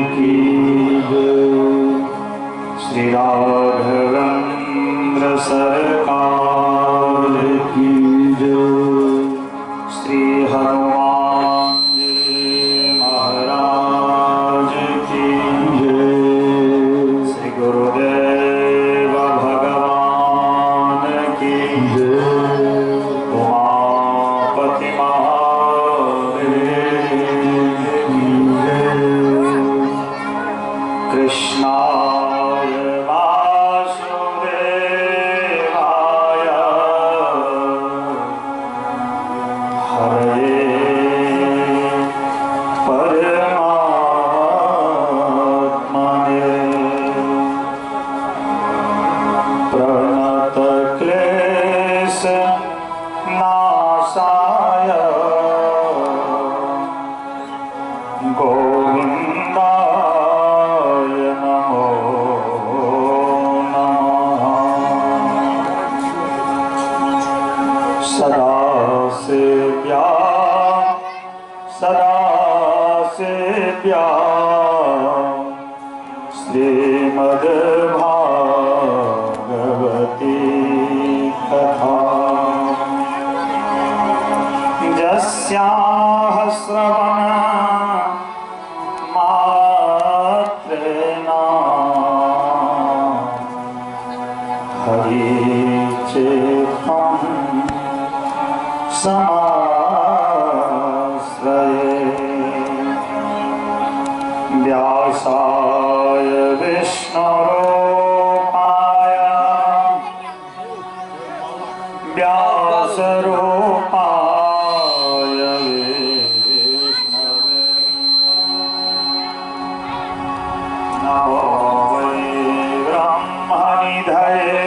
की जय। श्री राघवेंद्र सरकार की जय। श्री हनुमान जी महाराज की जय। श्री गुरुदेव भगवान की जय। उमापति महादेव की जय। कृष्णाय वासुदेवाय हरये परमात्मने। प्रणत क्लेश नाशाय गोविंदाय नमो नमः। सदा सेव्या सदा सेव्या श्रीमद् भागवती कथा। जस्याः श्रवण मात्रेण हरिचेतं समाश्रये। व्यासाय विष्णुरूपाय व्यासरूपाय विष्णवे नमो वै ब्रह्मनिधये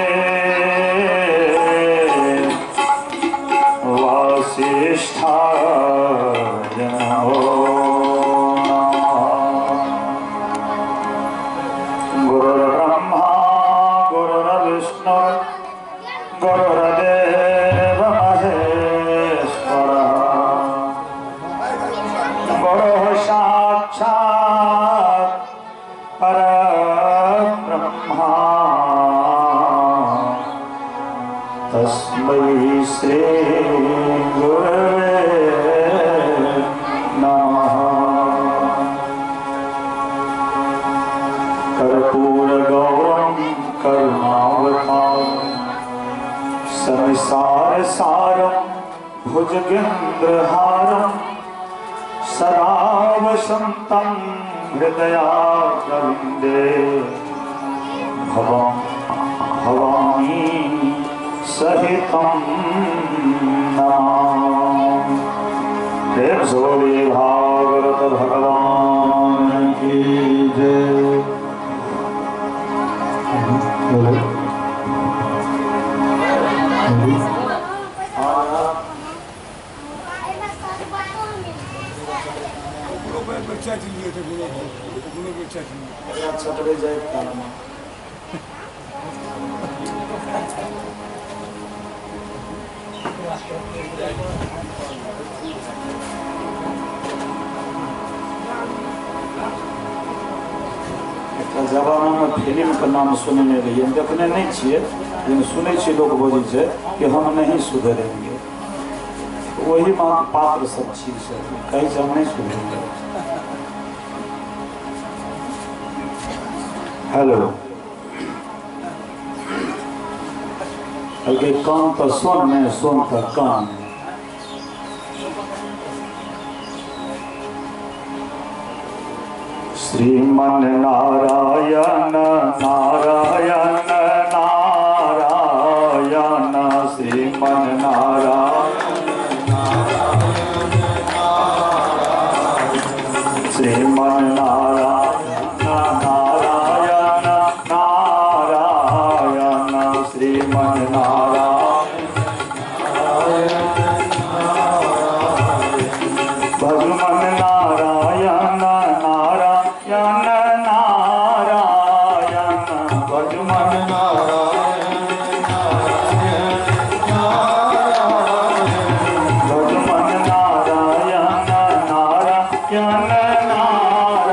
वासिष्ठाय नमो नमः। गुरुर्ब्रह्मा गुरुर्विष्णु गुरुर्देव महेश्वरः। गुरुः साक्षात् परब्रह्मा तस्मै श्री गुरवे नमः। कर्पूरगौरं करुणावतारं संसारसारं भुजगेन्द्रहारं सदा वसन्तं हृदयारविन्दे भवां भवानी सहितं नमामि। प्रेम से बोलिए भागवत भगवान की जय। एकटा जमानामे फिल्मके नाम सुनने रहियै, हम देखने नहि छियै, लेकिन सुनै छियै लोक बजै छै कि हम नहीं सुधरेंगे। वही पात्र सब छी सर, कहै छै हम नहीं सुधरेंगे। हेलो, कहलकै कान तऽ सोन में, सोन तऽ कान में। श्रीमन नारायण नारायण नारायण श्रीमन नारायण श्रीमन नारायण नारायण नारायण श्रीमन नारायण भगवान नारायण नारायण नारायण भगवान नारायण भगवान नारायण नारायण नारायण।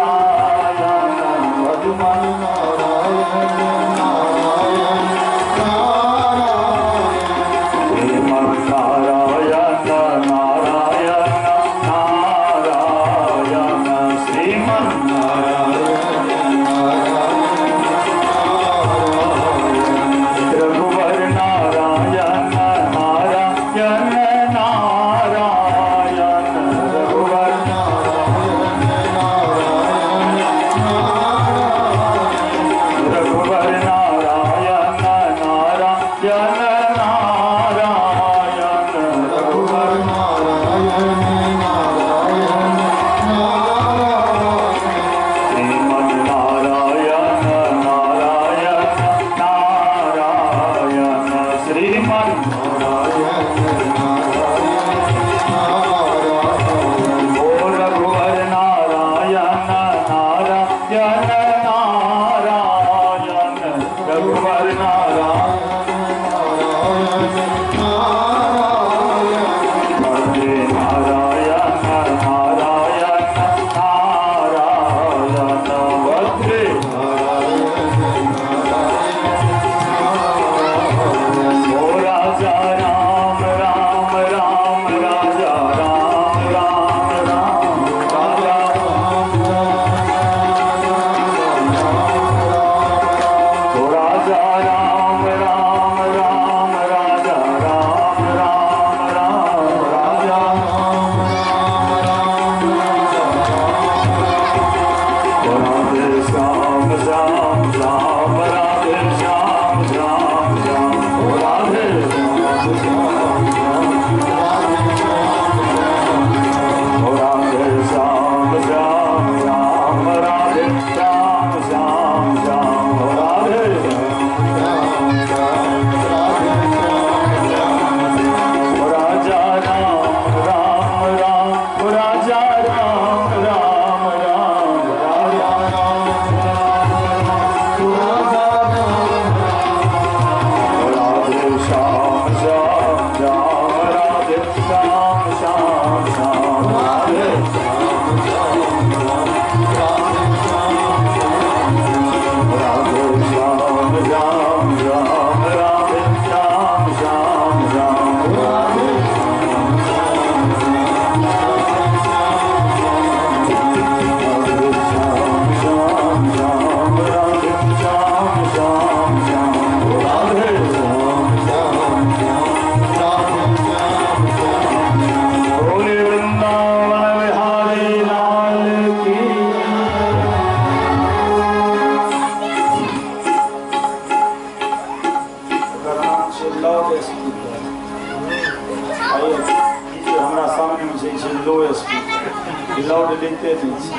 दैते नहि छै,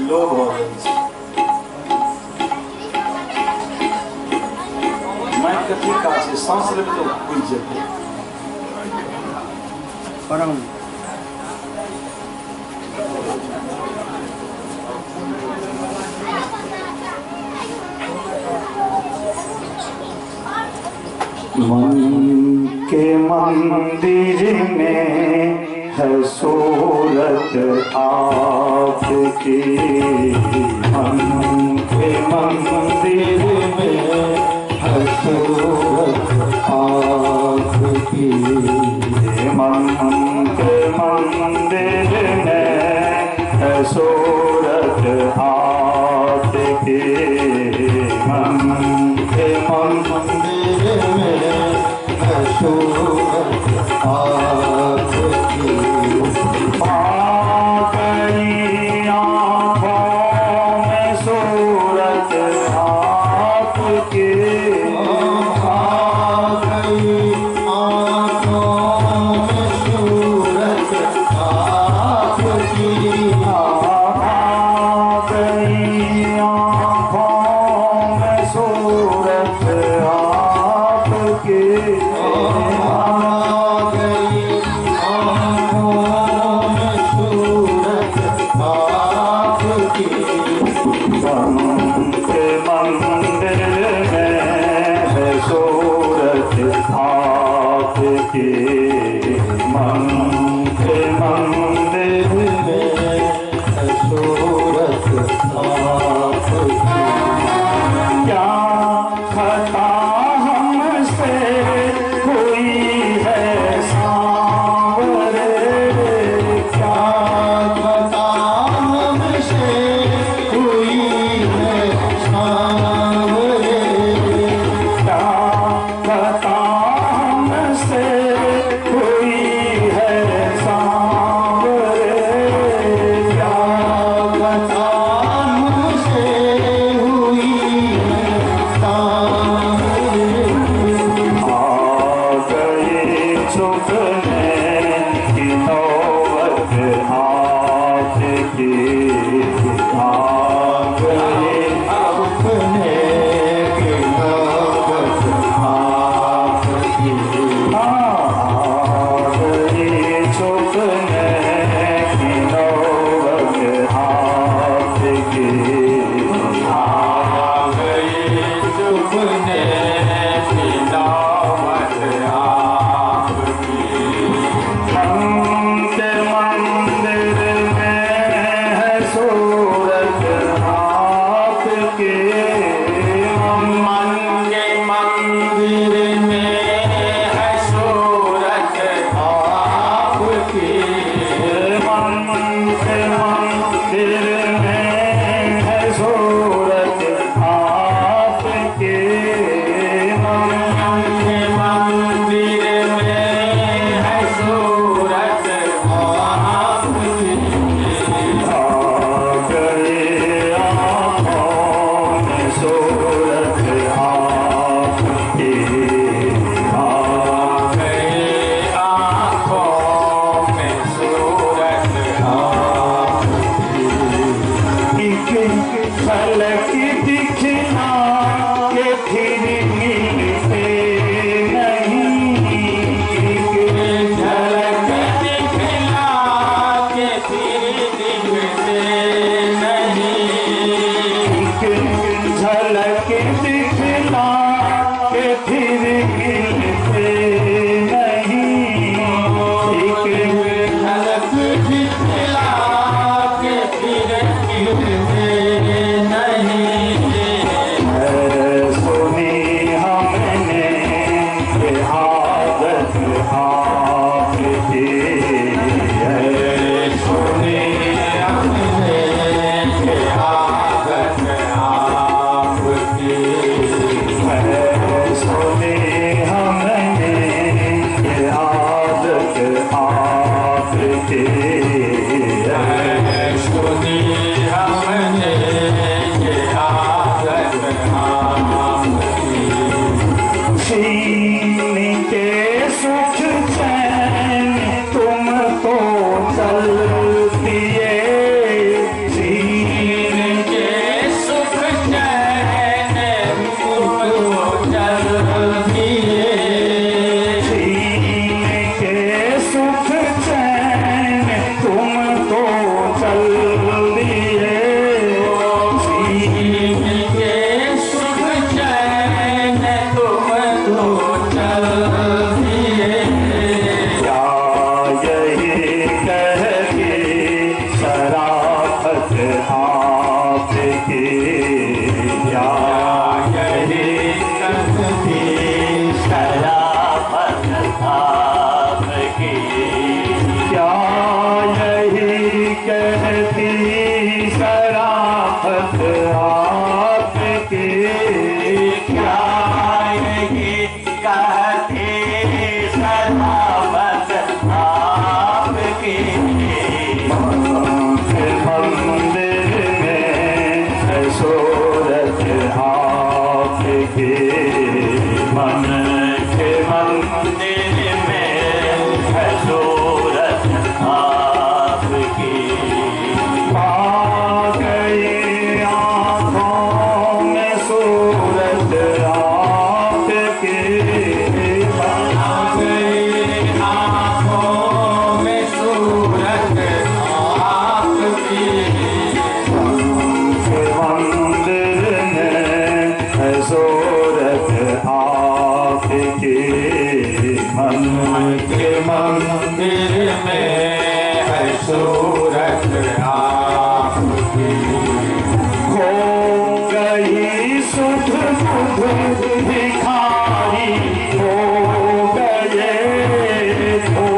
लोभ हो जाइ छै। माइक के की काज छै, सांस लेबै तऽ बुझि जेतै। परम मन के मंदिर में है सूरत आपकी, मन के मंदिर में है सूरत आपकी, मन के मंदिर में है सूरत आपकी, मन के मंदिर में है सूरत आपकी। आ गई आँखों में सूरत आपकी, आ गई आँखों में सूरत आपकी, आ गई आँखों में सूरत आपकी, आ गई आँखों में सूरत आपकी। मन के मंदिर में है सूरत आपकी, मन के मंदिर में है सूरत आपकी। क्या खता हमसे हुई है सांवरे, क्या खता हमसे हुई है सांवरे, क्या खता हमसे हुई है सांवरे, क्या खता हमसे हुई है सांवरे। आ गई झुकने की नौबत आपकी, आ गई अपने की नौबत आपकी, आ गई झुकने की नौबत आपकी, आ गई झुकने की नौबत आपकी। मन के मंदिर में है सूरत आपकी, मन के मंदिर में है सूरत आपकी, मन के मंदिर में है सूरत आपकी, मन के मंदिर में है सूरत आपकी। आ गई आँखों में सूरत आपकी, आ गई आँखों में सूरत आपकी। एक झलक दिखला के फिर मिलते नहीं, एक झलक दिखला के फिर दिखते नहीं, एक झलक दिखला के फिर मिलते नहीं, एक झलक दिखला के फिर मिलते नहीं। है सुनी हमने ये आदत आपकी, है सुनी हमने ये आदत आपकी, है सुनी हमने ये आदत आपकी, सुनी हमने शराफत आपकी, क्या यही कहती शराफत आपकी, क्या यही कहती शराफत आपकी, क्या यही कहती शराफत आपकी। मंदिर में है सूरत आपकी, मन के मंदिर में है सूरत आपकी। आ गई आँखों में सूरत आपकी, आ गई आँखों में सूरत आपकी, मंदिर में है सूरत आपकी, मन के मंदिर में है सूरत आपकी। खो गई सुध बुध भिखारी हो गए, हो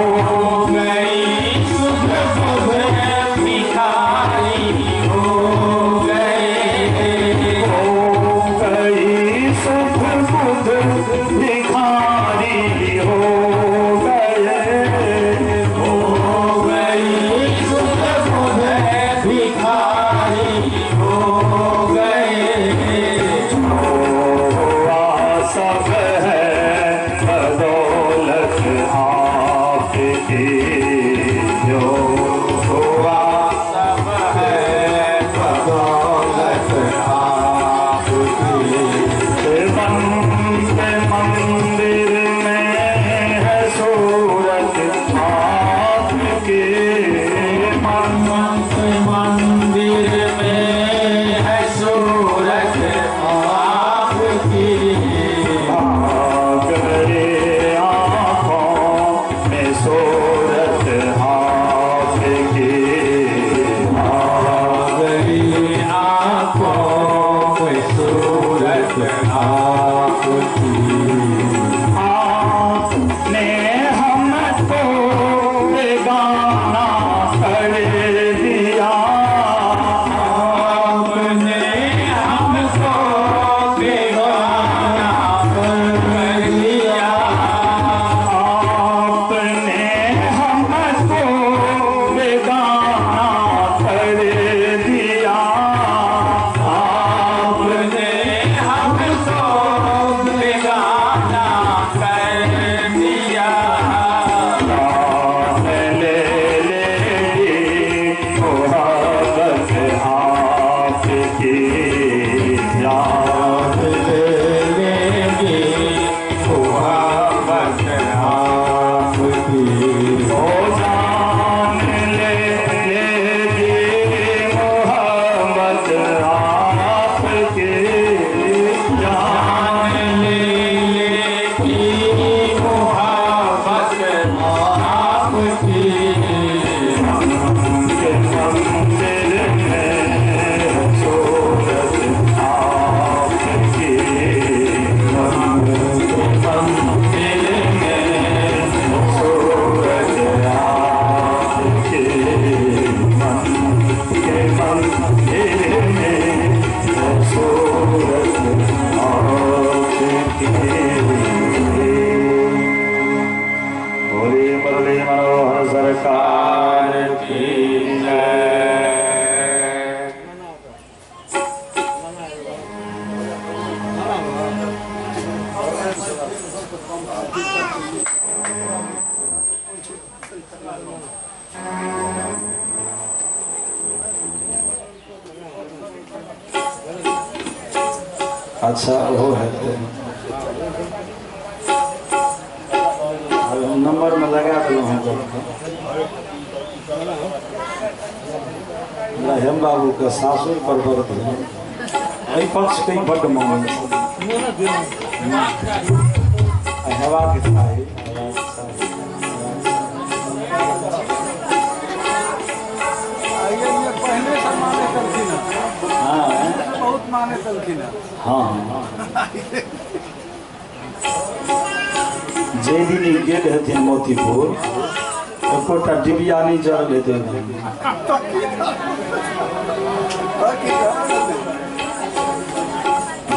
गई सुध बुध भिखारी हो गए, हो गई सुध बुध भिखारी हो गए, हो गई सुध बुध भिखारी हो गए। हुआ सब है बदौलत आपकी, जो हुआ सब है बदौलत आपकी। मन के मंदिर में है सूरत आपके, मन के मंदिर में है सूरत आपकी, आ गए आँखों में सूरत आपकी, आ गई आँखों में सूरत आपकी। आपने हमको बेगाना कर दिया, आपने हमको बेगाना कर दिया, आपने हमको बेगाना कर दिया, आपने हमको बेगाना कर दिया। जान ले लेगी मोहब्बत आपकी, जान ले लेगी मोहब्बत आपकी, ओ जान ले लेगी मोहब्बत आपकी, जान जान ले लेगी मोहब्बत आपकी। के मंदिर में सूरत आपकी, मन के मंदिर में सूरत आपकी, मन के मंदिर में सूरत आपकी। बोले मुरली मनोहर सरकार की जय। अच्छा वो है नंबर में लगा देलहुँ हँ गपके। हमरा हेम बाबूके सासुर पर बड़ ध्यान, एहि पक्षके ई बड्ड मानै छै, हेबाक चाही, हेबाक चाही। पहले से माने हाँ जे दिन ई गेल हेथिन मोतीपुर एकोटा डिबिया नहीं जरल हेतै।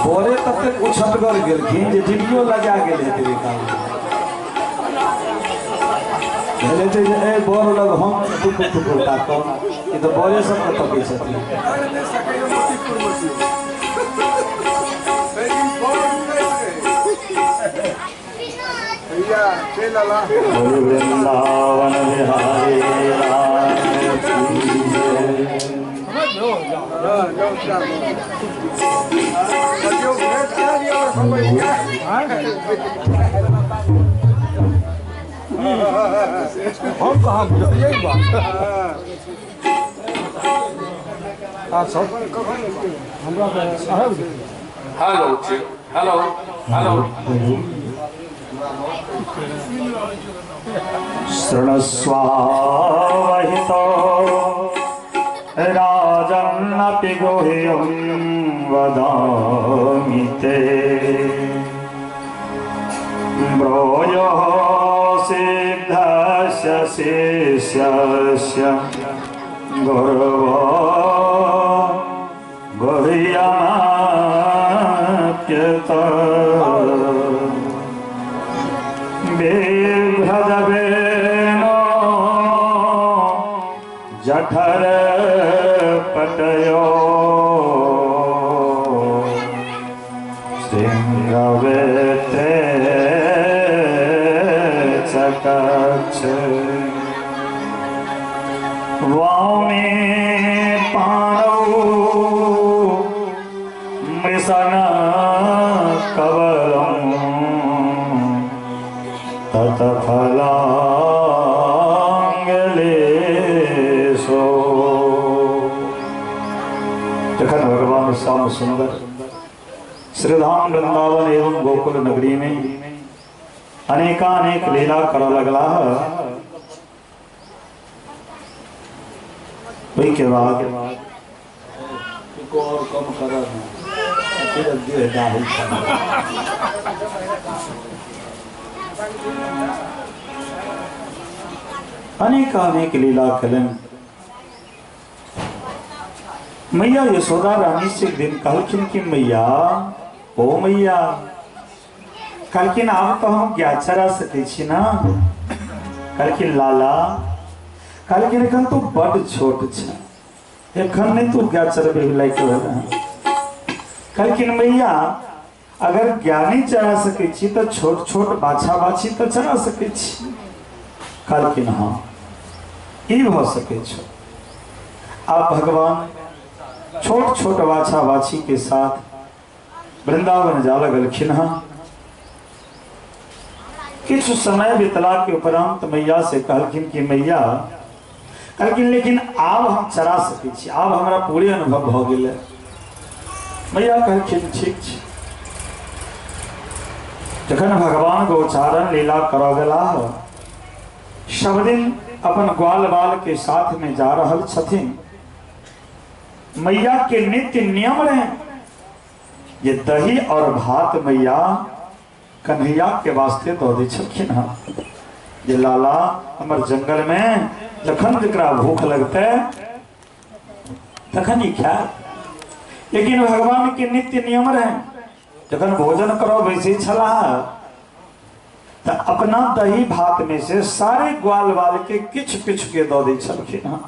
बोरे ततेक उछटगर गेलखिन जे डिबियो लगा गेल हेतै। भेल हेतै जे ए बर लग हम टुकुर टुकुर ताकब, ई तऽ बरे सबके तकै छथिन। बोले वृंदावन बिहारी लाल की जय। हम कहाँ यही बात अच्छा हमरा हेलो हेलो हेलो। शृणुष्वावहितो राजन्नपि गुह्यं वदामि ते। ब्रोयोः सिद्धस्य शिष्यस्य गुरवो गुह्यमाप्यत। बिभ्रदवेनो जठर पटयो शृंगवेते चकक्ष। वामे पाणौ मृषण कवलं तत्फलांगलेशो। जखन भगवान श्याम सुंदर श्रीधाम वृंदावन एवं गोकुल नगरी में अनेकानेक लीला कर लगला, ओहि के बाद और कम कर अनेकानेक लीला कलन। मैया यशोदा रानी से एक दिन कहलखिन कि मैया ओ मैया, कहलखिन आब तो हम गाय चरा सकै छी ना। कहलखिन लाला, कहलखिन एखन तू बड छोट छ, एखन नहीं तू गाय चरबै लायक भेल। कहलखिन मैया अगर ज्ञानी चरा सकै छी तो छोट छोट बाछा बाछी तो चरा सकै छी। कहलखिन हाँ ई भऽ सकै छौ। आब भगवान छोट छोट बाछा बाछी के साथ वृंदावन जा लगलखिन हँ। किछु समय बितला के उपरांत मैया से कहलखिन कि मैया, कहलखिन लेकिन आब हम चरा सकै छी, आब हमरा पूरे अनुभव भऽ गेलै। मैया कहलखिन ठीक छै। जखन भगवान गोचारण लीला करऽ गेलाह, सब दिन अपन ग्वाल बाल के साथ में जा रहल छथिन। मैया के नित्य नियम रहे ये दही और भात मैया कन्हैया के वास्ते दऽ दै छलखिन हँ। जे लाला हमर जंगल में जखन जकरा भूख लगतै तखन ही खायत। लेकिन भगवान के नित्य नियम रहे जखन भोजन करऽ बैसै छलाह तऽ अपना दही भात में से सारे ग्वाल बाल के किछु किछु के दऽ दै छलखिन हँ।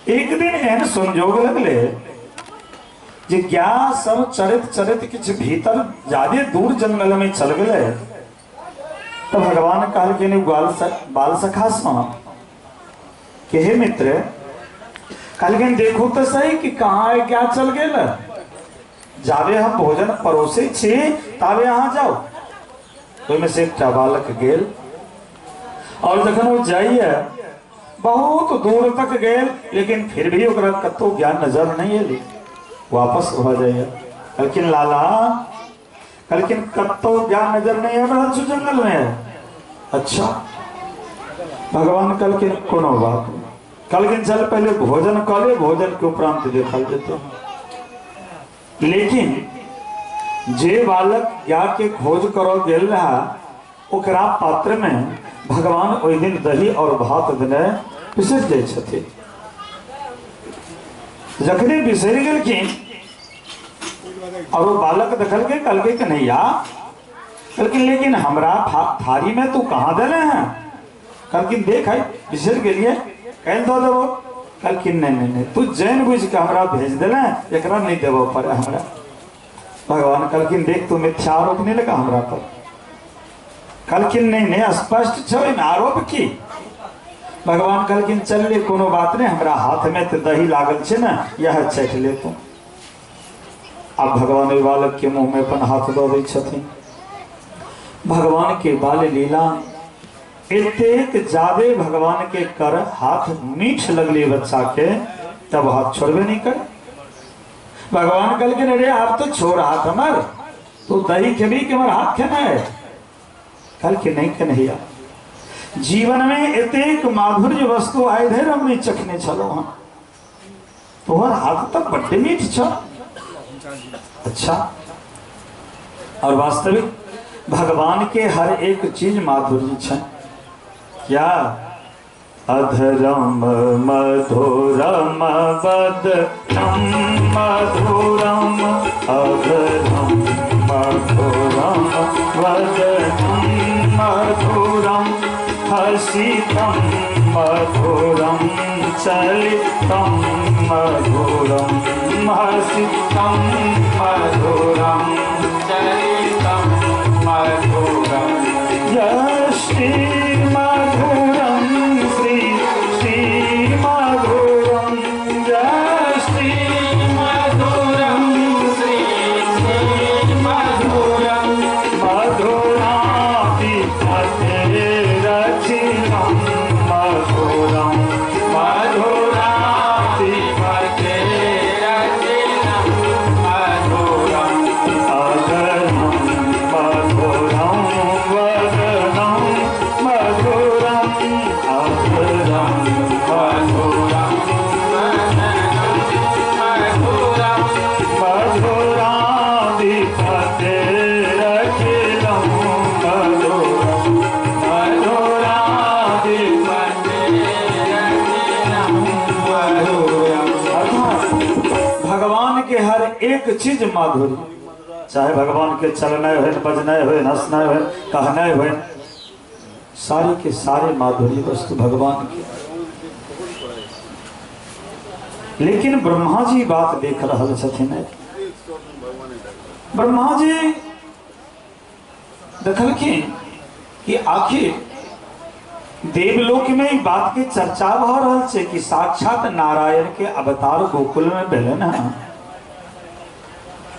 एक दिन एहन संजोग लगले जे गाय सब चरैत चरैत किछु भीतर ज्यादे दूर जंगल में चल गेलै। तो भगवान कहलखिन ग्वाल बाल सखा सँ के हे मित्र, कहलखिन देखो तो सही कि कहाँ गाय चल गेल। जाबे हम भोजन परोसे छी ताबे अहाँ जाओ। ओहिमे से एकटा बालक गेल और जखन वो जाइए बहुत दूर तक गेल, लेकिन फिर भी ओकरा कतौ ज्ञान नजर नहीं एलै, वापस भऽ जाइए। कहलखिन लाला, कहलखिन कतौ ज्ञान नजर नहीं आबि रहल छौ जंगल में। अच्छा भगवान कहलखिन कोनो बात नहीं। कहलखिन चल पहले भोजन कऽ ले, भोजन के उपरांत देखल जेतै। लेकिन जे बालक गाय के खोज करो गेल रहा ओकरा पात्र में भगवान ओहि दिन दही और भात देने बिसरि जाइ छथिन। जखने बिसरि गेलखिन और वो बालक देखलकै, कहलकै कन्हैया, कहलखिन लेकिन हमरा थारी में तू कहाँ देले हैं? कहलखिन देख है बिसरि गेलिए, काल्हि दऽ देबो। कहलखिन नहीं नहीं नहीं, तू जैन बुझ के हमरा भेज देले, एकरा नहीं देबो पर हमरा। भगवान कहलखिन देख तू मिथ्या आरोप नहीं लगा हमरा पर। कहलखिन नहीं नहीं, स्पष्ट छौ एहिमे आरोप की? भगवान कहलखिन चल ले कोनो बात नहीं, हमरा हाथ में तो दही लागल छै ने, यह चख ले तू। अब भगवान ओहि बालक के मुंह में अपन हाथ दऽ दै छथिन। भगवान के बाल लीला एतेक जादे भगवान के कर हाथ मीठ लगले बच्चा के, तब हाथ छोड़बे नहीं कर। भगवान कहलखिन अरे आप तो छोड़ हाथ हमर, तू दही खेबी कि हमर हाथ खेना है? कहलखिन नहीं कन्हैया, जीवन में एतेक माधुर्य वस्तु आइ धरि हम नहीं चखने छलहुँ हँ, तोहर हाथ तो बड्ड मीठ छ। अच्छा, और वास्तविक भगवान के हर एक चीज माधुर्य छ। क्या अधरम मधुरम वदनम मधुरम, अधरम मधुरम वदनम मधुरम, हसितम मधुरम चलितम मधुरम, हसितम मधुरम चलितम मधुरम, यष्टि मधुरम श्री श्री मधुरम, यष्टि मधुरम श्री श्री मधुरम, मधुरापि रचितम मधुरम, मधुरापि रचितम मधुरम, अधरम मधुरम वदनम मधुरम, अधरम मधुरम वदनम मधुरम, मधुराधिपते रचितम मधुरम, मधुराधिपते रचितम मधुरम। अर्थात भगवान के हर एक चीज माधुरी, चाहे भगवान के चलना हो, बजना हो, हंसना हो, कहना हो, सारे के सारे माधुरी वस्तु भगवान के। लेकिन ब्रह्मा जी बात देख रहल छथिन। ब्रह्मा जी देखलखिन कि आखिर देवलोक में ई बात के चर्चा भ रहल छै कि साक्षात नारायण के अवतार गोकुल में भेलन हँ,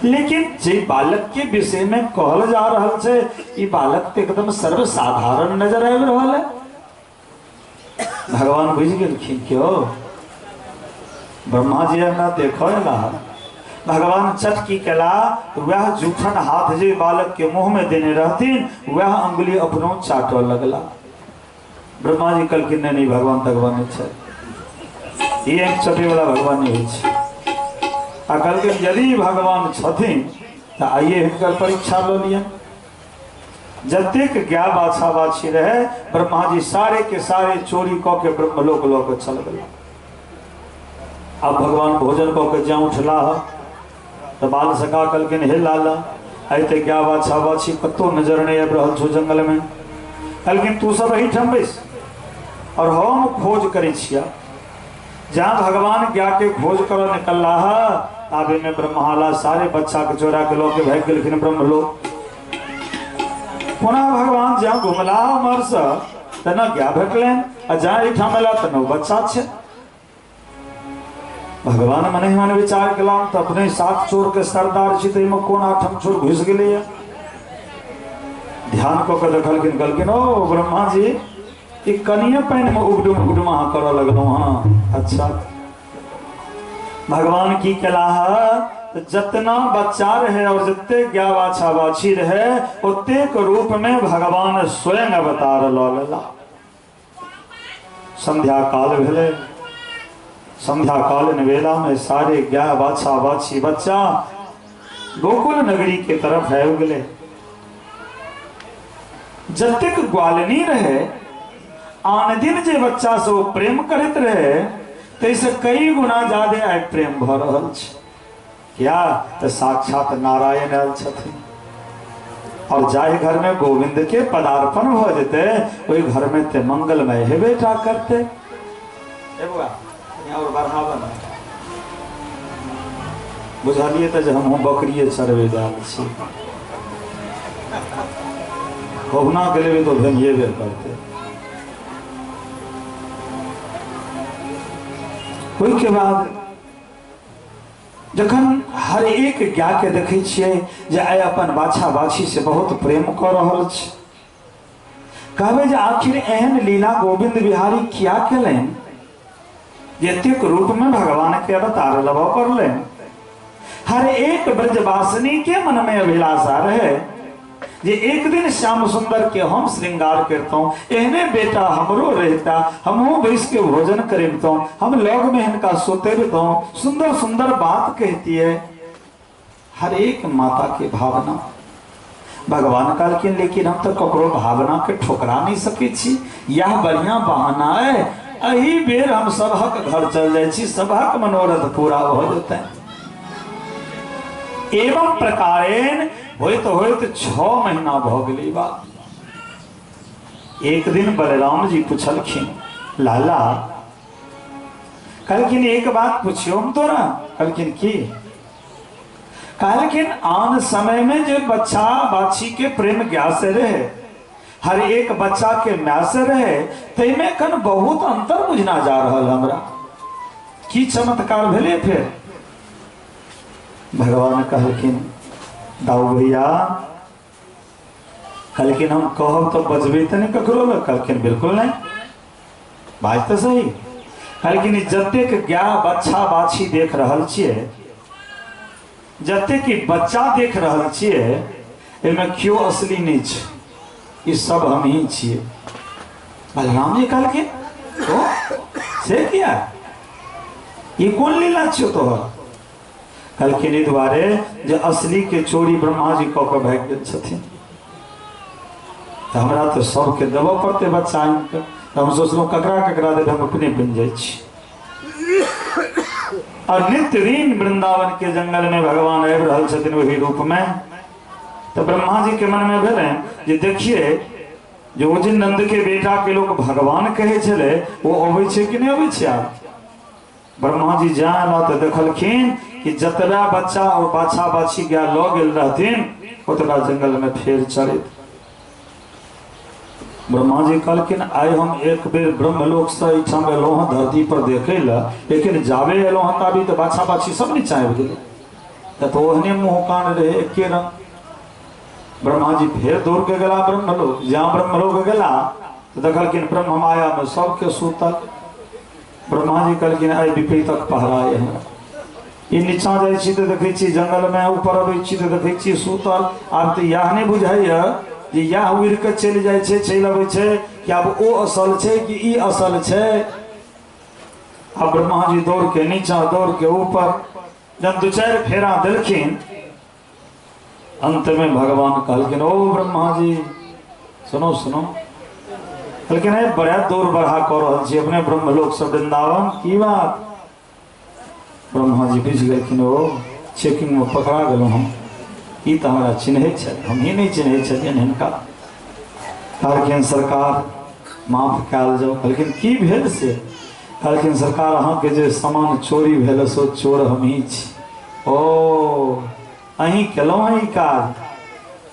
लेकिन जे बालक के विषय में कहल जा रहल छै ई बालक तो एकदम सर्वसाधारण नजर आबि रहल है। भगवान बुझि गेलखिन क्यों ब्रह्मा जी हमरा देखऽ एला। भगवान चटकी केला, वह जूठन हाथ जे बालक के मुंह में देने रहथिन वह अंगुली अपनो चाटऽ लगला। ब्रह्मा जी कहलखिन नहीं नहीं, भगवान तगवान नहीं छै, ई एक चटे वाला भगवान नहीं होइ छै। आ कहलखिन यदि भगवान छथिन तऽ आइए हिनकर परीक्षा लऽ लिअ। जतेक गाय बाछा बाछी रहे ब्रह्मा जी सारे के सारे चोरी कऽ के ब्रह्मलोक लऽ के चल गेला। अब भगवान भोजन कऽ के जँ उठला तऽ बाल सखा कहलखिन हे लाला, आइ तऽ गाय बाछा बाछी कतहु नजर नहीं आबि रहल छौ जंगल में। कहलखिन तू सब एहिठाम बैस और हम खोज करै छियै। जहाँ भगवान गाय के खोज करऽ निकलला ताबे में ब्रह्माला सारे बच्चा के चोरा के लऽ के भागि गेलखिन ब्रह्मलोक। पुनः भगवान जहाँ घुमला उम्हरसँ तऽ न गाय भेटलनि आ जहाँ एहिठाम एला तऽ न बच्चा छै। भगवान मने मन विचार केलहुँ तऽ अपने सात चोर के सरदार छी तऽ एहिमे कोन आठम चोर घुसि गेलैया। ध्यान कऽ के देखलखिन, कहलखिन ओ ब्रह्मा जी, ई कनिये पानि में उगडुम उगडुम अहाँ करऽ लगलहुँ हँ। अच्छा, भगवान की केला है, जतना बच्चा रहे और जते गाय बाछा बाछी रहे ओतेक रूप में भगवान स्वयं अवतार लऽ लेला। संध्या काल भेलै, संध्या कालीन वेला में सारे गाय बाछा बाछी बच्चा गोकुल नगरी के तरफ आबि गेलै। जतेक ग्वालिनी रहे, आन दिन जे बच्चा से ओ प्रेम करैत रहे ताहिसँ कई गुना ज्यादे आइ प्रेम भऽ रहल छै। किया तऽ साक्षात नारायण आयल छथिन। और जाहि घर में गोविंद के पदार्पण भऽ जेतै ओहि घर में ते मंगलमय हेबे टा करतै। ए बौआ, कनि आओर बढ़ाबऽ ने। बुझलियै तऽ जे हमहूँ बकरिए चरबै जा रहल छी, कहुना के लेबै तऽ भेनिएबे करतै। ओहिके बाद जखन हर एक गाय के देखै छियै जे आइ अपन बाछा बाछी से बहुत प्रेम कऽ रहल छै, कहबै जे आखिर एहन लीला गोविंद बिहारी किया केलनि जे एतेक रूप में भगवान के अवतार लेबऽ पड़लनि। हर एक ब्रजवासिनी के मन में अभिलाषा रहे जे एक दिन श्याम सुंदर के हम श्रृंगार करतौं, एहने बेटा हमरो रहता, हमहूँ बैस के भोजन करेबतौं, हम लग में हिनका सुतेबतौं, सुंदर सुंदर बात कहतियै। हर एक माता के भावना। भगवान कहलखिन लेकिन हम तो ककरो भावना के ठोकरा नहीं सकै छी, यह बढ़िया बहाना है, एही बेर हम सबहक घर चल जाइ छी, सबहक मनोरथ पूरा भऽ जेतै। एवं प्रकारेण होइत होइत 6 महीना भऽ गेलै बात। एक दिन बलराम जी पुछलखिन, लाला, कहलखिन एक बात पुछियो हम तोरा। कहलखिन की? कहलखिन आन समय में जे बच्चा बाछी के प्रेम गाय से रहे, हर एक बच्चा के my से रहे, तैमे कन बहुत अंतर बुझना जा रहल हमरा, की चमत्कार भेलै? फेर भगवान कहलखिन दाऊ भैया, कहलखिन हम कहब तो बजबे तऽ नहि ककरो लग। कहलखिन बिल्कुल नहीं, बाज तऽ सही। कहलखिन जतेक गाय बच्छा बाछी देख रहल छियै, जतेक ई बच्चा देख रहल छियै, एहिमे केओ असली नहि छै, ई सब हमही छियै। बलराम जी कहलखिन तो से किया, ई कोन लीला छियौ तोहर? कहलखिन एहि दुआरे जे असली के चोरी ब्रह्मा जी कऽ कऽ भागि गेल छथिन, तऽ हमरा तऽ सबके देबऽ पड़तै बच्चा आनि कऽ, तऽ हम सोचलहुँ ककरा ककरा देबै, हम अपने बनि जाइ छी। और नित्य दिन वृंदावन के जंगल में भगवान आबि रहल छथिन ओहि रूप में। तऽ ब्रह्मा जी के मन में भेलनि जे देखिए जे ओ जे नंद के बेटा के लोग भगवान कहै छलै, ओ अबै छै कि नहि अबै छै? आब ब्रह्मा जी जाय ला तऽ देखलखिन कि जतबा बच्चा और बाछा बाछी गाय लऽ गेल रहथिन ओतबा जंगल में फेर चढ़ैत। ब्रह्मा जी कहलखिन आइ हम एक बेर ब्रह्मलोक से एहिठाम एलहुँ हँ धरती पर देखै लए, लेकिन जाबे एलहुँ हँ ताबे तऽ बाछा बाछी सब नीचा आबि गेलै, तऽ ओहने मुँह कान रहे एके रंग। ब्रह्मा जी फेर दौड़ के गेला ब्रह्मलोक। जहाँ ब्रह्मलोक गेला तऽ देखलखिन ब्रह्म माया में सबके सुतल। ब्रह्मा जी कहलखिन आइ विपरीतक पहरा अइ हमरा, ई नीचा जाइ छी तऽ देखै छी जंगल में, ऊपर अबै छी तऽ देखै छी सुतल। आब तऽ इएह नहि बुझाइए जे इएह उड़ि कऽ चलि जाइ छै, चलि अबै छै, कि आब ओ असल छै कि ई असल छै। आब ब्रह्मा जी दौड़ के नीचा दौड़ के ऊपर जब 2-4 फेरा देलखिन, अंत में भगवान कहलखिन ओ ब्रह्मा जी सुनो सुनो। कहलखिन हे बड़ा दौड़ बढ़ा कऽ रहल छी अपने ब्रह्मलोक से वृंदावन, की बात? ब्रह्मा जी बुझि गेलखिन ओ चेकिंग में पकड़ा गेलहुँ हम, ई तऽ हमरा चिन्है छथि, हमही नहि चिन्है छलियनि हिनका। कहलखिन सरकार माफ कयल जाउ। कहलखिन की भेल से? कहलखिन सरकार अहाँके जे सामान चोरी भेल से चोर हमही छी। ओ अहीं केलहुँ हँ ई काज?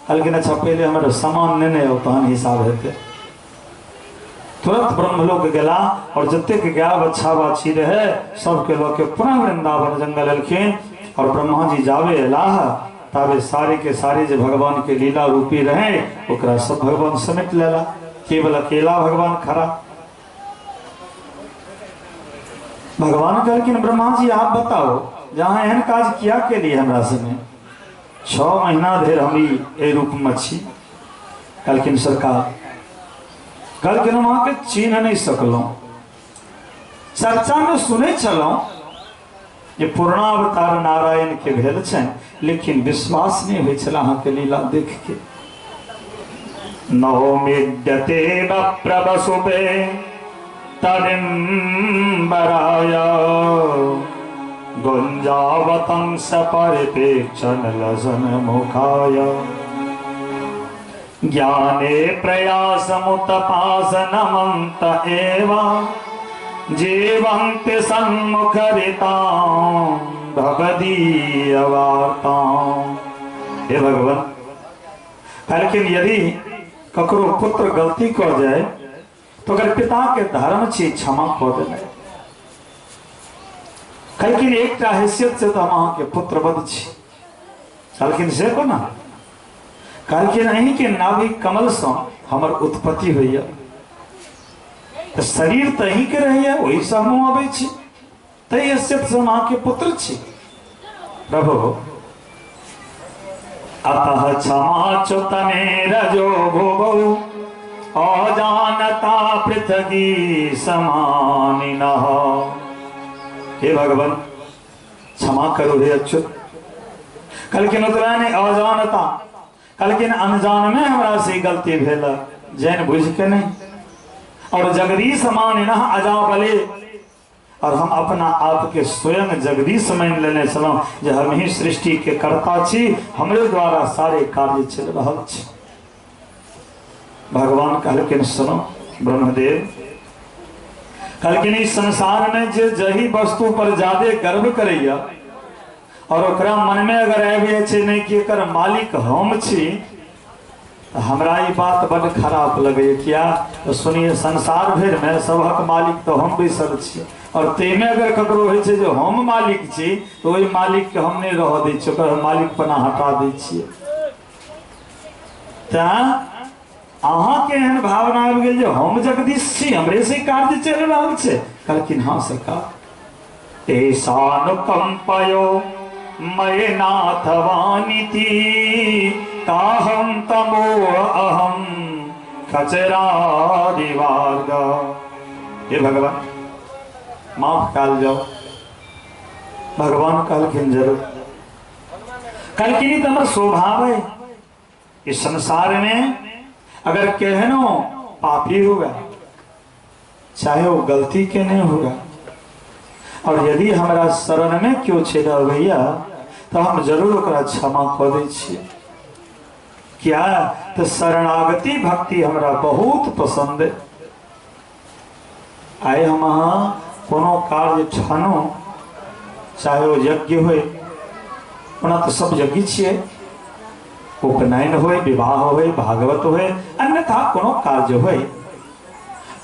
कहलखिन अच्छा पहिले हमर सामान नेने आउ तहन हिसाब हेतै। तुरंत ब्रह्मलोक गेला और जतेक गाय बच्छा बाछी रहे सबके लऽ के पुनः वृंदावन जंगल एलखिन। और ब्रह्मा जी जाबे एलाह ताबे सारे के सारे जे भगवान के लीला रूपी रहे ओकरा सब भगवान समेट लेला, केवल अकेला भगवान खड़ा। भगवान कहलखिन ब्रह्मा जी आप बताओ जहाँ एहन काज किया के लिए हमरा संगे 6 महीना धरि हम एहि रूप में छी। कहलखिन सरकार, कहलखिन हम अहाँके चिन्ह नहि सकलहुँ, चर्चा में सुनै छलहुँ जे पूर्णावतार नारायण के भेल छनि, लेकिन विश्वास नहि होइ छल अहाँके लीला देख के। नौमिद्यते प्रभसुबे तरिम्बराय गुञ्जावतं सपरिपेक्षण लसन मुखाय ज्ञाने प्रयासमुतपासनमन्त एव जीवन्ति सन्मुखरितां भवदीय वार्तां। हे भगवान, कहलखिन यदि ककरो पुत्र गलती कऽ जाय तो अगर पिता के धर्म छी क्षमा कऽ देनाइ। कहलखिन एकटा हैसियत से तो हम अहाँके पुत्रवध छी। कहलखिन से कोना? कहलखिन अहीं के नाभि कमल से हमर उत्पत्ति होइया, तो शरीर तऽ अहीं के रहैया, ओहि से हमहूँ अबै छी, ताहि हैसियत से हम अहाँके पुत्र छी। प्रभु अतः क्षमा चुतने रजो भुवौ अजानता पृथगी समानिनः। हे भगवान क्षमा करो हे अच्युत। कहलखिन ओतबा नहि, अजानता, कहलखिन अनजान में हमरा से गलती भेल, जैन बुझ के नहीं। और जगदीश मानिनः अजाबले, और हम अपना आप के स्वयं जगदीश मान लेने छलहुँ जे हम ही सृष्टि के कर्ता छी, हमरे द्वारा सारे कार्य चलि रहल छी। भगवान कहलखिन सुनो ब्रह्मदेव, कहलखिन इस संसार में जे जही वस्तु पर ज्यादे गर्व करैया और ओकरा मन में अगर आबि जाइ छै नहि कि एकर मालिक हम छी, हमरा ई बात बड खराब लगैया। किया तो सुनिए, संसार भरि में सबहक मालिक तो हम बैसल छी, और ताहिमे अगर ककरो होइ छै जे हम मालिक छी तो ओहि मालिक के हम नहि रहऽ दै छियै, ओकर मालिकपना हटा दै छियै। तैं अहाँके एहन भावना आबि गेल जे हम जगदीश छी, हमरे से कार्य चलि रहल छै। कहलखिन हाँ सरकार। तेषानुकम्पयो मय नाथ वानिति ताहम तमो अहम खचरादिवार्ग। हे भगवान माफ काल जाओ। भगवान कहलखिन जरूर। कहलखिन तऽ हमर स्वभाव है, इस संसार में अगर केहनो पापी हुआ, चाहे वो गलती के नहीं हुआ, और यदि हमारा शरण में क्यों चलि अबैया तो हम जरूर ओकरा क्षमा कऽ दै छियै। क्या तो शरणागति भक्ति हमरा बहुत पसंद है। आइ हम अहाँ कोनो कार्य ठानो, चाहे वो यज्ञ होय, ओना तऽ सब यज्ञ छियै, उपनयन होय, विवाह होय, भागवत होय, अन्यथा कोनो कार्य होय,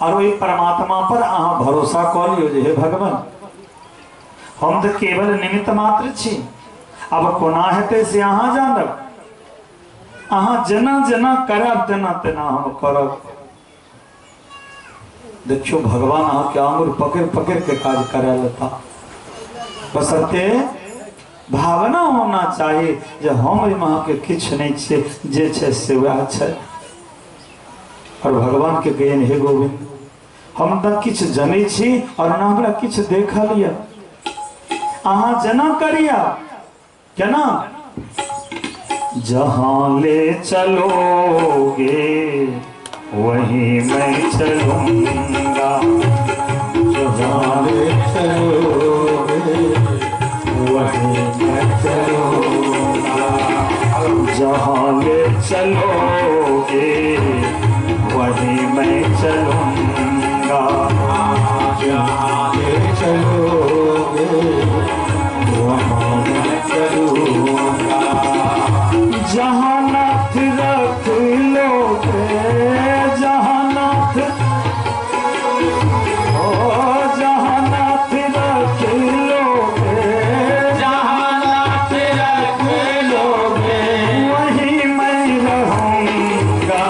और ओहि परमात्मा पर अहाँ भरोसा कऽ लियौ जे हे भगवान हम तऽ केवल निमित्त मात्र छी, अब कोना हेतै से अहाँ जानब, अहाँ जेना जेना करब तेना तेना हम करब। देखियौ भगवान अहाँके आंगुर पकड़ि पकड़ि के काज करा लेता, बशर्ते भावना होना चाही जे हम एहिमे अहाँके किछु नहि छियै, जे छै से वएह छै। और भगवान के कहियनि हे गोविंद हम न किछु जनै छी और न हमरा किछु देखल यऽ, अहाँ जेना करिया केना, जहाँ ले चलोगे वहीं मैं चलूंगा, जहाँ ले चलोगे वहीं मैं चलूंगा, जहाँ ले चलोगे वहीं मैं चलूंगा, जहाँ ले चलोगे वहाँ मैं चलूंगा, जहाँ नाथ रख लोगे, जहाँ नाथ ओ जहाँ नाथ रख लोगे, जहाँ नाथ रख लोगे वहीं मैं रहूंगा,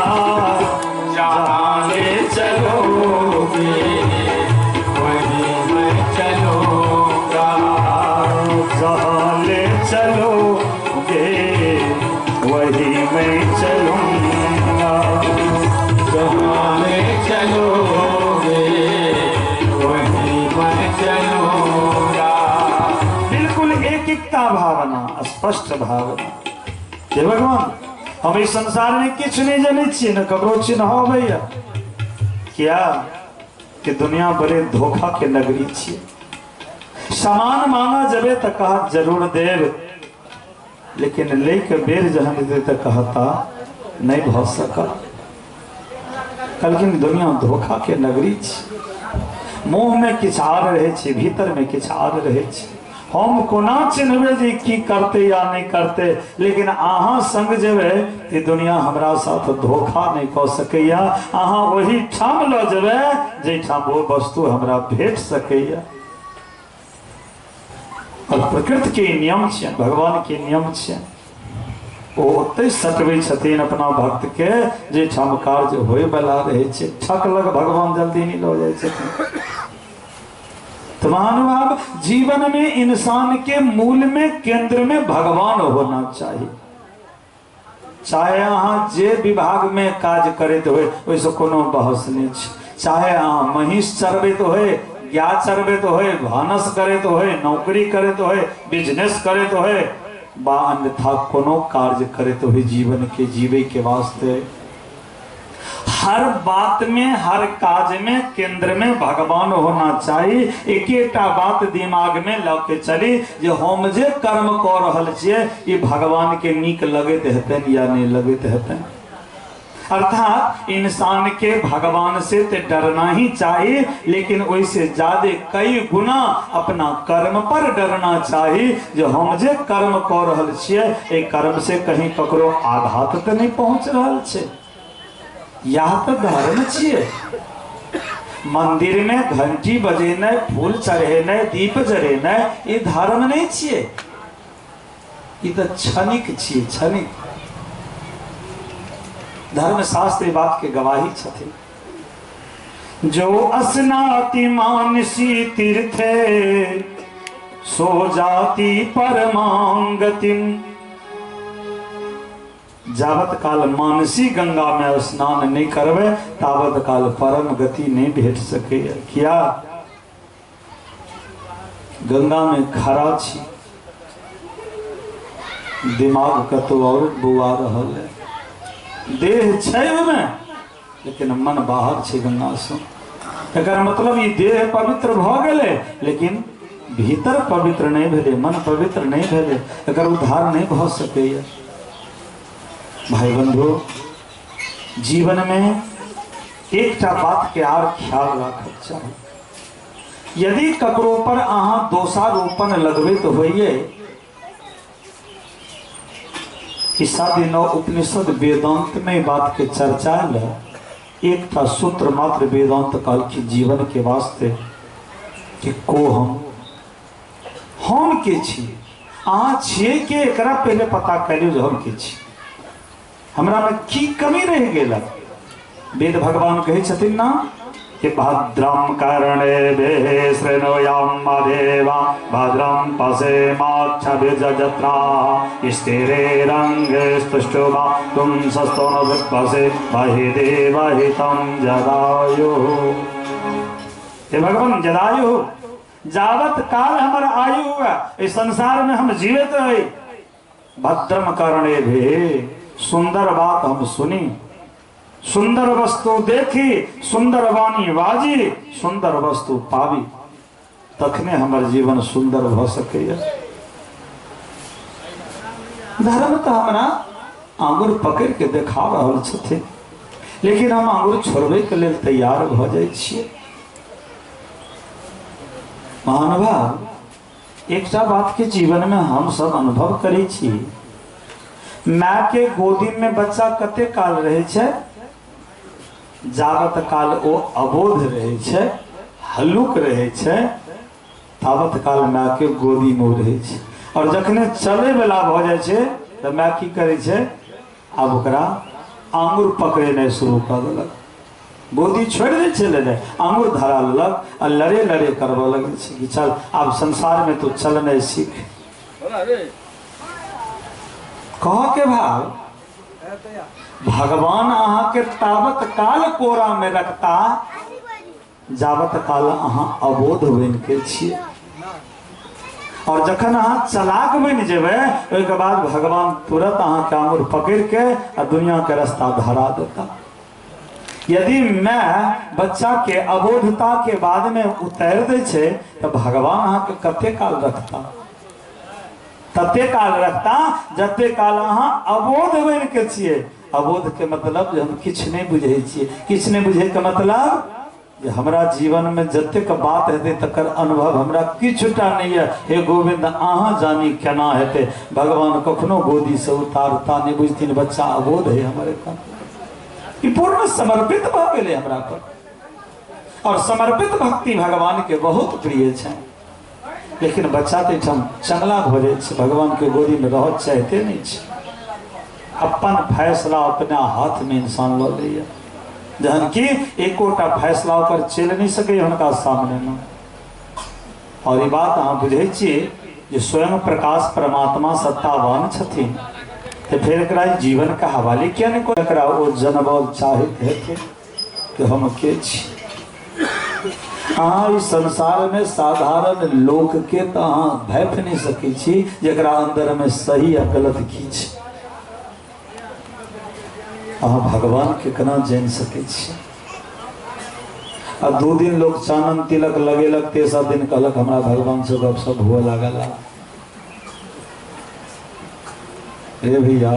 जहाँ ले चलोगे वहीं मैं चलूंगा, जहाँ ले चलोगे वहीं मैं चलूंगा, जहाँ ले चलोगे वहीं मैं चलूंगा। एक एकटा भावना, स्पष्ट भावना हे भगवान हम इस संसार में किछु नहीं जनै छियै, न ककरो चिन्ह अबैया, किया कि दुनिया बड़े धोखा के नगरी छियै। सामान मांगा जबे त कहत जरूर देव, लेकिन ले के बेर जहन दे त कहता नहीं भ सकल। कहलखिन दुनिया धोखा के नगरी छी, मुँह में किछु आर रहै छै, भीतर में किछु आर रहै छै। हम कोना चिन्हबै जे की करते या नहीं करते, लेकिन अहाँ संग जेबै ते दुनिया हमरा साथ धोखा नहीं कऽ सकैया। अहाँ ओही ठाम लऽ जेबै जाहिठाम वो वस्तु हमरा भेट सकैया। और प्रकृति के नियम छै, भगवान के नियम छै, ओ ओतहि सटबै छथिन अपना भक्त के जाहिठाम कार्य होयवला रहै छै। ठक लग भगवान जल्दी नहीं लऽ जाइ छथिन। तो महानुभाव जीवन में इंसान के मूल में केंद्र में भगवान होना चाहिए। चाहे अहाँ जे विभाग में काज करैत होय ओहिसँ कोनो बहस नहीं छै। चाहे अहाँ महींस चरबैत होय, गाय चरबैत होय, भानस करैत होय, नौकरी करैत होय, बिजनेस करैत होय, बा अन्यथा कोनो कार्य करैत होय, जीवन के जीवे के वास्ते हर बात में हर काज में केंद्र में भगवान होना चाहिए। एक एकटा बात दिमाग में लऽ के चली जे हम जे कर्म कऽ रहल छियै ई भगवान के नीक लगैत हेतनि या नहीं लगैत हेतनि। अर्थात इंसान के भगवान से तो डरना ही चाहिए, लेकिन ओहिसे ज्यादा कई गुना अपना कर्म पर डरना चाहिए। जो हम जे कर्म कऽ रहल छियै एहि कर्म से कहीं ककरो आघात तो नहीं पहुंच रहल छै। यह तो धर्म छियै। मंदिर में घंटी बजेनाइ, फूल चढ़ेनाइ, दीप जरेनाइ ई धर्म नहीं छियै, ई तो क्षणिक छियै, क्षणिक। धर्मशास्त्र ई बात के गवाही छथिन। जो अस्नाति मानसी तीर्थे सो जाति परमांगतिम। जावत काल मानसी गंगा में स्नान नहीं करबे तावत काल परम गति नहीं भेट सकैया। किया गंगा में खड़ा छी, दिमाग कतौ और बौआ रहल है, देह छै ओहिमे लेकिन मन बाहर छै गंगा से। एकर मतलब ई देह पवित्र भऽ गेलै लेकिन भीतर पवित्र नहीं भेलै, मन पवित्र नहीं भेलै, एकर उद्धार नहीं भऽ सकैया। भाई बंधु जीवन में एकटा बात के आर ख्याल राखक चाही। यदि ककरो पर अहाँ दोषारोपण लगबैत होइए, किस्सा दिनो उपनिषद वेदांत में बात के चर्चा ल एकटा सूत्र मात्र वेदांत कहलखिन जीवन के वास्ते कि को हम के छी, अहाँ छियै के, एकरा पहले पता करियौ जे हम के छी, हमरा में की कमी रह गेल। वेद भगवान कहै छथिन ना कि भद्रम कर्णे भे शृणुयाम देवा भद्रम पश्येमाक्षभिर्यजत्रा स्थिरे रंगे स्तुष्टुवा तुम सस्तो न विपसे वहि देवहितं जदायु। हे भगवान जदायु, जावत काल हमर आयु हुआ इस संसार में हम जीवित रहे। भद्रम कर्णे भे, सुंदर बात हम सुनी, सुंदर वस्तु देखी, सुंदर वाणी बाजी, सुंदर वस्तु पाबी, तखने हमर जीवन सुंदर भ सकैया। धर्म तो हमरा आंगुर पकड़ के देखा रहल छथिन, लेकिन हम आंगुर छोड़बे के लेल तैयार भ जाइ छियै। महानुभाव एकटा बात के जीवन में हम सब अनुभव करै छी, माय के गोदी में बच्चा कते काल रहै छै? जावत काल ओ अबोध रहै छै, हल्लुक रहै छै, तावत काल माय के गोदी में रहै छै। और जखने चले वाला भऽ जाइ छै तऽ माय की करै छै, आब ओकरा आंगुर पकड़ेनाइ शुरू कऽ देलक, गोदी छोड़ि दै छै लेने, आंगुर धरा लेलक आ लड़े लड़े करबऽ लगै छै कि चल आब संसार में तू चलनाइ सीख। कह के भाव भगवान अहाँ के तावत काल कोरा में रखता जावत काल अहाँ अबोध बनि के छियै, और जखन अहाँ चलाक बनि जेबै ओहिके बाद भगवान तुरंत अहाँके आंगुर पकड़ि के आ दुनिया के रास्ता धरा देता। यदि मैं बच्चा के अबोधता के बाद में उतारि दै छै तऽ भगवान अहाँके कते काल रखता? तते काल रखता जते काल अहाँ अबोध बनि के छियै। अबोध के मतलब जे हम किछु नहि बुझै छियै। किछु नहि बुझै के मतलब जे हमरा जीवन में जतेक बात हेतै तकर अनुभव हमरा किछुटा नहीं है। हे गोविंद अहाँ जानी केना हेतै। भगवान कखनो गोदी से उतारता नहीं, बुझथिन बच्चा अबोध है हमर एखन, ई पूर्ण समर्पित भऽ गेलै हमरा पर। और समर्पित भक्ति भगवान के बहुत प्रिय छै। लेकिन बच्चा तऽ एहिठाम चंगला भऽ जाइ छै, भगवान के गोदी में रहऽ चाहते नहीं छै। अपन फैसला अपना हाथ में इंसान लऽ लैया, जहन कि एकोटा फैसला ओकर चलि नहीं सकैए हुनका सामने में। और ई बात अहाँ बुझै छियै जे स्वयं प्रकाश परमात्मा सत्तावान छथिन, तऽ फेर एकरा जीवन के हवाले किया नहीं कोई एकरा ओ जनबल चाहैत हेथिन कि हम के छी। अहाँ इस संसार में साधारण लोक के तऽ अहाँ भापि नहीं सकै छी जकरा अंदर में सही आ गलत की छै। अहाँ भगवान के केना जानि सकै छी? आ 2 दिन लोग चानन तिलक लगेलक, तेसर दिन कहलक हमरा भगवान से गपशप हुए लागल। रे भैया,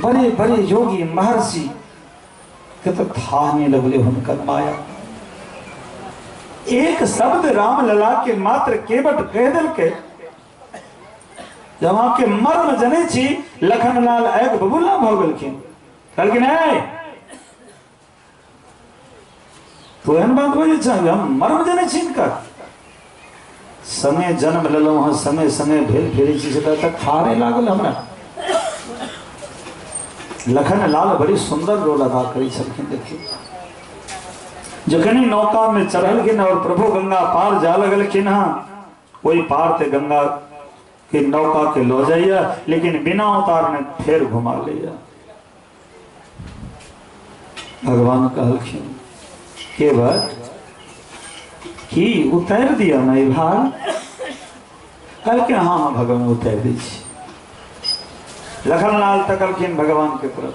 बड़े बड़े योगी महर्षि के तो था नहीं लगले हुनकर माया। एक शब्द राम लला के मात्र केवट कह दिलके, जब अहाँ के मर्म जनै छी। लखनलाल एक बबुला भऽ गेलखिन, कहलखिन हे तो एहन बात बजै छै, हम मर्म जनै छी हिनकर। संगे जन्म लेलहुँ हँ, संगे संगे भेल फिरै छी, से तक था नहि लागल हमरा। लखनलाल बड़ी सुंदर रोल अदा करै छलखिन। देखियौ जखन नौका में चढ़लखिन और प्रभु गंगा पार जा लगलखिन हँ, ओहि पार ते गंगा के नौका के लो जाइए, लेकिन बिना उतारने फिर घुमा लिया। भगवान कहलखिन केवट की उतार दिया ना ई भार? कहलखिन हाँ हाँ भगवान उतार दै छी। लखनलाल तकलखिन भगवान के तरफ,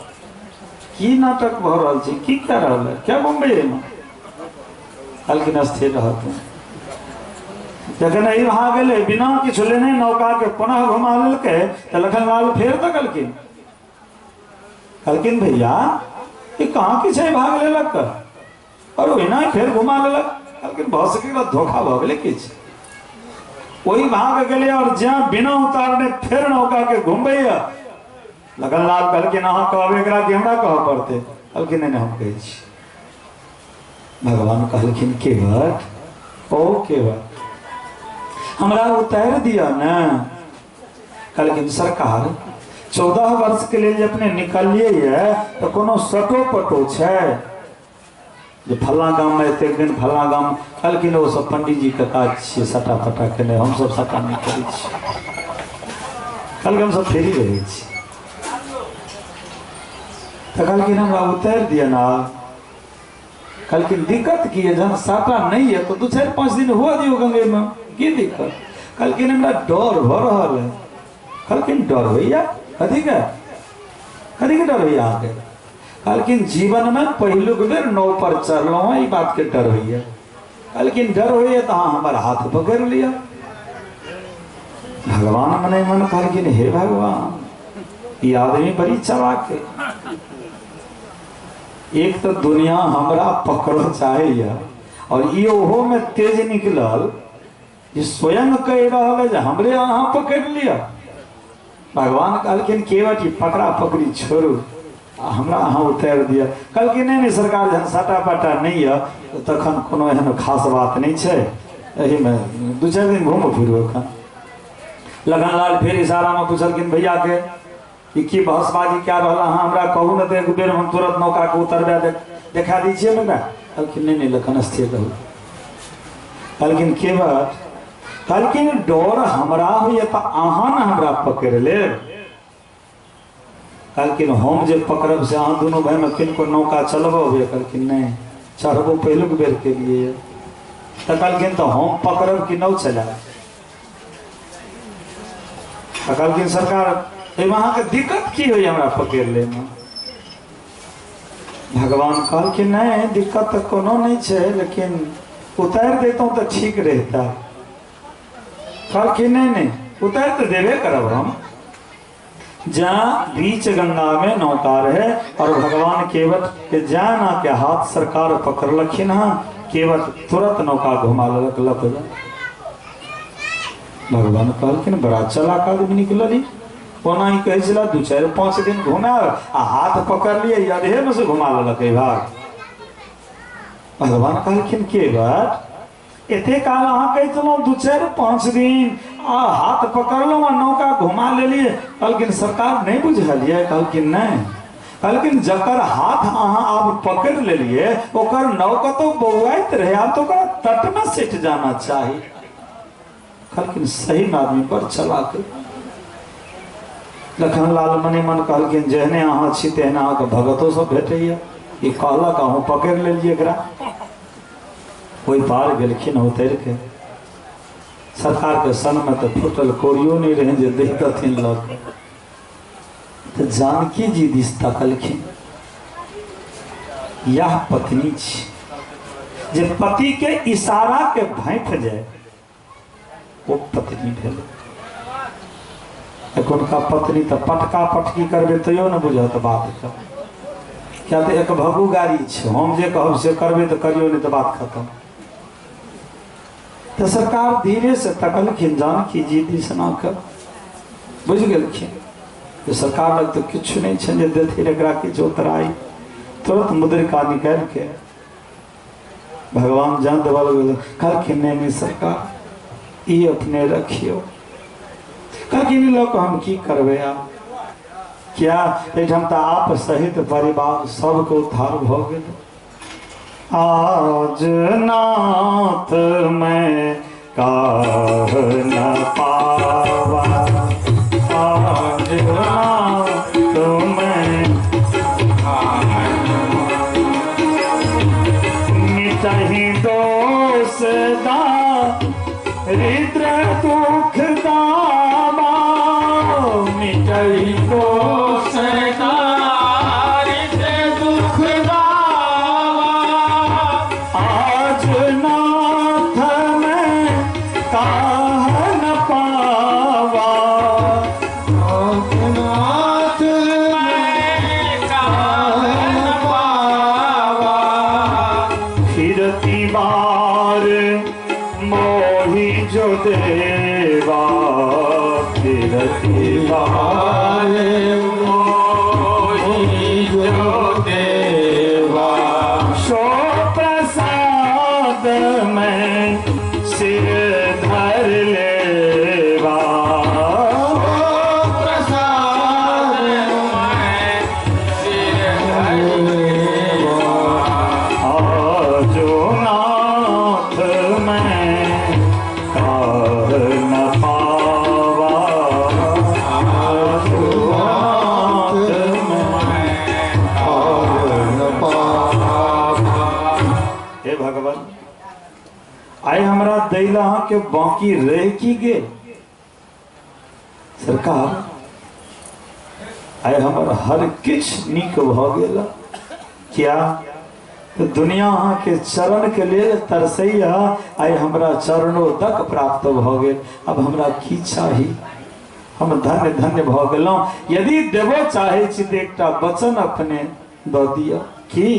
की नाटक भऽ रहल छै, की कह रहल है, क्या बम्बई में? कहलखिन स्थिर रहत। जखन एहि भा गेलै बिना किछु लेने नौका के पुनः घुमा लेलकै तऽ लखनलाल फेर तकलखिन, कहलखिन भैया ई कहाँ किछु एहि भाग लेलक और ओहिना फेर घुमा लेलक। कहलखिन भऽ सकै धोखा भऽ गेलै किछु। ओहि भाग गेलै और ज्याँ बिना उतारने फेर नौका के घुमबैया। लखनलाल कहलखिन अहाँ कहबै एकरा कि हमरा कहऽ पड़तै? कहलखिन नहि नहि हम कहै छी। भगवान कहलखिन केवट ओ केवट हमरा उतारि दिअ ने। कहलखिन सरकार 14 वर्ष के लेल जे अपने निकलिए तऽ कोनो सटो पटो छै जे फल्लाँ गाम में एतेक दिन फल्लाँ गाम? कहलखिन ओ सब पंडीजी के काज छियै, सटा पटा के नहि, हमसब सटा नहि करै छी। कहलखिन हमसब फेरी रहै छी। तऽ कहलखिन हमरा उतारि दिअ ने। कहलखिन दिक्कत की है, जहन साटा नहीं है तो 2 4 5 दिन हुआ दियौ गंगे में, की दिक्कत? कहलखिन हमरा डर भऽ रहल है। कहलखिन डर होइया? कथी के कथी के डर होइया अहाँके? कहलखिन जीवन में पहिलुक बेर नाव पर चढ़लहुँ हँ, ई बात के डर होइया। कहलखिन डर होइया तऽ अहाँ हमर हाथ पकड़ि लिअ। भगवान मने मन कहलखिन हे भगवान ई आदमी बड़ी चालाक है, एक तो दुनिया हमरा पकड़ऽ चाहैया और ई ओहो में तेज निकलल जे स्वयं कहि रहल है जे हमरे अहाँ पकड़ि लिअ। भगवान कहलखिन केवट ई पकड़ा पकड़ी छोड़ू, हमरा अहाँ उतारि दिअ। कहलखिन नहि नहि सरकार जहन सटा पटा नहि यऽ तखन कोनो एहन खास बात नहि छै, एहिमे 2 4 दिन घूमू फिरू एखन। लखनलाल फेर इशारामे पुछलखिन भैया के कि की बहसबाजी क्या रहल, अहाँ हमरा कहू ने तऽ एक बेर हम तुरंत नौका के उतरबा देखा दै छियै ने। कहलखिन नहि नहि लखन स्थिर रहू। कहलखिन केवट, कहलखिन डर हमरा होइए तऽ अहाँ ने हमरा पकड़ि लेब। कहलखिन हम जे पकड़ब से अहाँ दुनू भाइमे किनको नौका चलबऽ होइए? कहलखिन नहि, चढ़बो पहिलुक बेर के लिए। तऽ कहलखिन तऽ हम पकड़ब कि नाव चलायब? तऽ कहलखिन सरकार एहिमे अहाँके दिक्कत की होइए हमरा पकड़ि लैमे? भगवान कहलखिन नहि, दिक्कत तऽ कोनो नहि छै, लेकिन उतारि दैतहुँ तऽ ठीक रहिता। कहलखिन नहि नहि, उतारि तऽ देबे करब हम। जहाँ बीच गंगा में नौका रहे और भगवान केवट के जाना के हाथ सरकार पकड़लखिन हँ, केवट तुरंत नौका घुमा लेलक लक। भगवान कहलखिन बड़ा चलाक आदमी निकलली, ओना ही कहै छला 2 4 5 दिन घुमायब आ हाथ पकड़लियै अधे में से घुमा लेलक भाग। भगवान कहलखिन केवट एते काल अहाँ कहै छलहुँ 2 4 5 दिन आ हाथ पकड़लहुँ आ नौका घुमा लेलियै। कहलखिन सरकार नहि बुझलियै? कहलखिन नहि। कहलखिन जकर हाथ अहाँ आब पकड़ि लेलियै ओकर नाव कतौ बौआइत रहै, आब तऽ ओकरा तटमे सटि जाना चाही। कहलखिन सही में आदमी बड़ चलाक। लखनलाल मने मन कहलखिन जेहने अहाँ छी तेहने अहाँके भगतो सब भेटैया। ई कहलक अहूँ पकड़ि लेलियै एकरा। ओहि पार गेलखिन उतरि के, सरकार के सन में तो फूटल कोरियो नहीं रहे जे दैतथिन लऽ के। तऽ जानकी जी दिस तकलखिन, यह पत्नी छी जे पति के इशारा के भाँपि जाय ओ पत्नी भेल। एखुनका पत्नी तऽ पटका पटकी करबै तैयो ने बुझत बात के, क्या तऽ एक भगू गाड़ी छै, हम जे कहब से करबै तऽ करियौ, नहीं तऽ बात खत्म। तऽ सरकार धीरे से तकलखिन जानकी जी दिस के, बुझि गेलखिन जे सरकार लग तऽ किछु नहि छै जे देथिन एकरा किछु उतराई। तुरंत मुद्रिका निकालि के भगवान जान देबऽ लगल। कहलखिन नहि नहि सरकार ई अपने रखियौ। कहलखिन ई लऽ कऽ हम की करबै आब? क्या एहिठाम तऽ आप सहित परिवार सबके उद्धार भऽ गेल। आज नाथ मैं काह न पावा, आज नाथ मैं मिटहि दोष दारिद्र दुख दावा, मिटहि दोष दारिद्र दुख दावा, आज नाथ मैं काह न पावा, आज नाथ मैं काह न पावा, फिरती बार मोहि जो देवा, फिरती बार मोहि जो देवा, सो प्रसाद मैं सिर धर लेवा, सो प्रसाद मैं सिर धर लेवा, आजो नाथ मैं काह न पावा, आजो नाथ मैं काह न पावा। हे भगवान आइ हमरा दैला अहाँके बाकी रह की गेल? सरकार आइ हमर हर किछु नीक भऽ गेल। क्या तो दुनिया अहाँके चरण के लेल तरसैया, आइ हमरा चरणोदक प्राप्त भऽ गेल। अब हमरा की चाही? हम धन्य धन्य भऽ गेलहुँ। यदि देबो चाहै छी तऽ एकटा वचन अपने दऽ दिअ की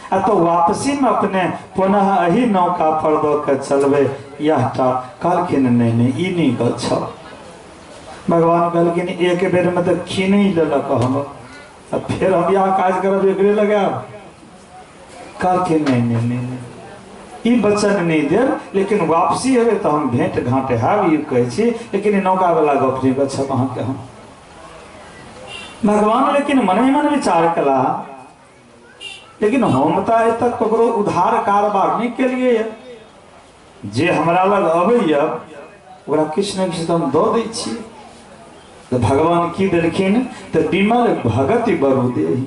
आ तो वापसी में अपने पुनः एही नौका पर दऽ के चलबै, यह टा। कहलखिन नहि नहि ई नहि गच्छ। भगवान कहलखिन एक बेर में तऽ कीन ही लेलक हमर, आ फेर हम यह काज करब एकरे लगायब? कहलखिन नहीं नहीं नहीं नहीं ई वचन नहीं देब, लेकिन वापसी हेबै तऽ हम भेंट घाट हैब ई कहै छी, लेकिन ई नौका वाला गप नहि गच्छब अहाँके हम। भगवान लेकिन मने मन विचार कला, लेकिन हम तऽ आइ तक ककरो उधार कारोबार नहि केलियै, जे हमरा लग अबैया ओकरा किछु ने किछु तऽ हम दऽ दै छियै। तऽ भगवान की देलखिन? तऽ विमल भगति बरु देही।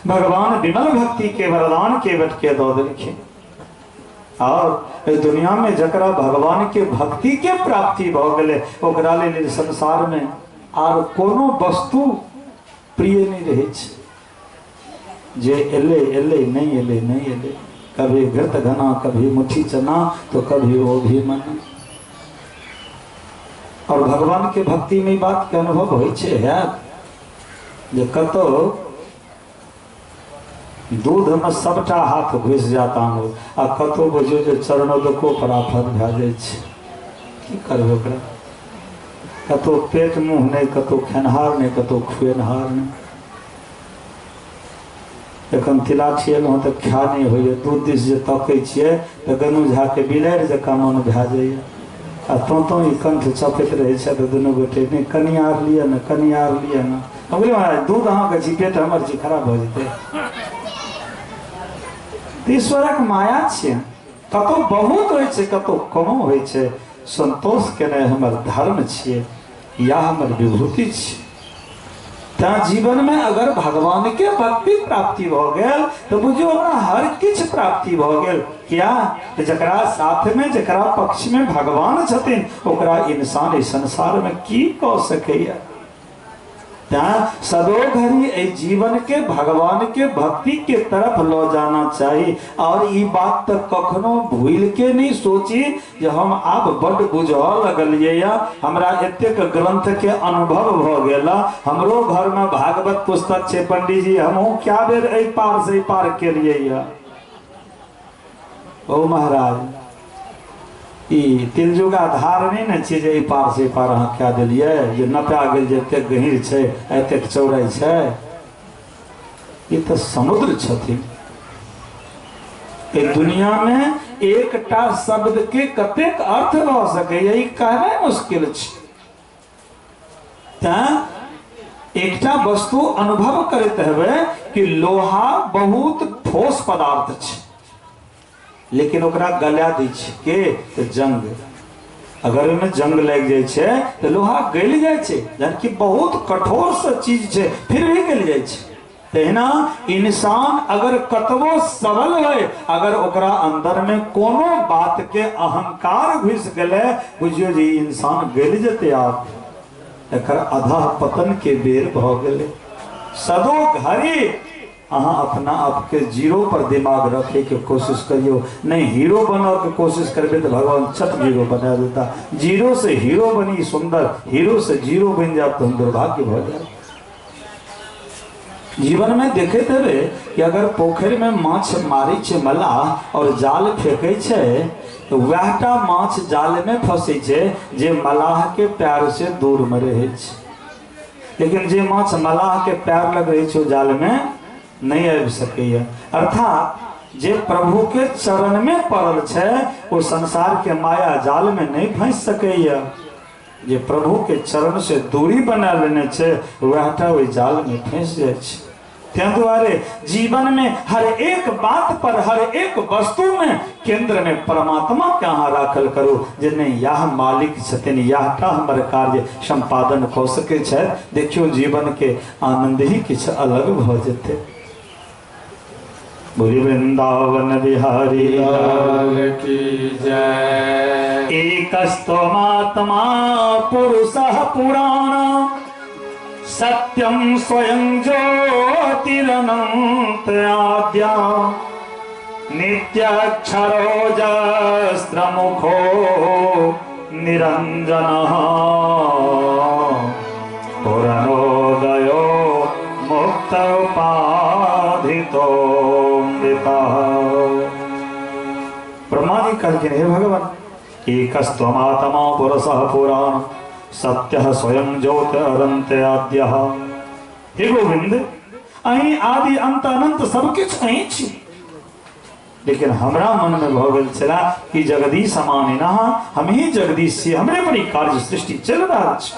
भगवान विमल भक्ति के वरदान केवट के दऽ देलखिन। और एहि दुनिया में जकरा भगवान के भक्ति के प्राप्ति भ गेलै ओकरा लेल संसार में आर कोनो वस्तु प्रिय नहीं रहै छै। जे एलै एलै, नहीं एलै नहीं एलै। कभी घृत घना, कभी मुट्ठी चना, तो कभी वो भी मना। और भगवान के भक्ति में बात के अनुभव होइ छै हैत जे कतौ दूध में सबटा हाथ घुसि जात आंगुर आ कतौ बुझियौ जे चरणोदको पर आफत भए जाइ छै। की करबै ओकरा? कतौ पेट मुँह नहि, कतौ खेनहार नहि, कतौ खुएनहार नहि। एखन तिलाठी एलहुँ तऽ खा नहि होइए, दूध दिस जे तकै छियै तऽ गनू झाके बिलाड़ि जकाँ मन भए जाइए। आ तों तों ई कंठ चपैत रहै छै तऽ दुनू गोटे नहि कनि आर लिअ ने, कनि आर लिअ ने। हम कहलियै महाराज दूध अहाँके छी, पेट हमर छी, खराब भऽ जेतै। तऽ ईश्वरक माया छियै, कतौ बहुत होइ छै, कतौ कमो होइ छै। संतोष केनाइ हमर धर्म छियै, या हमर विभूति छियै। तैं जीवन में अगर भगवान के भक्ति प्राप्ति भ गेल तो बुझियौ हमरा हर किछु प्राप्ति भ गेल। किया? तो जकरा साथ में, जकरा पक्ष में भगवान छथिन ओकरा इंसान इस संसार में की कऽ सकैया। तैं सदो घड़ी एहि जीवन के भगवान के भक्ति के तरफ ल जाना चाही। और ई बात तऽ कखनो भूल के नहीं सोची जे हम आब बड्ड बुझऽ लगलियै या, हमरा एतेक ग्रंथ के अनुभव भऽ गेल, हमरो घर में भागवत पुस्तक छै पंडीजी, हमहूँ क्या बेर एहि पार से एहि पार केलियै या। ओ महाराज, ई तिलजुगा धार नहीं ने छियै जे एहि पार से एहि पार अहाँ कए देलियै, जे नपा गेल जे एतेक गहीर छै एतेक चौड़ाइ छै। ई तऽ समुद्र छथिन। एहि दुनिया में एकटा शब्द के कतेक अर्थ भऽ सकैया ई कहनाइ मुश्किल छै। तैं एकटा वस्तु अनुभव करैत हेबै कि लोहा बहुत ठोस पदार्थ छै, लेकिन ओकरा गला दै छै के? तऽ जंग। अगर ओहिमे जंग लागि जाइ छै तऽ लोहा गलि जाइ छै, जहन कि बहुत कठोर से चीज छै फिर भी गलि जाइ छै। तहिना इंसान अगर कतबो सबल है, अगर ओकरा अंदर में कोनो बात के अहंकार घुसि गेलै, बुझियौ जे ई इंसान गलि जेतै। आब एकर अधः पतन के बेर भऽ गेलै। सदो घड़ी अहाँ अपना आपके जीरो पर दिमाग रखे के कोशिश करियो, नहीं हीरो बनऽ के कोशिश करबे तो भगवान चट जीरो बना देता। जीरो से हीरो बनी सुंदर, हीरो से जीरो बन जाए तो हम दुर्भाग्य भऽ जाए। जीवन में देखैत हेबै कि अगर पोखरि में माछ मारै छै मलाह और जाल फेंकै छै तऽ वएहटा माछ जाल में फंसै छै जे मलाह के पैर से दूर में रहै छै। लेकिन जे माछ मलाह के पैर लग रहै छै ओ जाल में नहीं आबि सकैया। अर्थात जे प्रभु के चरण में पड़ल छै ओ संसार के माया जाल में नहीं फंसि सकैया। जे प्रभु के चरण से दूरी बना लेने छै वएहटा ओहि जाल में फंसि जाइ छै। तैं दुआरे जीवन में हर एक बात पर, हर एक वस्तु में केंद्र में परमात्मा के अहाँ राखल करू जे नहीं यह मालिक छथिन, यहटा हमर कार्य संपादन कऽ सकै छथि। देखियौ जीवन के आनंद ही किछु अलग भऽ जेतै। बोली वृंदावन बिहारी लाल की जय। एकस्तमात्मा पुरुषः पुराण सत्यं स्वयं ज्योतिरनंत आद्या नित्याक्षरोजस्त्रमुखो निरंजनः पुरनोदयो मुक्त उपाधितोऽमृतः। ब्रह्मा जी कहलखिन हे भगवान, एकस्त्वमात्मा पुरुषः पुराण सत्यः स्वयं ज्योतिरंत आद्यः। हे गोविंद, अहीं आदि अंत अनंत सब किछु अहीं छी, लेकिन हमरा मन में भऽ गेल छला कि जगदीश मानिनः, हम ही जगदीश छी, हमरे पर ई कार्य सृष्टि चलि रहल छै।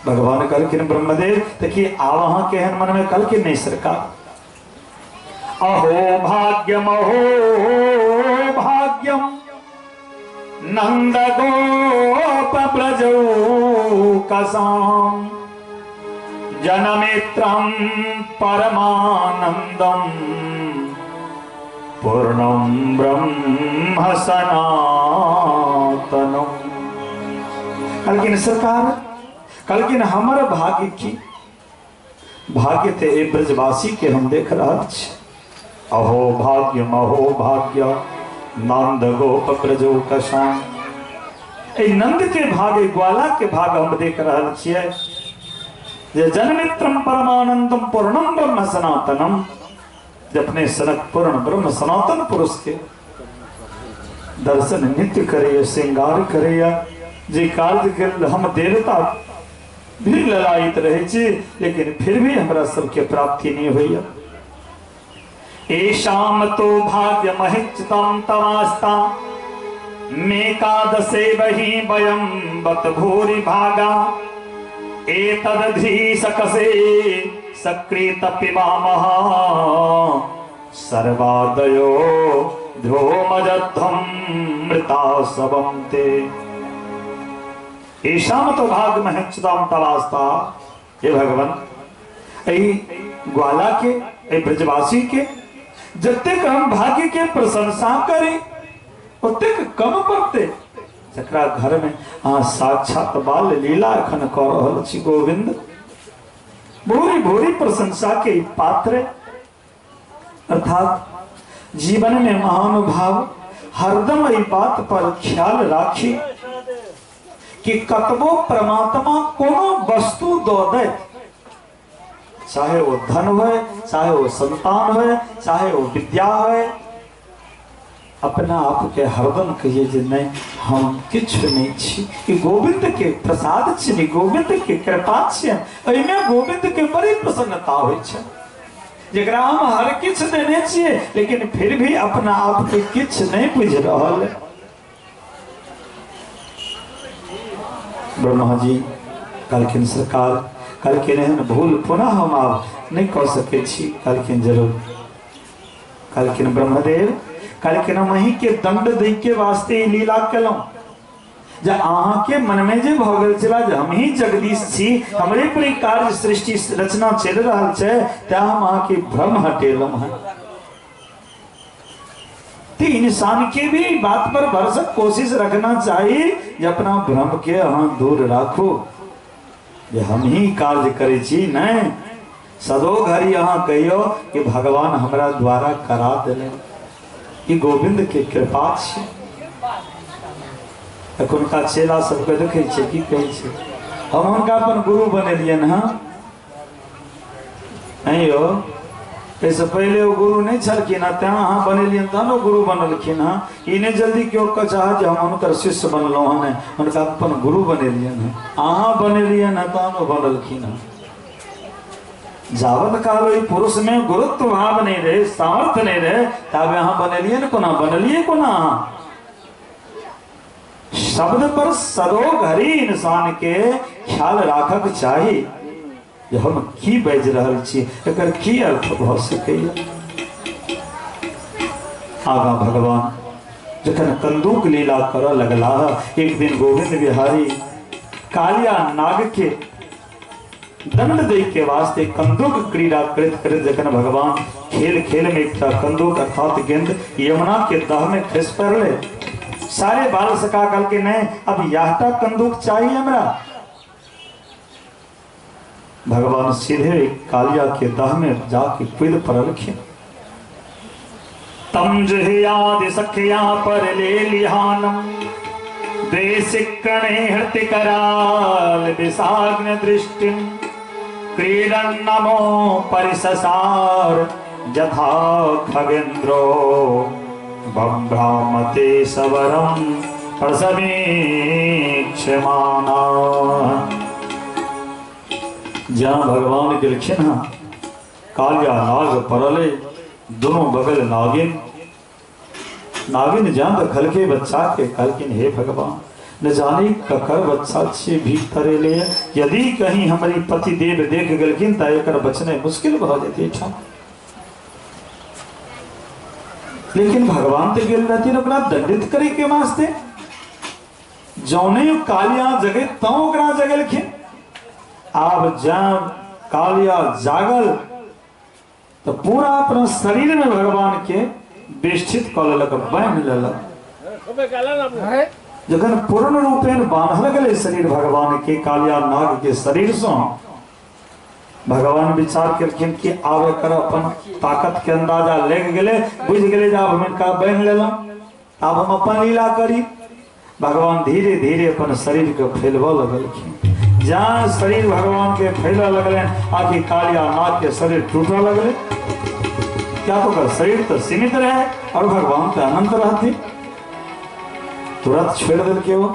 भगवान कहलखिन ब्रह्मदेव तऽ की आब अहाँ केहन मन में? कहलखिन नहीं सरकार, अहो भाग्यम अहो भाग्यम नंद गोप ब्रजौ कसाम जनमित्रं परमानंदम पूर्णं ब्रह्म सनातनम। कहलखिन सरकार, कहलखिन हमर भाग्य की भाग्य ते ए ब्रजवासी के हम देख रहल छी। अहो भाग्य महो भाग्य नंद गोप ब्रजो कशान। ए नंद के भाग्य ग्वाला के भाग हम देख रहल छियै जे जन्मित्रम परमानंदम पूर्णम ब्रह्म सनातनम, जे अपने सनक पूर्ण ब्रह्म सनातन पुरुष के दर्शन नित्य करैया, श्रृंगार करैया, जे कार्य के हम देवता भी ललायित रहे छी, लेकिन फिर भी हमरा सबके प्राप्ति नहीं होइया। एशाम तो भाग्य महिचितम तवास्ता मेकादशे वही वयम बत भूरि भागा एतदधि सकसे सकृत पिबामः सर्वादयो ध्रुवमजध्वं मृता सबम ते। एशाम तो भाग्य महिचितम तवास्ता। हे भगवान, एहि ग्वाला के, एहि ब्रजवासी के जतेक हम भाग्य के प्रशंसा करी ओतेक कम पड़ते। जकरा घर में अहाँ साक्षात बाल लीला एखन कऽ रहल छी गोविंद, भूरी भूरी प्रशंसा के पात्र। अर्थात जीवन में महानुभाव हरदम एहि बात पर ख्याल राखी कि कतबो परमात्मा कोनो वस्तु दऽ दैत, चाहे वो धन होए, चाहे वो संतान होए, चाहे वो विद्या होए, अपना आप के हरदम कहिए जे नहीं हम किछु नहीं छी, ई गोविंद के प्रसाद छी, गोविंद के कृपा छी। एहिमे गोविंद के बड़ी प्रसन्नता होइ छै, जकरा हम हर किछु देने छियै लेकिन फिर भी अपना आप के किछु नहीं बुझि रहल। ब्रह्मा जी कहलखिन सरकार, कहलखिन एहन भूल पुनः हम आब नहीं कऽ सकै छी। कहलखिन जरूर। कहलखिन ब्रह्मदेव, कहलखिन हम अहीं के दंड दै के वास्ते ई लीला केलहुँ, जे अहाँ के मन में जे भऽ गेल छला जे हम ही जगदीश छी, हमरे पर ई कार्य सृष्टि रचना चलि रहल छै, तैं हम अहाँ के भ्रम हटेलहुँ हँ। तो इंसान के भी बात पर भरसक कोशिश रखना चाहिए जे अपना भ्रम के अहाँ दूर राखू, जे हम ही कार्य करै छी। नहीं, सदो घड़ी अहाँ कहियो कि भगवान हमरा द्वारा करा देलनि, ई गोविंद के कृपा छै। एखुनका चेला सबके देखै छियै की कहै छै, हम हुनका अपन गुरु बनेलियनि हँ। नहीं यौ, एहिसँ पहिले ओ गुरु नहीं छलखिन हँ, तैं अहाँ बनेलियनि तहन ओ गुरु बनलखिन हँ। ई नहि जल्दी केओ के चाहत जे हम हुनकर शिष्य बनलहुँ हँ, नहि, हुनका अपन गुरु बनेलियनि हँ, अहाँ बनेलियनि हँ तहन ओ बनलखिन हँ। जावत काल ओहि पुरुष में गुरुत्व भाव नहीं रहे, सामर्थ्य नहीं रहे, ताबे अहाँ बनेलियै ने कोना, बनलियै कोना अहाँ? शब्द पर सदो घड़ी इंसान के ख्याल राखक चाही जे हम की बाजि रहल छी, एकर की अर्थ भऽ सकैया। आगा भगवान जखन कंदूक लीला करऽ लगलाह, एक दिन गोविंद बिहारी कालिया नाग के दंड दै के वास्ते कंदूक क्रीड़ा करैत करैत जखन भगवान खेल खेल में एकटा कंदूक अर्थात गेंद यमुना के दह में खसि पड़लै, सारे बाल सखा कहलकै नहीं अब यहटा कंदूक चाहिए हमरा। भगवान सीधे कालिया के दह में जाके कूद पड़लखिन। तम जुहियादि सखिया पर ले लिहानम देशिकणे हृति कराल विषाग्न दृष्टिम क्रीडन नमो परिससार यथा खगेन्द्रो बभ्रामते सवरम प्रसमीक्षमाणा। जहाँ भगवान गेलखिन हँ, कालिया नाग पड़ले, दोनों बगल नागिन। नागिन जहाँ देखलकै बच्चा के, कहलखिन हे भगवान, न जाने ककर बच्चा छियै भीतर एलै, यदि कहीं हमारी पति देव देख गेलखिन तऽ एकर बचनाइ मुश्किल भऽ जेतै एहिठाम। लेकिन भगवान तऽ गेल रहथिन ओकरा दंडित करे के वास्ते, जौने कालिया जगे तौ ओकरा जगेलखिन। आब जब कालिया जागल तो पूरा अपना शरीर में भगवान के विष्ठित कऽ लेलक, बान्हि लेलक। जखन पूर्ण रूपेण बान्हल गेलै शरीर भगवान के कालिया नाग के शरीर सँ, भगवान विचार केलखिन कि आब एकर अपन ताकत के अंदाजा लागि गेलै, बुझि गेलै जे आब हम हिनका बान्हि लेलहुँ, आब हम अपन लीला करी। भगवान धीरे धीरे अपन शरीर के फैलबऽ लगलखिन। जहाँ शरीर भगवान के फैलऽ लगलनि, आखिर कालिया नाग के शरीर टूटऽ लगलै। क्या तो ओकर शरीर तो सीमित रहे और भगवान तो अनंत रहथिन। तुरंत छोड़ देलकै वो,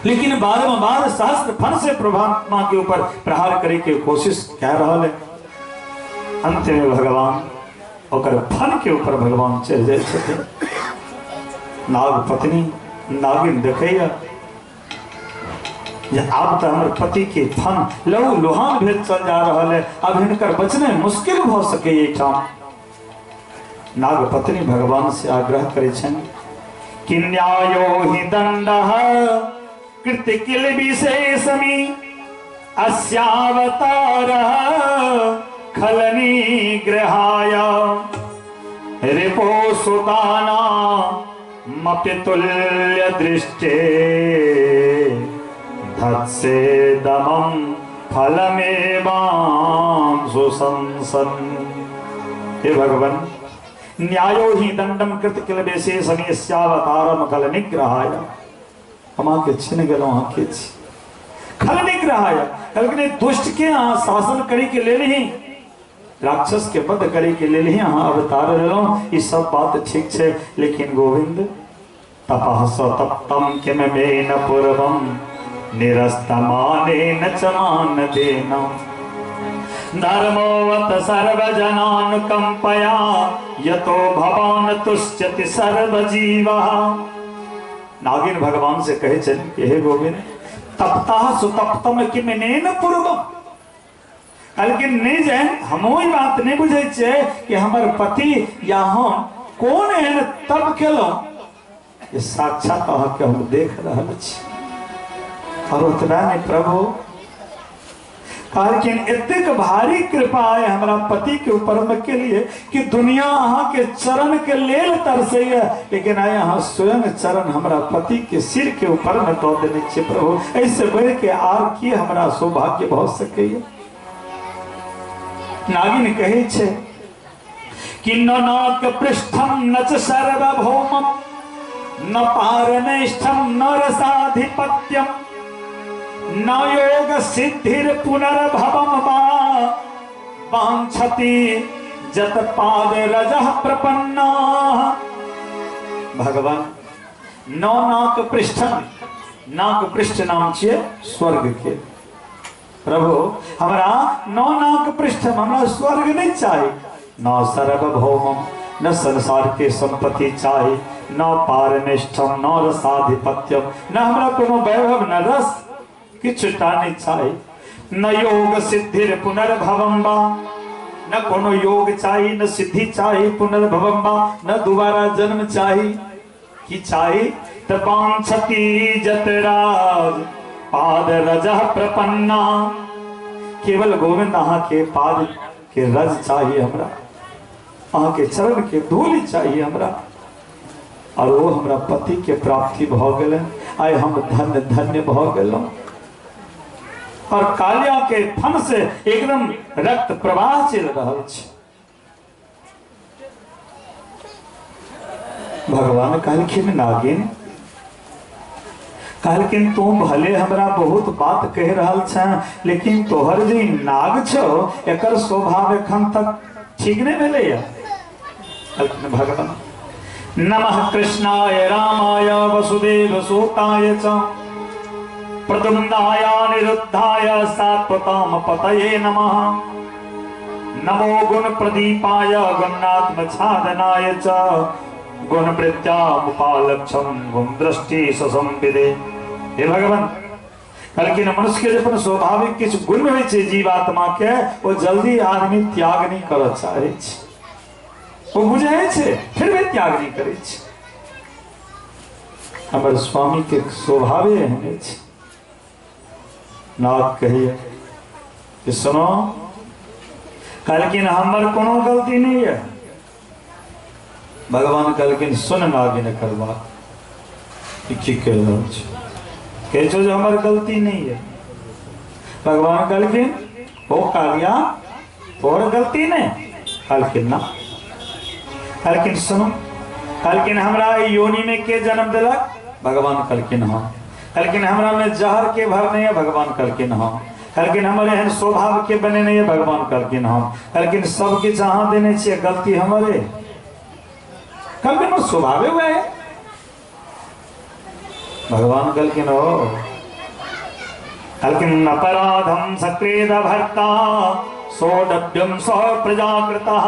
लेकिन बारम्बार सहस्त्र फन से परमात्मा के ऊपर प्रहार करे के कोशिश कह रहा है। अंत में भगवान ओकर फन के ऊपर भगवान चढ़ जाए छथिन। नाग पत्नी नागिन देखैया जे आब तो हमर पति के फन लहू लोहान भेल चल जा रहा है, अब हिनकर बचने मुश्किल भ सके एहिठाम। नाग पत्नी भगवान से आग्रह करे छनि कि न्यायो हि दंडः कृत किल विशेषमी अस्यावतारः खलनिग्रहाय रिपो सुतानामपि तुल्य दृष्टे धत्से दमं फलमेवां सुसंसन्। हे भगवान, न्यायो ही दंडम कृत किल विशेषमेस्यावतारम खल निग्रहाय। हम अहाँके छिन गेलहुँ, अहाँ के छी खल निग्रहाय। कहलखिन दुष्ट के अहाँ शासन करे के लेल ही, राक्षस के वध करे के लेल ही अहाँ अवतार लेलहुँ, ई सब बात ठीक छै, लेकिन गोविंद तपः सतप्तम किम मेन पूर्वम निरस्तमानेन च मानदेन धर्मोवत सर्वजनानुकम्पया यतो भवान तुष्यति सर्वजीवः। नागिन भगवान से कहे छनि कि हे गोविंद, तप्तः सुतप्तम किम नेन पूर्वम। कहलखिन नहि जानि, हमहूँ ई बात नहि बुझै छियै कि हमर पति या हम कोन एहन तप केलहुँ जे साक्षात अहाँके हम देख रहल छी। और ओतबा नहि प्रभु, कहलखिन एतेक भारी कृपा है हमरा पति के ऊपर में के लिए कि दुनिया अहाँ के चरण के लेल तरसैया, लेकिन आइ अहाँ स्वयं चरण हमरा पति के सिर के ऊपर में दऽ देने छियै प्रभु। ऐसे बढ़ि के आर की हमरा सौभाग्य भऽ सकैया। नागिन कहै छै कि न नाक पृष्ठम न च सार्वभौमम न पारमेष्ठम न रसाधिपत्यम न योग सिद्धिर पुनर्भवम वा वांछति जत पाद रजः प्रपन्ना। भगवान न नाक पृष्ठम, नाक पृष्ठ नाम छियै स्वर्ग के। प्रभु हमरा न नाक पृष्ठम, हमरा स्वर्ग नहीं चाही, न सर्वभौमम, न संसार के संपत्ति चाही, न पारमेष्ठम, न रसाधिपत्यम, न हमरा कोनो वैभव न रस, किछु टा नहीं चाही, न योग सिद्धिर पुनर्भवम बा, न कोनो योग चाही, न सिद्धि चाही पुनर्भवम बा, न दोबारा जन्म चाही। की चाही त वांछति जत राज पाद रजः प्रपन्ना। केवल गोविंद अहाँ के पाद के रज चाहिए हमरा, अहाँ के चरण के धूल चाहिए हमरा, और वो हमरा पति के प्राप्ति भ गेलै, आइ हम धन्य धन्य भ गेलहुँ। और कालिया के फन से एकदम रक्त प्रवाह चलि रहल छै। भगवान कहलखिन नागिन, कहलखिन तू भले हमरा बहुत बात कहि रहल छह, लेकिन तोहर जे नाग छौ एकर स्वभाव एखन तक ठीक नहीं भेलैया। कहलखिन भगवान नमः कृष्णाय रामाय वसुदेव सुताय च प्रद्युम्नाय अनिरुद्धाय सात्वताम पतये नमः। नमो गुण प्रदीपाय गुणात्म छादनाय च गुण प्रत्यामुपालक्षम गुण दृष्टि ससंविदे। हे भगवान, कहलखिन मनुष्य के अपन स्वाभाविक किछु गुण होइ छै जीवात्मा के, ओ जल्दी आदमी त्याग नहीं करऽ चाहै छै, ओ बुझै छै फिर भी त्याग नहीं करै छै। हमर स्वामी के स्वभावे एहने छै। नाग कहिए कि सुनो, कहलखिन हमर कोनो गलती नहीं है, भगवान कहलखिन सुन नागिन एकर बात, की कहि रहल छै? कहै छौ जे हमर गलती नहीं है। भगवान कहलखिन ओ कालिया तोहर गलती नहीं? कहलखिन ना। कहलखिन सुनो, कहलखिन हमरा योनि में के जन्म दिलक? भगवान कहलखिन हाँ। कहलखिन हमरा में जहर के भरने है? भगवान कहलखिन हाँ। कहलखिन हमर एहन स्वभाव के बनेने है? भगवान कहलखिन हाँ। कहलखिन सब किछु अहाँ देने छियै, गलती हमरे? कहलखिन हमर स्वभावे वएह है। भगवान कहलखिन ओ, कहलखिन अपराधम सक्रेद भर्ता सोडभ्यम स प्रजाकृतः।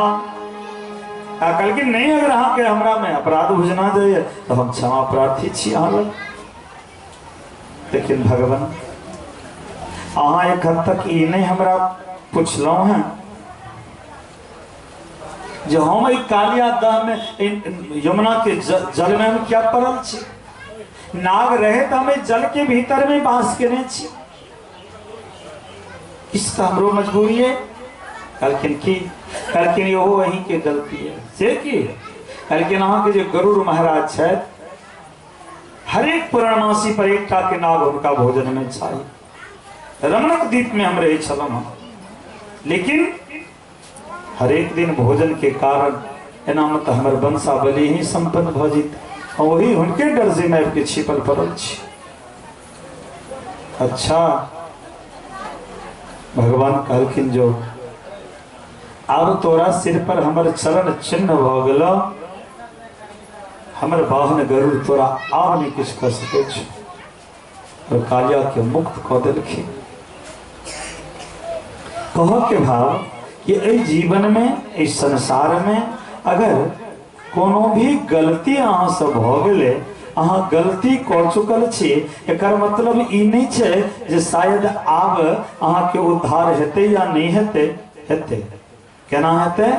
कहलखिन नहीं, अगर अहाँ के हमरा में अपराध बुझना जाइए तो हम क्षमा प्रार्थी छी अहाँ लग। लेकिन भगवान अहाँ एखन तक ई नहीं हमरा पुछलहुँ हैं जे हम एहि कालिया दह में यमुना के जल में हम क्या पड़ल छी? नाग रहे तो हम जल के भीतर में बास केने छी, इसका हमरो मजबूरी है। कहलखिन की? कहलखिन इहो अहीं के गलती है। से की? कहलखिन अहाँ के जे गरुड़ महाराज छथि, हरेक पूर्णमासी पर एकटा के नाग हुनका भोजन में चाही। रमणक द्वीप में हम रहे छलहुँ हँ, लेकिन हरेक दिन भोजन के कारण एना में तो हमर वंशावली ही संपन्न भ जीत, वही हुनके डर से मैं के छिपल पड़ल छी। अच्छा, भगवान कहलखिन जो आब तोरा सिर पर हमर चरण चिन्ह भ गेल, हमर वाहन गरुड़ तोरा आब नहीं किछु कर सकै छौ। और कालिया के मुक्त कऽ देलखिन। कह के भाव कि एहि जीवन में, एहि संसार में अगर कोनो भी गलती अहाँ से भ गेलै, अहाँ गलती कऽ चुकल छी, एकर मतलब ई नहीं छै जे शायद आब अहाँ के उद्धार हेतै या नहीं हेतै। हेतै। केना हेतै?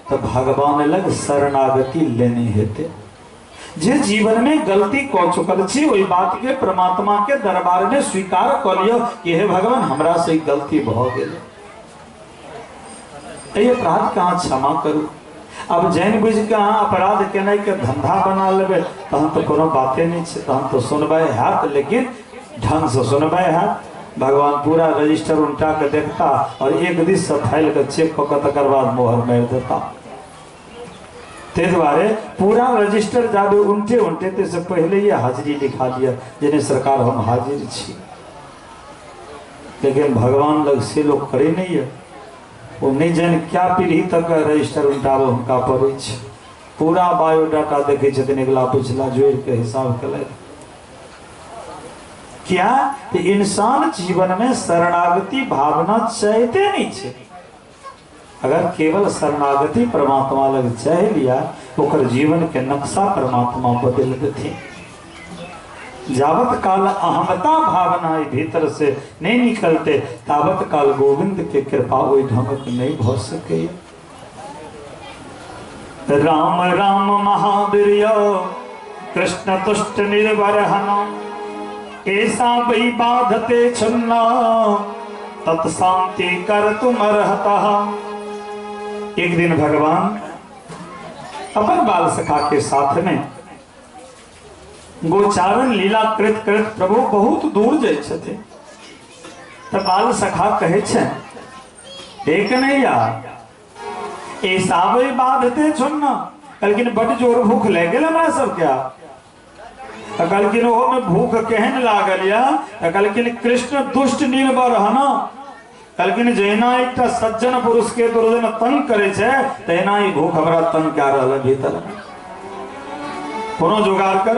तो भगवान लग शरणागति लेने हेतै। जे जीवन में गलती कऽ चुकल छी ओहि बात के परमात्मा के दरबार में स्वीकार कऽ लियौ कि हे भगवान हमरा से ई गलती भऽ गेल, एहि अपराध के अहाँ क्षमा करू। अब जानि बुझि के अहाँ अपराध केनाइ के धंधा बना लेबै तहन तो कोनो बाते नहीं छै, तहन तो सुनवाई हैत, लेकिन ढंग से सुनवाई हैत। भगवान पूरा रजिस्टर उल्टा के देखता और एक दिस से फाइल के चेक कऽ के तकर बाद मोहर मारि देता। ताहि दुआरे पूरा रजिस्टर जाबे उल्टे उल्टे ते से पहले ही हाजिरी लिखा लिया जेने सरकार हम हाजिर छी। लेकिन भगवान लग से लोग करे नहीं है, वो नहीं जाने क्या पीढ़ी तक रजिस्टर उल्टाबो हुनका पड़ै छै। पूरा बायोडाटा देखै छथिन, अगिला पिछला जोड़ि के हिसाब केलथि। क्या तो इंसान जीवन में शरणागति भावना चाहते नहीं छै। अगर केवल शरणागति परमात्मा लग चाह लिया, ओकर जीवन के नक्शा परमात्मा बदल देथिन। जावत काल अहमता भावना भीतर से नहीं निकलते तावत काल गोविंद के कृपा ओहि ढंगक नहीं भ सके। राम राम महावीर कृष्ण तुष्ट निर्वरहन ऐसा वै बाधते छन्ना तत्शांति कर तुम रहता। एक दिन भगवान अपन बाल सखा के साथ में गोचारण लीला कृत कृत प्रभु बहुत दूर जाइ छथिन। त बाल सखा कहै छनि एक नहीं यार ऐसा वै बाधते छन्ना, कहलखिन बड जोर भूख लागि गेल हमरा सबके। त कहलखिन ओहो में भूख केहन लागल या? त कहलखिन कृष्ण दुष्ट निर्भर हन। कहलखिन जहिना एकटा सज्जन पुरुष के दुर्जन तंग करे छै तहिना ई भूख हमरा तंग कए रहल है भीतर, कोनो जोगाड़ कर।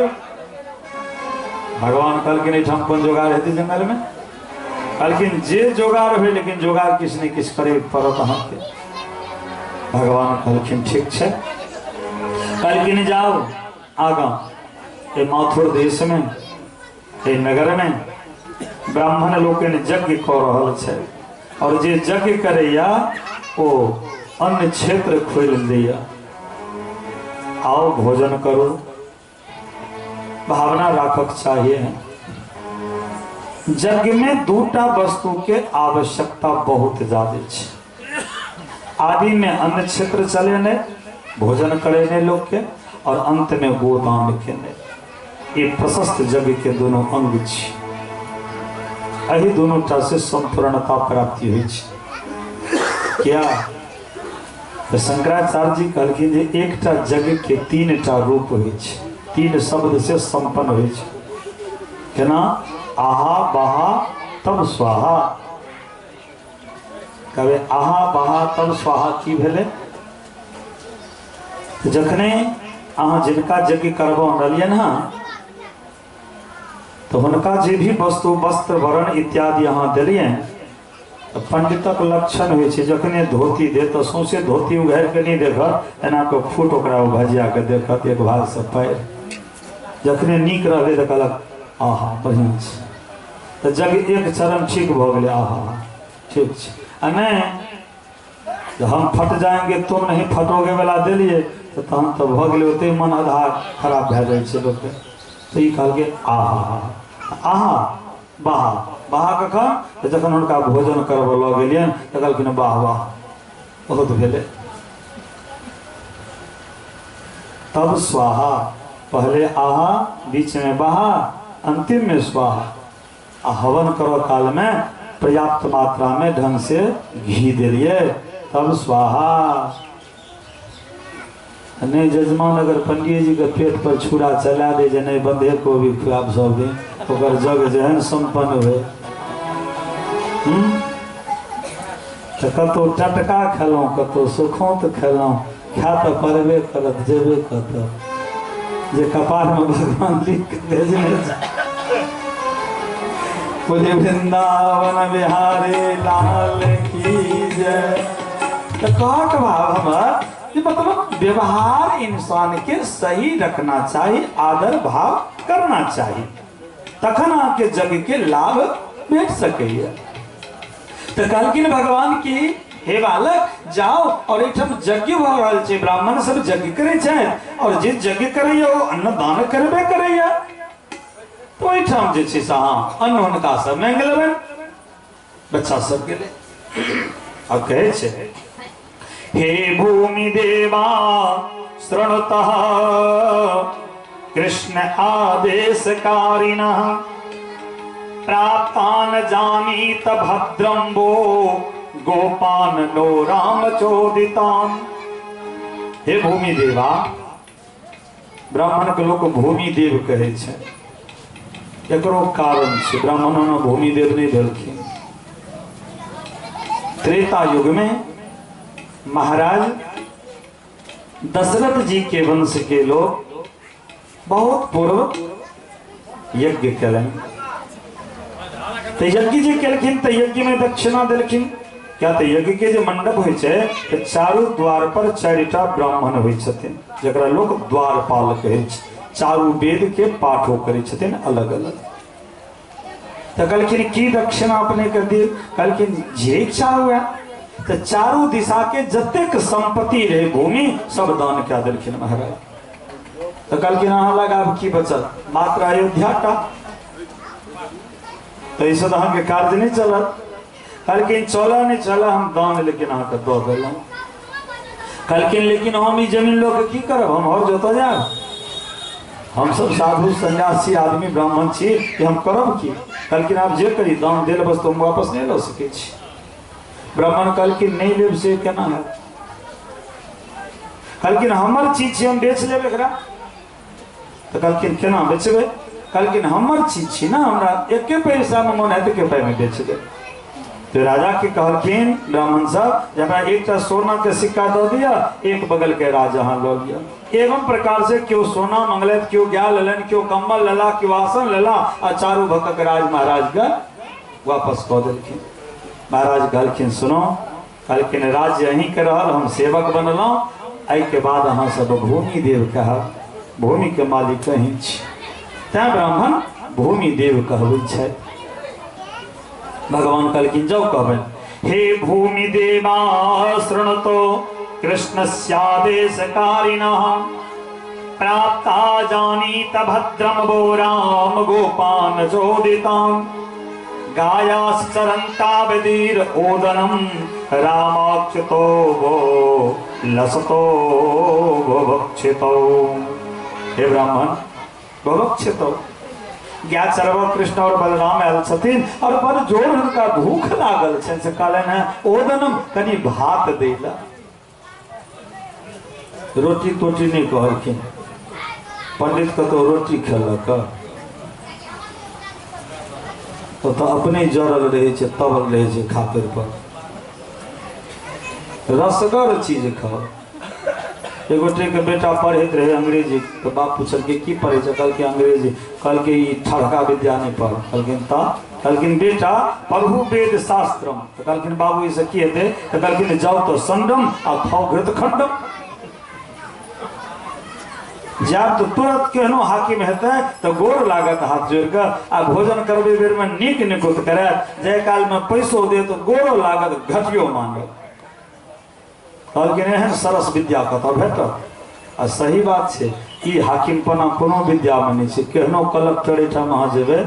भगवान कहलखिन एहिठाम कोन जोगाड़ हेतै जंगल में? कहलखिन जे जोगाड़ होय लेकिन जोगाड़ किछु ने किछु करे पड़त अहाँके। भगवान कहलखिन ठीक छै। कहलखिन जाओ आगाँ ए माथुर देश में, ए नगर में ब्राह्मण लोकनि यज्ञ कऽ रहल छै और जे यज्ञ करैया ओ अन्य क्षेत्र खोलि दैया, आओ भोजन करू। भावना राखक चाहिए। यज्ञ में दूटा वस्तु के आवश्यकता बहुत ज्यादा छै। आदि में अन्न क्षेत्र चले ने भोजन करे ने लोग के, और अंत में गोदान केनाइ। ई प्रशस्त यज्ञ के दोनों अंग छी। एहि दोनों टा से संपूर्णता प्राप्ति होइ छै। क्या तऽ शंकराचार्य जी कहलखिन जे एकटा यज्ञ के तीन टा रूप होइ छै, तीन शब्द से संपन्न होइ छै। केना? आहा बहा तब स्वाहा। कहबै आहा बहा तब स्वाहा की भेलै? जखने अहाँ जिनका यज्ञ करबऽ रहलियनि हँ तऽ हुनका जे भी वस्तु वस्त्र वरण इत्यादि अहाँ देलियनि, तऽ पंडितक लक्षण होइ छै जखने धोती दे तऽ सौंसे धोती उघारि कऽ नहि देखत, एना कऽ फूट ओकरा भजिया कऽ देखत एक भागसँ पैर। जखने नीक रहलै तऽ कहलक आहा बढ़िआँ छै, तऽ जग एक चरण ठीक भऽ गेलै, आहा ठीक छै। आ नहि हम फट जाएंगे तुम नहीं फटोगे वाला देलियै तऽ तहन तऽ भऽ गेलै, ओते मन आधा खराब भए जाइ छै लोकके। तऽ ई कहलकै आहा आहा बाहा बाहा कखन? तऽ जखन हुनका भोजन करबऽ लऽ गेलियनि तऽ कहलखिन वाह वाह बहुत भेलै। तब स्वाहा, पहले आहा बीच में बाहा अंतिम में स्वाहा। आ हवन करऽ काल में पर्याप्त मात्रा में ढंग से घी देलियै तब स्वाहा। नहीं जजमान अगर पंडित जी के पेट पर छुरा चला दे जे नहीं बंधे कोबी खुआब सब दिन, ओकर जग जेहन संपन्न हुए। तऽ कतहु टटका खेलहुँ कतहु सुखौंत खेलहुँ, खाय तऽ पड़बे करत, जेबे कतऽ जे कपारमे भगवान लिख के भेजने छै। बोले वृंदावन बिहारी लाल की जय। तऽ कहक भाव हमर जे मतलब व्यवहार इंसान के सही रखना चाही, आदर भाव करना चाही, तखन अहाँके जग के लाभ भेट सकैया। तऽ कहलखिन भगवान की हे बालक जाओ, और एहिठाम यज्ञ भऽ रहल छै, ब्राह्मण सब यज्ञ करै छथि और जे यज्ञ करैया ओ अन्नदान करबे करैया, तऽ ओहिठाम जे छै से अहाँ अन्न हुनका से मांगि लेबनि। बच्चा सब गेलै आ कहै छै हे भूमि देवा शृणुतः कृष्ण आदेशकारिणः प्राप्तान जानीत भद्रं वो गोपान नो राम चोदितान। हे भूमि देवा, ब्राह्मण के लोक भूमि देव कहै छै, एकरो कारण छै, ब्राह्मण ओना भूमि देव नहि भेलखिन। त्रेता युग में महाराज दशरथ जी के वंश के लोग बहुत पूर्व यज्ञ केलनि। तऽ यज्ञ जे केलखिन तऽ यज्ञ में दक्षिणा देलखिन। क्या तऽ यज्ञ के जे मंडप होइ छै तऽ चारू द्वार पर चारिटा ब्राह्मण होइ छथिन, जकरा लोक द्वारपाल कहै छै। चारू वेद के पाठो करै छथिन अलग अलग। तऽ कहलखिन की दक्षिणा अपने के दिल? कहलखिन जे इच्छा हुए। तऽ चारू दिशा के जतेक संपत्ति रहे भूमि सब दान कए देलखिन महाराज। तऽ कहलखिन अहाँ लग आब की बचल? मात्र अयोध्या टा, तऽ एहिसँ तऽ अहाँके कार्य नहि चलत। कहलखिन चलऽ नहि चलऽ, हम दान लेकिन अहाँके दऽ देलहुँ। कहलखिन लेकिन हम ई जमीन लऽ के की करब, हम हर जोतऽ जायब, हम सब साधु सन्यासी आदमी ब्राह्मण छी कि हम करब की? कहलखिन आप जे करी, दान देल वस्तु हम वापस नहि लऽ सकै छी। ब्राह्मण कहलखिन नहि लेब से केना हैत? कहलखिन हमर चीज छी, हम बेच लेब एकरा। तऽ कहलखिन केना बेचबै? कहलखिन हमर चीज छी ना, हमरा एके पैसा में मन हैत एके पाई में बेच देब। तो राजा के कहलखिन ब्राह्मण सब जे हमरा एकटा सोना के सिक्का दऽ दिअ, एक बगल के राज अहाँ लऽ लिअ। एवं प्रकार से केओ सोना मंगलथि, केओ गाय लेलनि, केओ कम्बल लेला, केओ आसन लेला, आ चारू भकक राज महाराज के वापस कऽ देलखिन। महाराज कहलखिन सुनो, कहलखिन राज्य अहीं के रहल, हम सेवक बनलहुँ, एहिके बाद अहाँ सब भूमि देव कहब, भूमि के मालिक अहीं छी, तैं ब्राह्मण भूमि देव कहबै छथि। भगवान कहलखिन जाउ कहबनि, हे भूमि देवा शृणुतो कृष्णस्यादेशकारिणः प्राप्ता जानीत भद्रम वो राम गोपान चोदिताम् गायाश्चरन्तावदीर ओदनम रामाक्षितो वो लसतो भुभुक्षितो। हे ब्राह्मण भवक्षित गाय चरबा कृष्ण और बलराम आयल छथिन और बड़ जोर हुनका भूख लागल छनि, से कहलनि हेँ ओदनम कनि भात दै ला। रोटी तोटी नहि कहलखिन, पंडित कतौ रोटी खेलक तो अपने जरल रहै छै, तबल रहै छै खातिर पर। रसगर चीज खाओ। एगोटे के बेटा पढ़ैत रहे अंग्रेजी, तो बाप पूछलकै की पढ़ै छै, कहलकै अंग्रेजी। कहलकै ई ठड़का विद्या नहि पढ़। कहलखिन तऽ? कहलखिन बेटा पढ़ू वेद शास्त्रम। तऽ कहलखिन बाबू ई से की हेतै? तऽ कहलखिन जाउ तऽ संडम आ खाउ घृत खंडम। जायब तऽ तुरंत केहनो हाकिम हेतै तऽ गोर लागत हाथ जोड़ि कऽ, आ भोजन करबै बेरमे नीक निकुत करत, जाहि कालमे पैसो देत गोरो लागत घटियो मांगत। कहलखिन एहन सरस विद्या कतऽ भेटत? आ सही बात छै, ई हाकिमपना कोनो विद्यामे नहि छै। केहनो कलक्टर एहिठाम अहाँ जेबै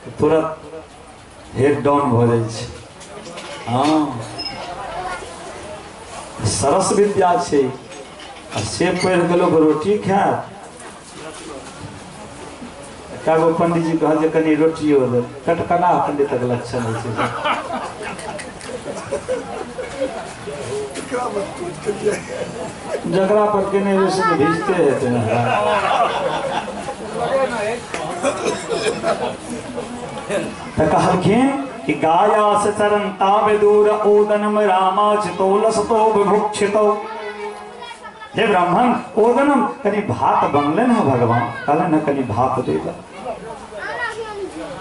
तऽ तुरंत हेड डाउन भऽ जाइ छै। हँ सरस विद्या छै, आ से पढ़ि कऽ लोक रोटी खायत। कएगो पंडीजी कहल जे कनि रोटियो दे, कटकना पंडितक लक्षण होइ छै। जकरा पर केने रहै से तऽ भिजते हेतै ने। तऽ कहलखिन कि गायास चरन्ता विदूर ओदनम रामाचितो लसतो विभुक्षितो। हे ब्राह्मण ओदनम कनि भात बनले ने भगवान, कहले ने कनि भात दे दा।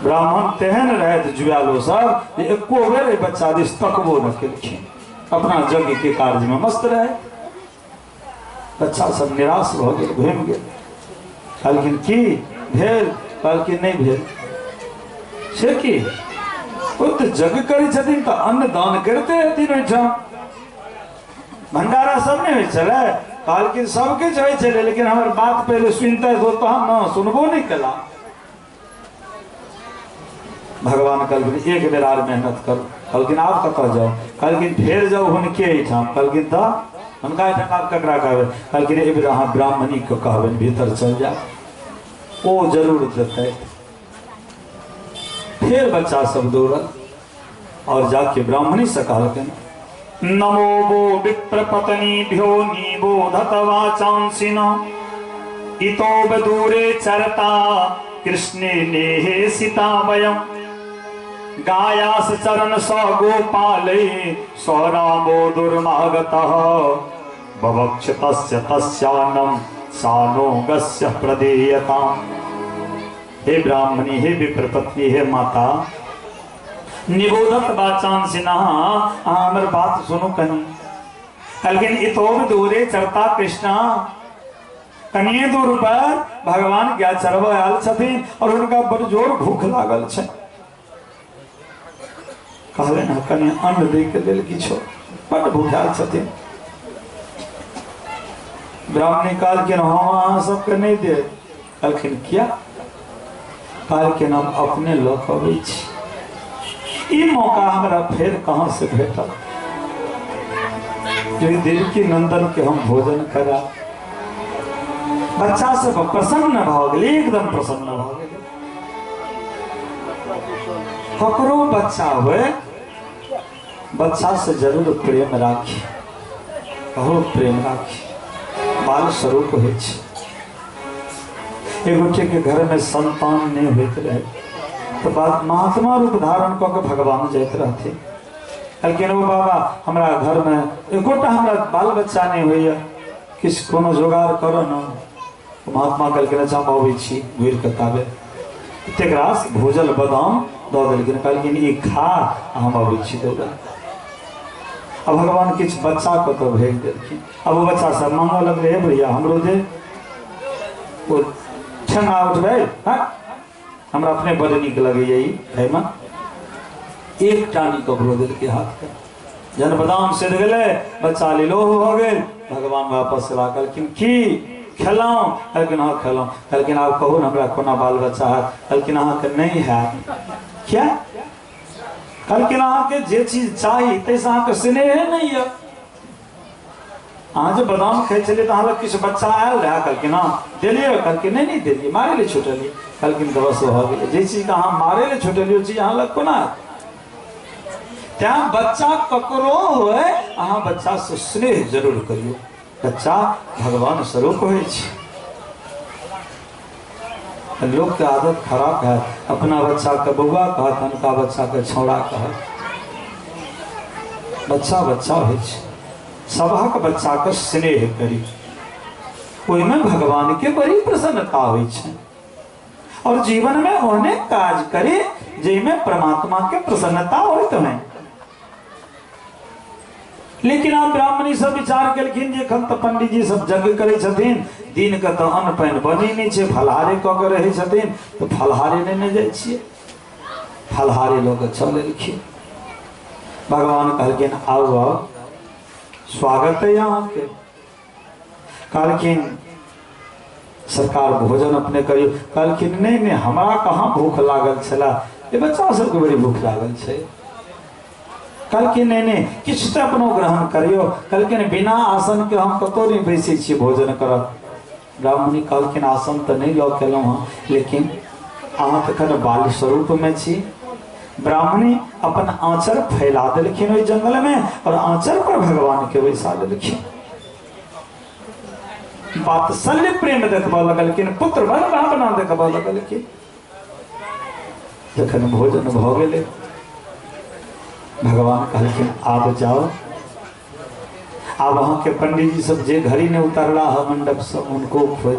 ब्राह्मण तेहन रहत जुआलो सब जे एको बेर एहि बच्चा दिस तकबो न केलखिन, अपना यज्ञ के कार्य में मस्त रहे। बच्चा सब निराश भऽ गेल, घुमि गेल। कहलखिन की भेल? कहलखिन नहि भेल। से की? ओ तऽ यज्ञ करै छथिन तऽ अन्न दान करिते हेथिन, ओहिठाम भंडारा सब नहि होइ छलै? कहलखिन सब किछु होइ छलै, लेकिन हमर बात पहिले सुनते तो तहन न, सुनबो नहि केला। भगवान कहलखिन एक बेर आर मेहनत करू। कहलखिन आब कतऽ जाउ? कहलखिन फेर जाउ हुनके एहिठाम। कहलखिन तऽ हुनका एहिठाम आब ककरा कहबै? कहलखिन एहि बेर अहाँ ब्राह्मणी के कहबनि भीतर चल जाउ, ओ जरूर देतै। फेर बच्चा सब दौड़ल और जाके ब्राह्मणी से कहलखिन नमो वो विप्रपत्नीभ्यो निबोधत वाचांसिन इतो दूरे चरता कृष्णे नेहे सीता वयम गायास चरण स गोपाले स रामो दुर्मागतः भवक्षतस्य तस्यानं सानो गस्य प्रदीयताम्। हे ब्राह्मणी, हे विप्रपत्नी, हे माता, निबोधत वाचांसिनः, हमर बात सुनू कनी। कहलखिन इतो दूरे चरता कृष्णा, कनिए दूर पर भगवान गाय चरबऽ आयल छथिन और हुनका बड़ जोर भूख लागल छै। कहलनि हँ कनि अन्न दै के लेल किछो, बड़ भूखायल छथिन। ब्राह्मणी कहलखिन हम अहाँ सबके नहि देब। कहलखिन किया? कहलखिन हम अपने लऽ कऽ अबै छी, ई मौका हमरा फेर कहाँ से भेटल जो देवकी नंदन के हम भोजन करा। बच्चा सब प्रसन्न भऽ गेलै, एकदम प्रसन्न भऽ गेलै। ककरो बच्चा हुए, बच्चा से जरूर प्रेम राखी, बहुत प्रेम राखी, बाल स्वरूप होइ छै। एगोटे के घर में संतान नहीं होइत रहे तो बात महात्मा रूप धारण कऽ के भगवान जाइत रहथिन। कहलखिन ओ बाबा हमरा घर में एकोटा हमरा बाल बच्चा नहीं होइए, किछु कोनो जोगाड़ करो न। महात्मा कहलखिन अच्छा हम अबै छी घुरि कऽ ताबे। एतेक रास भूजल बादाम दऽ देलखिन, कहलखिन ई खा हम अबै छी दौड़ा। आ भगवान किछु बच्चा कतऽ भेज देलखिन। अब ओ बच्चा सब मांगऽ लगलै, हे भैया हमरो दे। ओ ठेंगा उठबै, हाँ हमरा अपने बड़ नीक लगैए ई खाइमे। एक टानी ककरो देलकै हाथके, जहन बादाम सिद्ध गेलै बच्चा लीलोह भऽ गेल। भगवान वापस एला, कहलखिन की खेलहुँ? कहलखिन हँ खेलहुँ। कहलखिन आब कहू ने हमरा कोना बाल बच्चा हैत? कहलखिन अहाँके नहि हैत। किया? कहलखिन अहाँके जे चीज चाही ताहिसँ अहाँके स्नेहे नहि यऽ। अहाँ जे बादाम खाइ छलियै तऽ अहाँ लग किछु बच्चा आयल रहए? कहलखिन हँ। देलियै? कहलखिन नहि, नहि देलियै, मारै लए छुटलियै। कहलखिन तऽ बस भऽ गेलै, जे चीजके अहाँ मारै लए छुटलियै ओ चीज अहाँ लग कोना आयत? तैं बच्चा ककरो होय, अहाँ बच्चासँ स्नेह जरूर करियौ। बच्चा भगवान स्वरूप होइ छै। लोकके आदत खराब है, अपना बच्चाके बौआ कहत, अनका बच्चाके छौड़ा कहत। बच्चा बच्चा होइ छै, सभक बच्चाके स्नेह करी, ओहिमे भगवानके बड़ी प्रसन्नता होइ छै। और जीवन में ओहने काज करी जाहिमे परमात्मा के प्रसन्नता होइत है। लेकिन आब ब्राह्मणी सब विचार केलखिन जे एखन तऽ पंडीजी सब यज्ञ करै छथिन, दिन के तऽ अन्न पानि बनै नहि छै, फलहारे कऽ के रहै छथिन, तऽ फलहारे नहि जाइ छियै, फलहारे लऽ के चल एलखिन। भगवान कहलखिन आउ आउ, स्वागत है अहाँके। कहलखिन सरकार भोजन अपने करियौ। कहलखिन नहि नहि, हमरा कहाँ भूख लागल छला, ये बच्चा सबके बड़ी भूख लागल छै। कहलखिन नहि नहि, किछु तऽ अपनो ग्रहण करियौ। कहलखिन बिना आसन के हम कतौ नहि बैसै छी भोजन करब। ब्राह्मणी कहलखिन आसन तऽ नहि लऽ के एलहुँ हँ, लेकिन अहाँ तऽ एखन बाल स्वरूप में छी। ब्राह्मणी अपन आँचर फैला देलखिन ओहि जंगल में और आँचर पर भगवान के बैसा देलखिन। वात्सल्य प्रेम देखबऽ लगलखिन, पुत्र बड़ भावना देखबऽ लगलखिन। जखन भोजन भऽ गेलै, भगवान कहलखिन आब जाओ, आब अहाँके पंडीजी सब जे घड़ी नहि उतारला है मंडप से उनको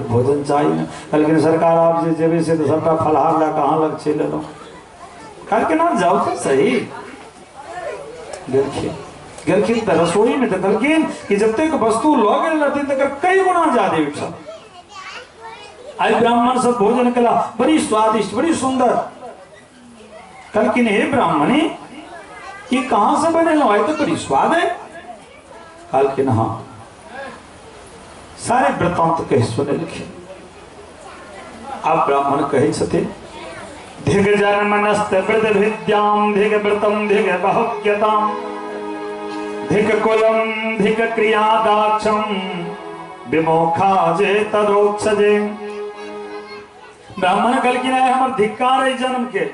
भोजन चाहिए। कहलखिन सरकार आब जे जेबै से तऽ सबटा फलहार लए कऽ अहाँ लग चलि एलहुँ। कहलखिन हँ जाउ तऽ सही। गेलखिन, गेलखिन तऽ रसोई में देखलखिन कि जतेक वस्तु लऽ गेल रहथिन तकर कई गुना ज्यादे उठल। आइ ब्राह्मण सब भोजन केला, बड़ी स्वादिष्ट, बड़ी सुंदर। कहलखिन हे ब्राह्मणी, ई कहाँ से बनेलहुँ, आइ तऽ बड़ी स्वाद है। कहलखिन हाँ, सारे वृत्तांत कहि सुनेलखिन। आब ब्राह्मण कहै छथिन धिग जन्मनस्त वृद विद्याम धिग व्रतम धिग बहुज्ञताम धिग कुलम धिग क्रिया दाक्षम विमोखा जे तदोक्षजे। ब्राह्मण कहलखिन आइ हमर धिक्कार है जन्म के,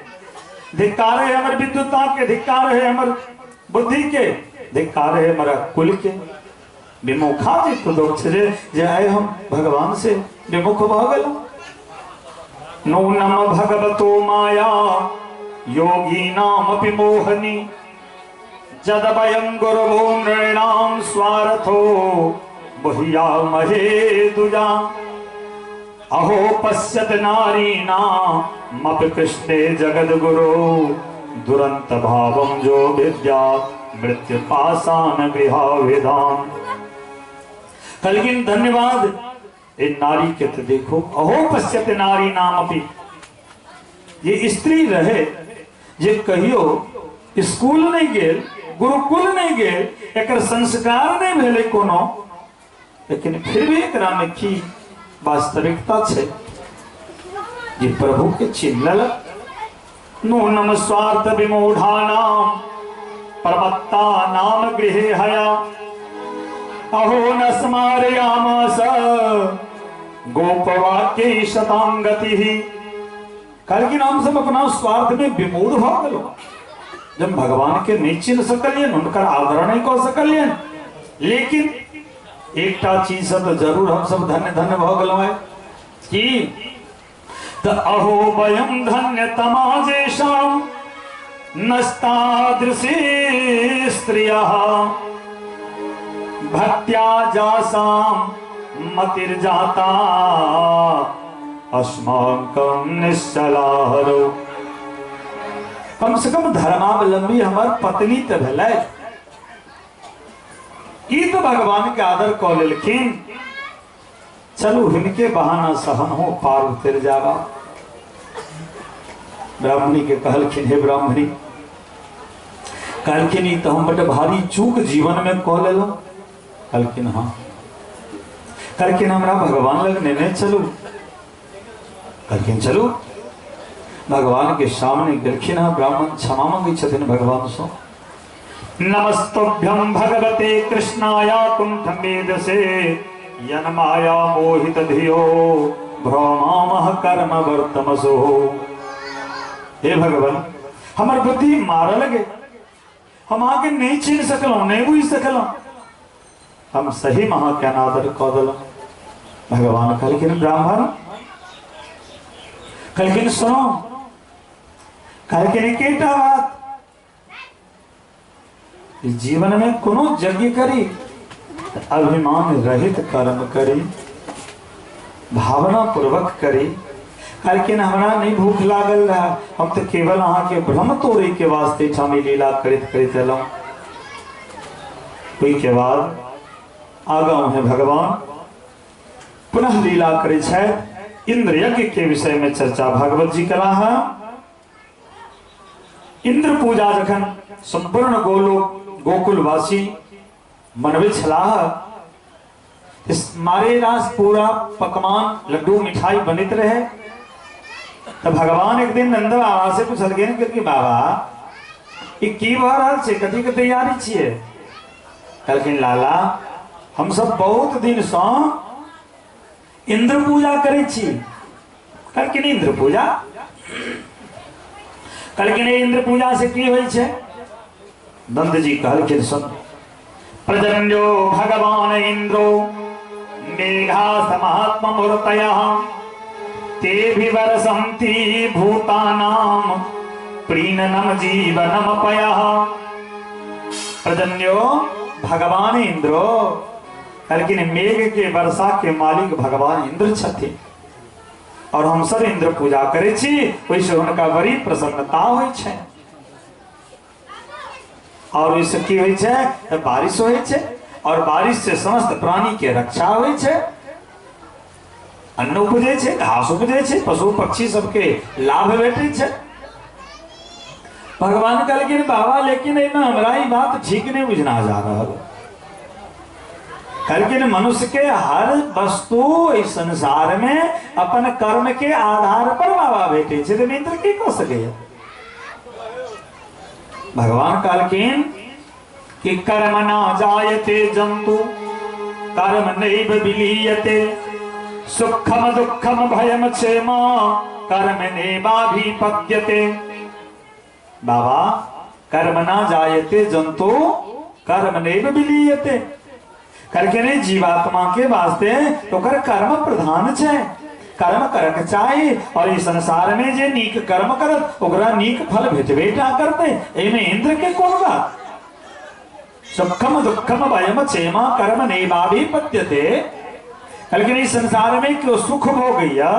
धिक्कार है हमर विद्युता के, धिक्कार है हमर बुद्धि के, धिक्कार है हमारा कुल के। विमुखा जे तदोक्षजे, जे आइ हम भगवान से विमुख भऽ गेलहुँ। नूनम भगवतो माया योगी नामपि मोहनी जद वयं गुरवो नृणाम स्वार्थो बहिया महे दुजा। अहो पश्यत नारीणामपि कृष्णे जगद्गुरो दुरंत भावं जो विद्या मृत्यु पासान गृहाभिधान। कहलखिन धन्यवाद ए नारी के तो देखो, अहो पश्यत नारी नाम अपि, ये स्त्री रहे जे कहियो स्कूल नहीं गेल, गुरुकुल नहीं गेल, एकर संस्कार नहीं भेलै कोनो, लेकिन फिर भी एकरा में की वास्तविकता छै जे प्रभु के चिन्ह लेलक। नूनम स्वार्थ विमूढ़ानाम प्रमत्ता नाम गृहे हया अहो न स्मारयामास गोपवाक्य शतांगति। कहलखिन हम सब अपना स्वार्थ में विमूढ़ भऽ गेलहुँ, जब भगवान के नहीं चिन्ह सकलियन, हुनकर आदर नहीं कऽ सकलियन, लेकिन एकटा चीज से तो जरूर हम सब धन्य धन्य भऽ गेलहुँ है कि त अहो वयम धन्य तमाजेशाम नस्तादृशी स्त्रियः भक्त्या जासाम मतिर्जाता अस्माकं निश्चलाहरो। कम से कम धर्मावलंबी हमार पत्नी तो भेलै, ई तो भगवान के आदर कऽ लेलखिन, चलू हिनके बहाना से हम हो पार उतर जाबा। ब्राह्मणी के कहलखिन हे ब्राह्मणी, कहलखिन ई तो हम बड़ भारी चूक जीवन में कऽ लेलहुँ। कहलखिन हाँ। कहलखिन हमरा भगवान लग नेने चलू। कहलखिन चलू। भगवान के सामने गेलखिन हँ, ब्राह्मण क्षमा मंगै छथिन भगवान सँ। नमस्तुभ्यं भगवते कृष्णाय कुंठमेधसे यन्माया मोहित धियो भ्रमामह कर्म वर्तमसो। हे भगवान, हमर बुद्धि मारल लगे, हम आगे नहीं चिन्ह सकलहुँ, नहीं बुझि सकलहुँ, हम सही महा के अनादर कऽ देलहुँ। भगवान कहलखिन ब्राह्मण, कहलखिन सुनो, कहलखिन एकेटा बात, जीवन में कोनो यज्ञ करी अभिमान रहित कर्म करी, भावना पूर्वक करी। कहलखिन हमरा नहीं भूख लागल रहा, हम तो केवल अहाँ के भ्रम तोड़े के वास्ते ठामी लीला करैत करैत एलहुँ। ओहि के बाद आगाँ है भगवान पुनः लीला करै छथि। इंद्र यज्ञ के विषय में चर्चा भागवत जी करा है। इंद्र पूजा जखन संपूर्ण गोलोक गोकुलवासी मनबै छलाह, मारे रास पूरा पकवान लड्डू मिठाई बनैत रहे। तो भगवान एक दिन नंद बाबा से पूछलखिन कि बाबा ई की भऽ रहल छै, कथी के तैयारी छियै? कहलखिन लाला, हम सब बहुत दिन सँ इंद्र पूजा करै छी। कहलखिन इंद्र पूजा? कहलखिन इंद्र पूजा से की होइ छै? नंद जी कहलखिन सुन, प्रजन्यो भगवान इंद्रो मेघा समात्म मूर्तयः ते भी वरसन्ति भूतानाम प्रीणनम जीवनम पयः। प्रजन्यो भगवान इंद्रो, कहलखिन मेघ के वर्षा के मालिक भगवान इंद्र छथिन और हम सब इंद्र पूजा करै छी, ओहिसँ हुनका बड़ी प्रसन्नता होइ छै। और ओहिसँ की होइ छै? तऽ बारिश होइ छै और बारिश से समस्त प्राणी के रक्षा होइ छै, अन्न उपजै छै, घास उपजै छै, पशु पक्षी सबके लाभ भेटै छै। भगवान कहलखिन बाबा, लेकिन एहिमे हमरा ई बात ठीक नहि बुझना जा रहल। कहलखिन मनुष्य के हर वस्तु इस संसार में अपन कर्म के आधार पर बाबा भेटै छै, तऽ इंद्र की कऽ सकैया? भगवान कहलखिन कि कर्म ना जायते जंतु कर्म नैव विलीयते सुखम दुखम भयम क्षेमा कर्म नैवाभिपद्यते। बाबा कर्म ना जायते जंतु कर्म नैव विलीयते, कहलखिन नहीं जीवात्मा के वास्ते तो ओकर कर्म प्रधान छै, कर्म करक चाही और इस संसार में जे नीक कर्म करत ओकरा नीक फल भेटबे टा करतै, एहिमे इंद्र के कोन बात? सुखम दुखम भयम क्षेमा कर्म नैवाभिपद्यते। कहलखिन इस संसार में क्यों सुख भोगैया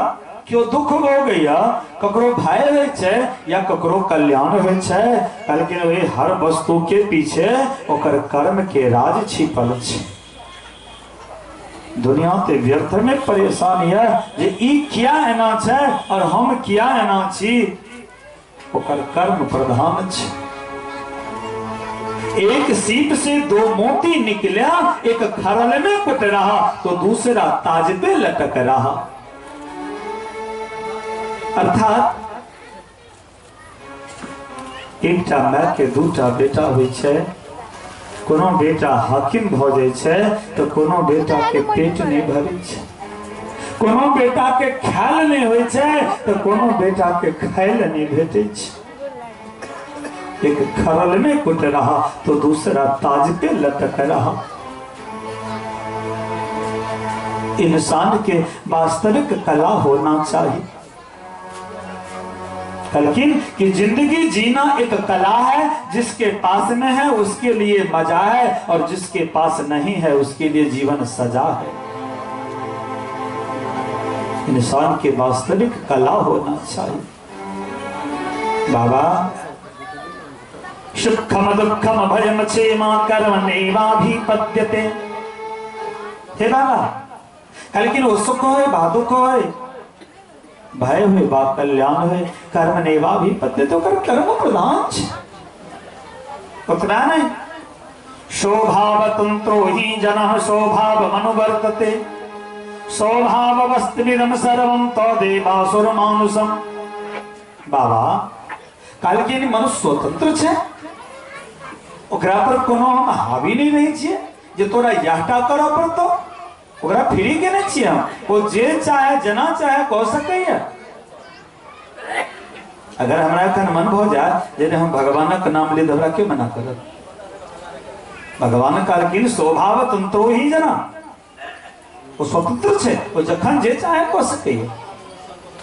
क्यों दुख भोगैया, ककरो भय होइ छै या ककरो कल्याण होइ छै, कहलखिन ओहि हर वस्तु के पीछे ओकर कर्म के राज छिपल छै। दुनिया ते व्यर्थ में परेशान है जे ई किया एना छै और हम किया एना छी, ओकर कर्म प्रधान छै। एक सीप से दो मोती निकला, एक खरल में कुट रहा तो दूसरा ताज पे लटक रहा। अर्थात एकटा my के दूटा बेटा होइ छै, कोनो बेटा हाकिम भऽ जाइ छै तऽ कोनो बेटा के पेट नहि भरै छै, कोनो बेटा के खायल नहि होइ छै तऽ कोनो बेटा के खाय लए नहि भेटै छै। एक खरल में कुट रहा तो दूसरा ताज पे लटक रहा। इंसान के वास्तविक कला होना चाहिए। लेकिन कि जिंदगी जीना एक कला है, जिसके पास में है उसके लिए मजा है और जिसके पास नहीं है उसके लिए जीवन सजा है। इंसान के वास्तविक कला होना चाहिए। बाबा सुखम दुखम भयम क्षेमा कर्म नैवाभिपद्यते। हे बाबा, लेकिन वो सुख होए बा दुख होए, भय हुए बा कल्याण हुए, कर्म नैवाभिपद्यते, तो कर कर्म प्रधान छे। उतना नहीं, स्वभावतंत्रो ही जनः स्वभाव मनुवर्तते स्वभाववस्त्विदं सर्वं तदेवासुर मानुषम। बाबा कहलखिन मनुष्य स्वतंत्र छे, ओकरा पर कोनो हम हावी नहि रहै छियै जे तोरा इएहटा करऽ पड़तौ। ओकरा फ्री केने छियै हम, ओ जे चाहे जेना चाहे कऽ सकैया। अगर हमरा एखन मन भऽ जाय जे हम भगवानक नाम ली तऽ हमरा के मना करत? भगवान कहलखिन स्वभाव तंत्रो ही जना, ओ स्वतंत्र छै, ओ जखन जे चाहे कऽ सकैया,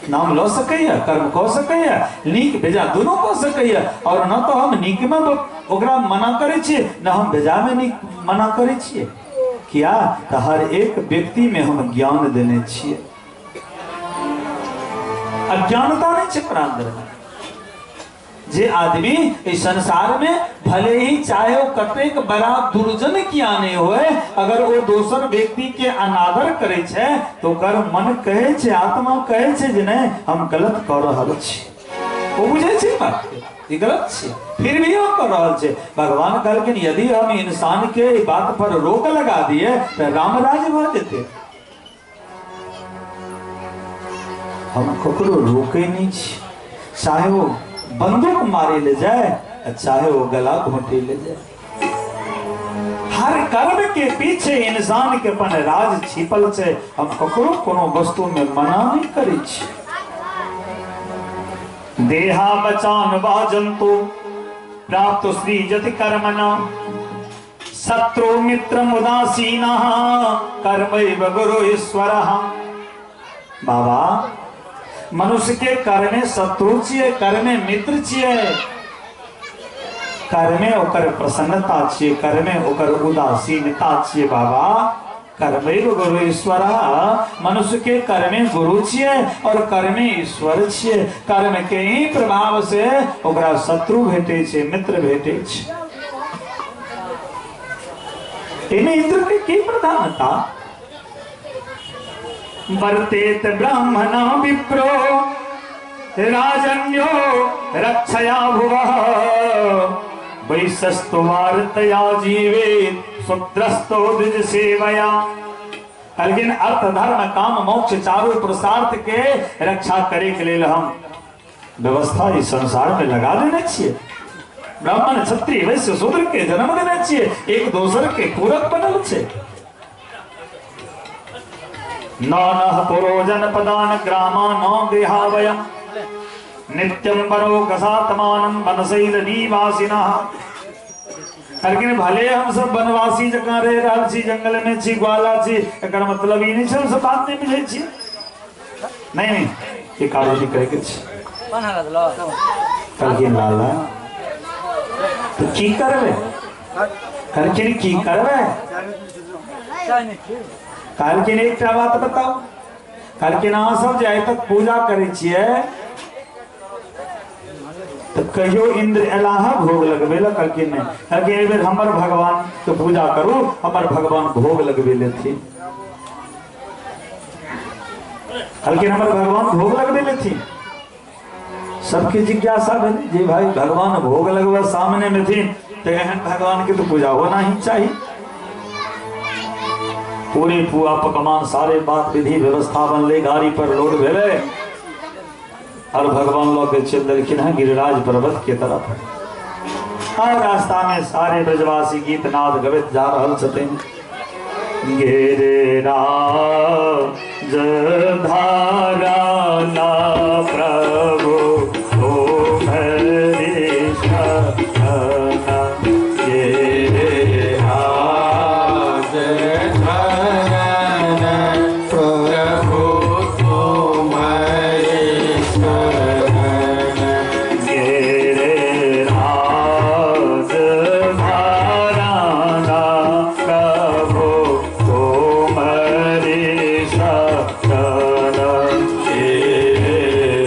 नाम लऽ सकैया, कर्म कऽ सकैया, नीक बेजा दुनू कऽ सकैया। और न तऽ हम नीकमे ओकरा मना करै छियै, न हम बेजामे नीक मना करै छियै। किया तऽ हर एक व्यक्तिमे हम ज्ञान देने छियै, अज्ञानता नहि छै ओकरा अन्दरमे। जे आदमी इस संसार में भले ही चाहे वो कतेक बड़ा दुर्जन किया नहीं होए, अगर वो दोसर व्यक्ति के अनादर करे छे तो ओकर मन कहे छे, आत्मा कहे छे जे नहीं हम गलत कर रहल छी, वो बुझे छे बात के, ई गलत छे, फिर भी हम कर रहल छे। भगवान कहलखिन यदि हम इंसान के ई बात पर रोक लगा दिए तो राम राज भऽ जेते। हम ककरो रोके नहीं छी, चाहे वो बंदूक मारे ले जाए चाहे वो गला घोंटे ले जाए। हर कर्म के पीछे इंसान के अपन राज छिपल छे, हम ककरो कोनो वस्तु में मना नहीं करे छी। देहा बचान वा जंतु प्राप्त श्री जति कर्मणा शत्रु मित्र उदासीनः कर्मैव गुरु ईश्वरः। बाबा मनुष्य के कर्मे शत्रु छियै, कर्मे मित्र छियै, कर्मे ओकर प्रसन्नता छियै, कर्मे ओकर उदासीनता छियै। बाबा कर्मैव गुरु ईश्वर, मनुष्य के कर्मे गुरु छियै और कर्मे ईश्वर छियै। कर्म के ही प्रभाव से ओकरा शत्रु भेटै छै, मित्र भेटै छै। एहिमे इंद्र के की प्रधानता? वर्तेत ब्राह्मण विप्रो राजन्यो रक्षया भुवः वैशस्तो वार्तया जीवेत शूद्रस्तो द्विज सेवया। लेकिन अर्थ धर्म काम मोक्ष चारों पुरुषार्थ के रक्षा करे के लेल हम व्यवस्था इस संसार में लगा देने छियै। ब्राह्मण क्षत्रिय वैश्य शूद्र के जन्म देने छियै, एक दोसर के पूरक बनल छै। न नः पुरोजन पदान ग्रामा न गृहावयम नित्यम वरो कसात्मानं वनशैल निवासिनः। लेकिन भले हम सब वनवासी जकाँ रहि रहल छी, जंगल में छी, ग्वाला छी, एकर मतलब ई नहि छै हम सब बात नहि बुझै छी। नहीं नहीं, ई कार्य नहि करैके छै। कहलखिन लाला तो की करबै? कहलखिन की करबै? कहलखिन एकटा बात बताउ। कहलखिन अहाँ सब जे आइ तक पूजा करै छियै तऽ कहियो इंद्र एला है भोग लगबै लए? कहलखिन नहि। कहलखिन एहि बेर हमर भगवान के पूजा करू, हमर भगवान भोग लगबै लेथिन। कहलखिन हमर भगवान भोग लगबै लेथिन। सबके जिज्ञासा भेल जे भाई भगवान भोग लगबै सामने में थिन तऽ एहन भगवान के तो पूजा होना ही चाही। पूरी पुआ पकवान सारे बात विधि व्यवस्था बनले, गाड़ी पर लोड भेलै और भगवान लऽ के चलि देलखिन हँ गिरिराज पर्वत के तरफ। हर रास्ता में सारे ब्रजवासी गीत नाद गबैत जा रहल छथिन। गिरिराज धारा ना प्रभु तुम्हारी शरण, गिरिराज धरण प्रभु तुम्हारी शरण, गिरिराज धारा ना प्रभु तुम्हारी शरण, गिरिराज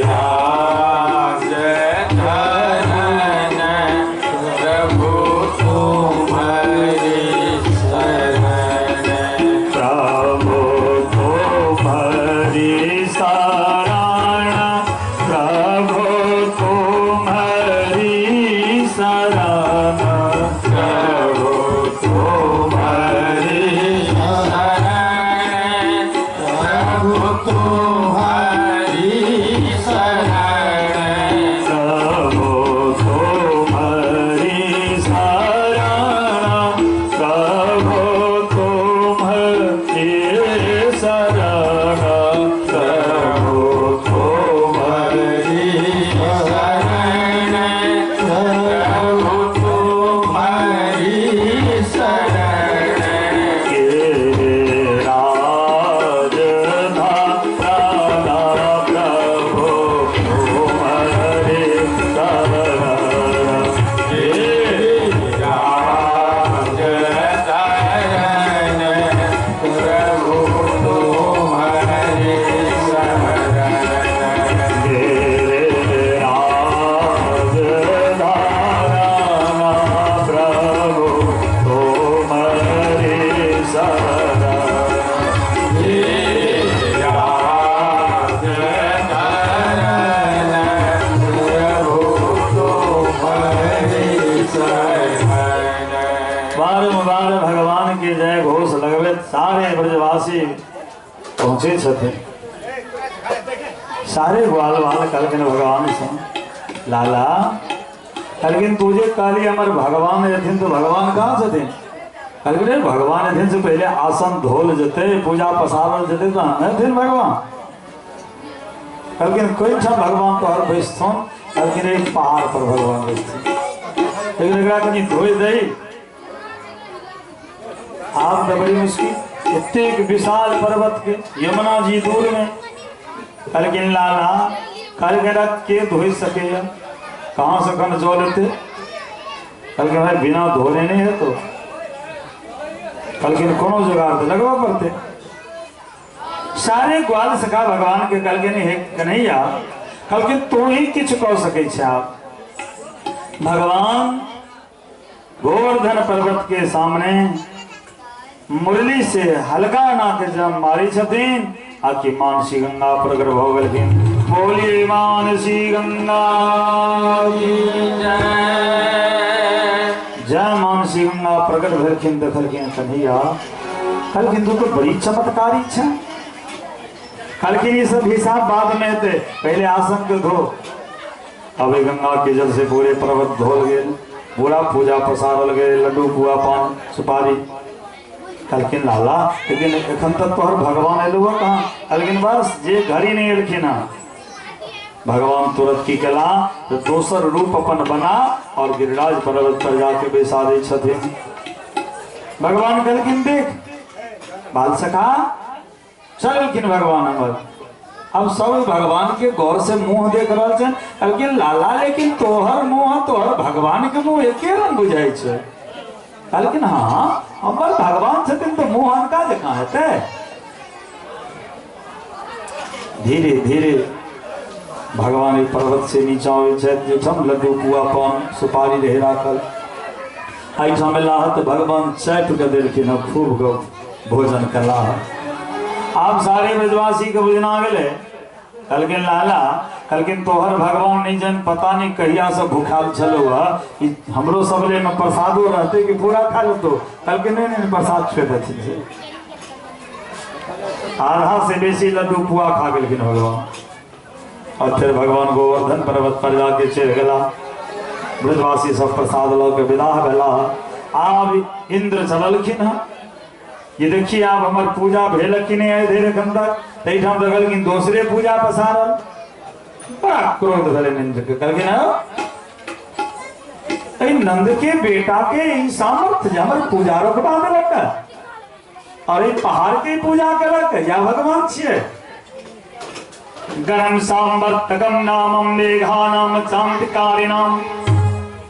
ब्रजवासी पहुँचे छथिन। सारे ग्वाल वाल कहलखिन भगवान से, लाला कहलखिन तू जे कहली हमर भगवान एथिन तो भगवान कहाँ छथिन? कहलखिन रे भगवान एथिन से पहले आसन धोल जेतै, पूजा पसारल जेतै तहन एथिन भगवान। कहलखिन कोई ठाम भगवान तोहर बैसथुन? कहलखिन एक पहाड़ पर भगवान बैसथुन, लेकिन एकरा कनि धोइ दही। आब तऽ बड़ी मुश्किल, एतेक विशाल पर्वत के यमुना जी दूर में। कहलखिन लाला, कहलखिन के धोइ सकैया, कहाँ से कन जल एते? कहलखिन भाई बिना धोने नहीं है तो। कहलखिन कोनो जुगाड़ तो लगबऽ पड़तै। सारे ग्वाल सखा भगवान के कहलखिन हे कन्हैया, कहलखिन तू ही किछु कऽ सकै छ। आप भगवान गोवर्धन पर्वत के सामने मुरली से हल्का ना के जब मारी छथिन आ कि मानसी गंगा प्रकट भऽ गेलखिन। बोलिए मानसी गंगा की जय। मानसी गंगा प्रकट भेलखिन, देखलखिन कन्हैया, कहलखिन तू तो बड़ी चमत्कारी छ। कहलखिन ये सब हिसाब बाद में हेतै, पहले आसन के धो। अब गंगा के जल से पूरे पर्वत धोल गेल, पूरा पूजा पसारल गेल, लड्डू पुआ पान सुपारी। कहलखिन लाला लेकिन एखन तक तोहर भगवान एलौ कहाँ? कहलखिन बस जे घड़ी नहीं एलखिन हँ। भगवान तुरंत की केला तो दोसर रूप अपन बना और गिरिराज पर्वत पर जाके बैसा दै छथिन। भगवान कहलखिन देख बाल सखा, चलखिन भगवान हमर। अब सब भगवान के गौर से मुंह देख रहल छनि। कहलखिन लाला लेकिन तोहर मुंह तोहर भगवान के मुंह एके रंग बुझाइ छै। कहलखिन हाँ हमर भगवान छथिन तो मुंह अनका जकाँ हेतै। धीरे धीरे भगवान एहि पर्वत से नीचा होइ छथि, जाहिठाम लड्डू पुआ पान सुपारी रहै राखल। एहिठाम एलाह तऽ भगवान चापि कऽ देलखिन हँ, खूब भोजन कलाह। आब सारे ब्रजवासी के बुझना गेलै। कहलखिन लाला, कहलखिन तोहर भगवान नहीं जन पता नहीं कहिया से भूखाल छलो हँ, हमरो सब ले में प्रसादो रहते कि पूरा खा लेतो? कहलखिन नहीं नहीं प्रसाद छोड़ि देथिन। आधा से बेसी लड्डू पुआ खा गेलखिन भगवान। और फिर भगवान गोवर्धन पर्वत पर जाके चढ़ गेला, ब्रजवासी सब प्रसाद लऽ के विदा भेला। आब इंद्र चललखिन हँ, ये देखिए आब हमर पूजा भेल कि नहीं आइ धरि एखन तक। तहिठाम देखलखिन दोसरे पूजा पसारल, बड़ा क्रोध भेलनि इंद्र के। कहलखिन एहि नंद के बेटा के ई सामर्थ्य जे हमर पूजा रोकबा देलक और एहि पहाड़ के पूजा केलक, या भगवान छियै। गरम सांवर्तकम नामम मेघानाम चांतिकारिणाम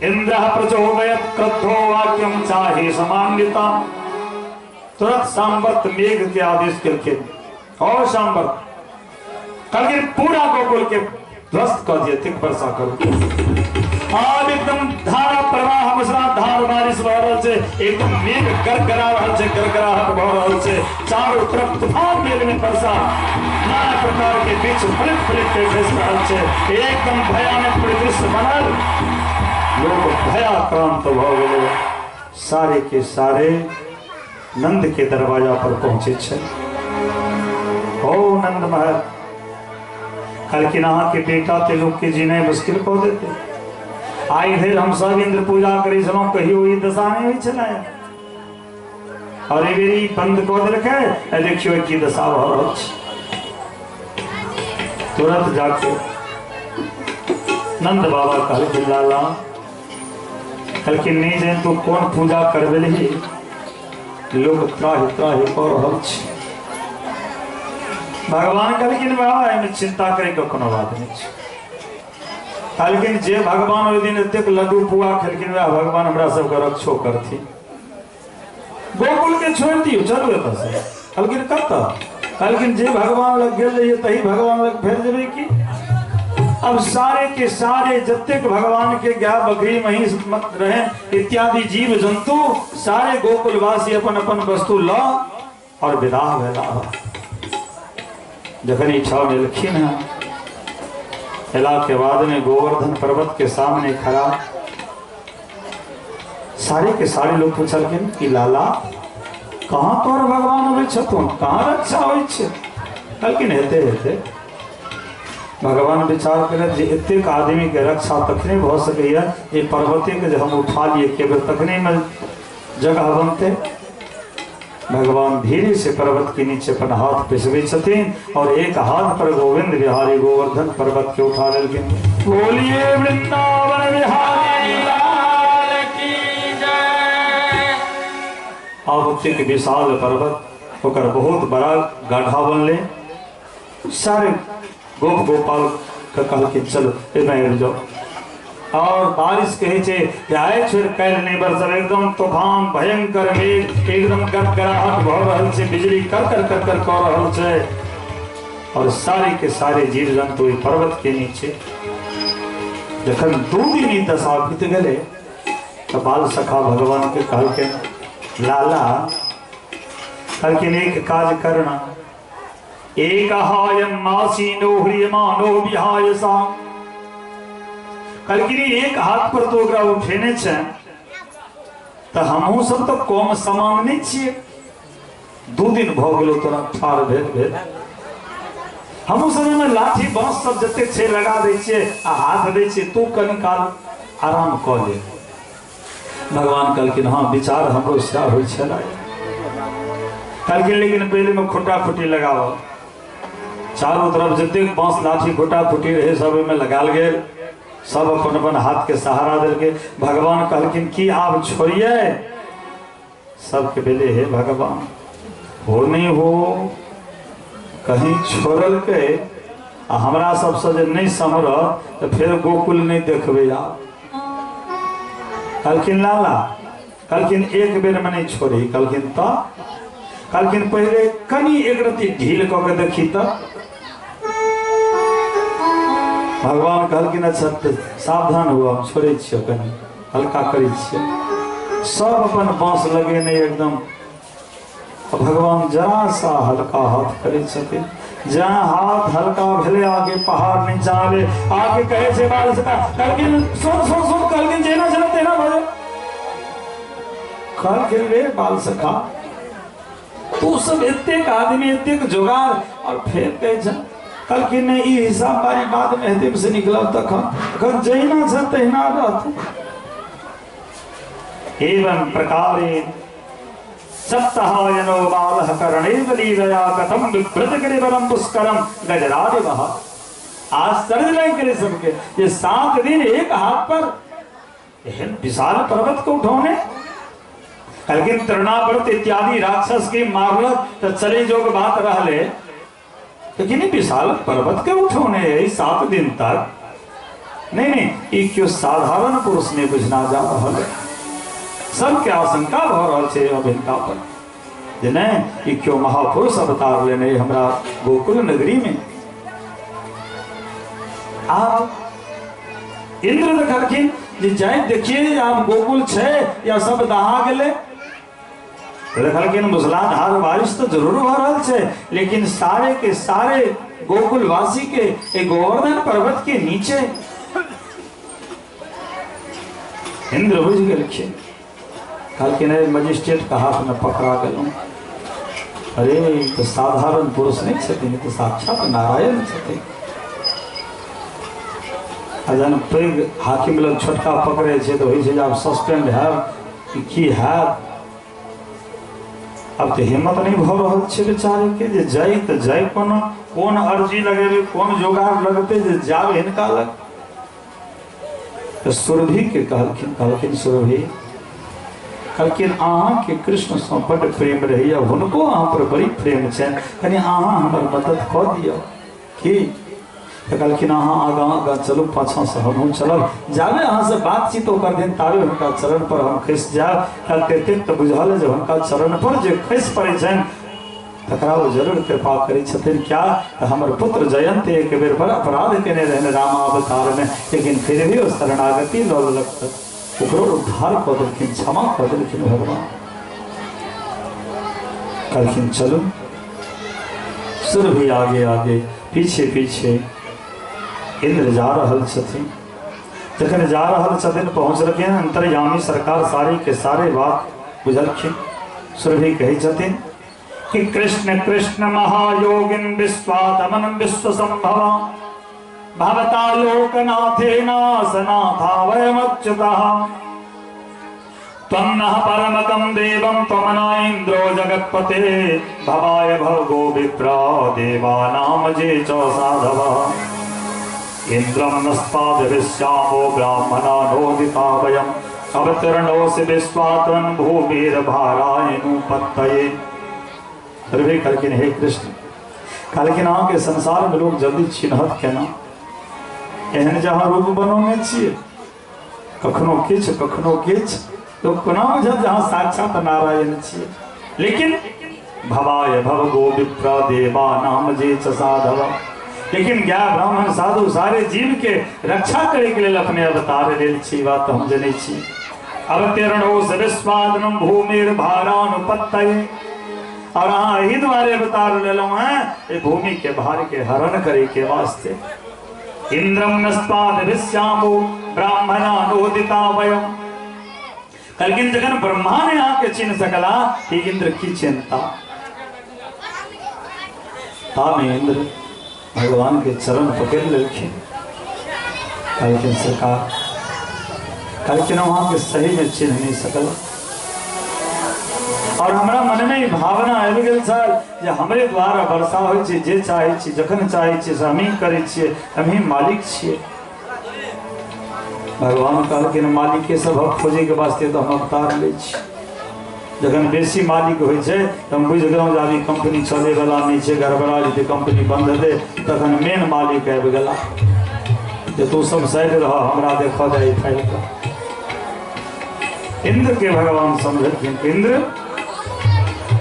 इंद्रः प्रचोदयत क्रुद्धो वाक्यम चाहे समान्विता। तुरंत सांवर्त मेघ के आदेश केलखिन और सांवर्त कहलखिन पूरा गोकुल के ध्वस्त कर दिए, थिक वर्षा करू। आब एकदम धारा प्रवाह मूसलाधार बारिश भऽ रहल छै, एकदम मेघ गड़गड़ा रहल छै, गड़गड़ाहट भऽ रहल छै, चारू तरफ तूफान मेघ में वर्षा, नाना प्रकार के वृक्ष फलित फलित के खसि रहल छै, एकदम भयानक परिदृश्य बनल। लोक भयाक्रांत भऽ गेलै। सारे के सारे नंद के दरवाजा पर पहुंचे छै। ओ नंद महल, कहलखिन अहाँ के बेटा ते लोग के जीनाइ मुश्किल कऽ देते। आइ धरि हम सब इंद्र पूजा करै छलहुँ, कहियो ई दशा नहि होइ छलै, और एहि बेर ई बंद कऽ देलकै, देखियौ की दशा भऽ रहल छै। तुरंत जाके नंद बाबा कहलखिन लाला, कहलखिन नहि जानि तू कोन पूजा करबेलही, लोक त्राहि त्राहि कऽ रहल छै। भगवान कहलखिन बाबा एहिमे चिंता करैके कोनो बात नहि छै। कहलखिन जे भगवान ओहि दिन एतेक लड्डू पुआ खेलखिन वएह भगवान हमरा सबके रक्षो करथिन। गोकुल के छोड़ि दियौ, चलू एतऽसँ। कहलखिन कतऽ? कहलखिन जे भगवान लग गेल रहियै तही भगवान लग फेर जेबै की? अब सारे के सारे जतेक भगवान के गाय बकरी महींस रहे इत्यादि जीव जंतु सारे गोकुलवासी अपन अपन वस्तु ल और विदा भेला। जखन इच्छा मिलखिन हैं, एला के बाद में गोवर्धन पर्वत के सामने खड़ा सारे के सारे लोग पूछलखिन कि लाला कहाँ तोहर भगवान अबै छथुन, कहाँ रक्षा होइ छै? कहलखिन हेतै हेतै। भगवान विचार केलक जे एतेक आदमी के रक्षा तखने भऽ सकैया जे पर्वते के जे हम उठा लिए एके बेर, तखने में जगह बनते। भगवान धीरे से पर्वत के नीचे अपन हाथ पिसबै छथिन और एक हाथ पर गोविंद बिहारी गोवर्धन पर्वत के उठा लेलखिन। बोलिए वृंदावन बिहारी लाल की जय। आब ओतेक विशाल पर्वत, ओकर बहुत बड़ा गड्ढा बनले। सारे गोप गोपाल के कहलखिन चलो एहिमे आबि जाओ। और बारिश कहै छै जे आइ छोड़ि काल्हि नहि बरसल, एकदम तूफान भयंकर मेघ, एकदम गड़गड़ाहट भऽ रहल छै, बिजली कर कर कर कर कऽ रहल छै और सारे के सारे जीव जंतु ओहि पर्वत के नीचे। जखन 2 दिन ई दशा बीत गेलै तऽ बाल सखा भगवान के कहलखिन लाला, कहलखिन एक काज करना, एक हायम आसीनो ह्रियमानो विहायसा। कहलखिन एक हाथ पर तो ओकरा उठेने छै तऽ हमहूँ सब तऽ कम समान नहि छियै। 2 दिन भऽ गेलो तोरा ठाढ़ भेल भेल, हमहूँ सब ओहिमे लाठी बाँस सब जतेक छै लगा दै छियै आ हाथ दै छियै, तू कनि काल आराम कऽ ले। भगवान कहलखिन हाँ विचार हमरो सएह होइ छलै। कहलखिन लेकिन पहिले में खुटा खुटी लगाओ, चारों तरफ जतेक बाँस लाठी खुटा खुटी रहे सब ओहिमे लगाल गेल, सब अपन अपन हाथ के सहारा देलकै। भगवान कहलखिन की आब छोड़िए? सबके भेले हे भगवान हो नहीं हो, कहीं छोड़लकै आ हमरा सबसँ जे नहीं सम्हरत तऽ फेर गोकुल नहीं देखबै आब। कहलखिन लाला, कहलखिन एक बेर में नहीं छोड़ी। कहलखिन तऽ? कहलखिन पहिले कनि एक रत्ती ढील कऽ के देखी तऽ। भगवान कहलखिन अच्छा तऽ सावधान हुआ, हम छोड़ै छियौ, कनि हल्का करै छियौ। सब अपन बाँस लगेने एकदम, भगवान जरा सा हल्का हाथ करै छथिन। जहाँ हाथ हल्का भेलै आगे पहाड़ नीचा आले, आगे कहै छै बाल सखा, कहलखिन सुन सुन सुन, कहलखिन जेना जेना तेना भऽ जाए। कहलखिन रे बाल सखा तू सब एतेक आदमी एतेक जोगार और फेर कहै छ। कहलखिन नहि ई हिसाब बारी बाद में हेतै से निकलब तखन, एखन जहिना छ तहिना रहत। एवं प्रकारे सप्ताहायनो बालः कर्णेव लीलया कथम बिभ्रत गिरिवरं पुष्करं गजरादिवः। आश्चर्य लागि गेलै सबके ये 7 दिन एक हाथ पर एहन विशाल पर्वत को उठौने। कहलखिन तृणाव्रत इत्यादि राक्षस के मारलक तऽ चले जोग बात रहले, लेकिन विशाल पर्वत के उठौने है 7 दिन तक। नहीं नहीं, ई क्यों साधारण पुरुष ने बुझना जा रहा है। सबके आशंका भऽ रहल छै अब हिनका पर जे नहि ई क्यों महापुरुष अवतार लेने हमरा गोकुल नगरी में। आब इंद्र देखलखिन जे जाय देखिए आब गोकुल छै या सब दहा गेलै। देखलखिन मूसलाधार बारिश तो जरूर भऽ रहल छै, लेकिन सारे के सारे गोकुलवासी के एक गोवर्धन पर्वत के नीचे। इंद्र बुझि गेलखिन, कहलखिन अरे मजिस्ट्रेट के हाथ में पकड़ा गेलहुँ। अरे तऽ साधारण पुरुष नहि छथिन, तऽ साक्षात नारायण छथिन। आ जहन पैघ हाकिम लग छोटका पकड़ै छै तऽ होइ छै जे आब सस्पेंड हैब कि की हैब। आब तऽ हिम्मत नहि भऽ रहल छै बेचारे के जे जाइ तऽ जाइ कोना, कोन अर्जी लगेबै, कोन जोगाड़ लगतै जे जाब हिनका लग। तऽ सुरभि के कहलखिन, कहलखिन सुरभि, कहलखिन अहाँके कृष्णसँ बड्ड प्रेम रहैया, हुनको अहाँ पर बड़ी प्रेम छनि, कनि अहाँ हमर मदद कऽ दिअ की। तऽ कहलखिन अहाँ आगाँ आगाँ चलू, पाछाँसँ हमहूँ चलब, जाबे अहाँसँ बातचीत ओ करथिन ताबे हुनका चरण पर हम खसि जायब। कहलकै एतेक तऽ बुझल जे हुनका चरण पर जे खसि पड़ै छनि तकरा ओ जरूर कृपा करै छथिन। क्या तऽ हमर पुत्र जयंत एक बेर बड़ अपराध केने रहनि रामावतार में, लेकिन फिर भी ओ शरणागति लऽ लेलक तऽ ओकरो उद्धार कऽ देलखिन, क्षमा कऽ देलखिन भगवान। कहलखिन चलू। सुरभि आगे आगे पीछे पीछे इंद्र जा रहल छथिन। जखन जा रहल छथिन पहुँचलखिन, अंतर्यामी सरकार सारे के सारे बात बुझलखिन। सुरभि कहै छथिन कि कृष्ण कृष्ण महायोगिन विश्वातमन विश्व संभव भवता लोकनाथेन सनाथा वयमच्युतः त्वं नः परमतं देवं त्वमना इन्द्रो जगत्पते भवाय भर्गो विप्रा देवानां जे च साधवः इन्द्रं नस्तादभिश्यामो ब्राह्मणानोदिता वयम् अवतीर्णोऽसि विश्वात्मन् भूमिर्भारायनुपत्तये। सुरभि कहलखिन हे कृष्ण, कहलखिन अहाँके संसार में लोग जल्दी चिन्हत केना, एहन जहाँ रूप बनौने छियै, कखनो किछु कखनो किछु, लोग कोना बुझत जहाँ साक्षात नारायण छियै। लेकिन भवाय भवगो विप्र देवा नाम जे च साधव, लेकिन ज्ञा ब्राह्मण साधु सारे जीव के रक्षा करे के लेल अपने अवतार लेल छी, बात हम जनै छी। अवतीर्णो विश्वादनम भूमिर्भारानुपत्तये, और अहाँ एहि दुआरे अवतार लेलहुँ हैं ए भूमि के भार के हरण करे के वास्ते। इंद्रम नस्तादभिश्यामो ब्राह्मणानोदिता वयम, कहलखिन जखन ब्रह्मा ने अहाँके चिन्ह सकला कि इंद्र की चिंता। तामे इंद्र भगवान के चरण पकड़ लेलखिन, कहलखिन सरकार, कहलखिन अहाँके सही में चिन्ह नहीं सकल, और हमरा मन में ई भावना आबि गेल छल जे हमरे द्वारा वर्षा होइ छै, जे चाहै छी जखन चाहै छी से हमही करै छियै, हमही मालिक छियै। भगवान कहलखिन मालिके सभक खोजे के वास्ते तऽ हम अवतार लै छी। जखन बेसी मालिक होइ छै तऽ हम बुझि गेलहुँ जे आब ई कंपनी चलैवला नहि छै, गड़बड़ा जेतै, कंपनी बंद हेतै, तखन मेन मालिक आबि गेला जे तू सब साइड रह, हमरा देखऽ दे ई फाइल के। इंद्र के भगवान समझलखिन, इंद्र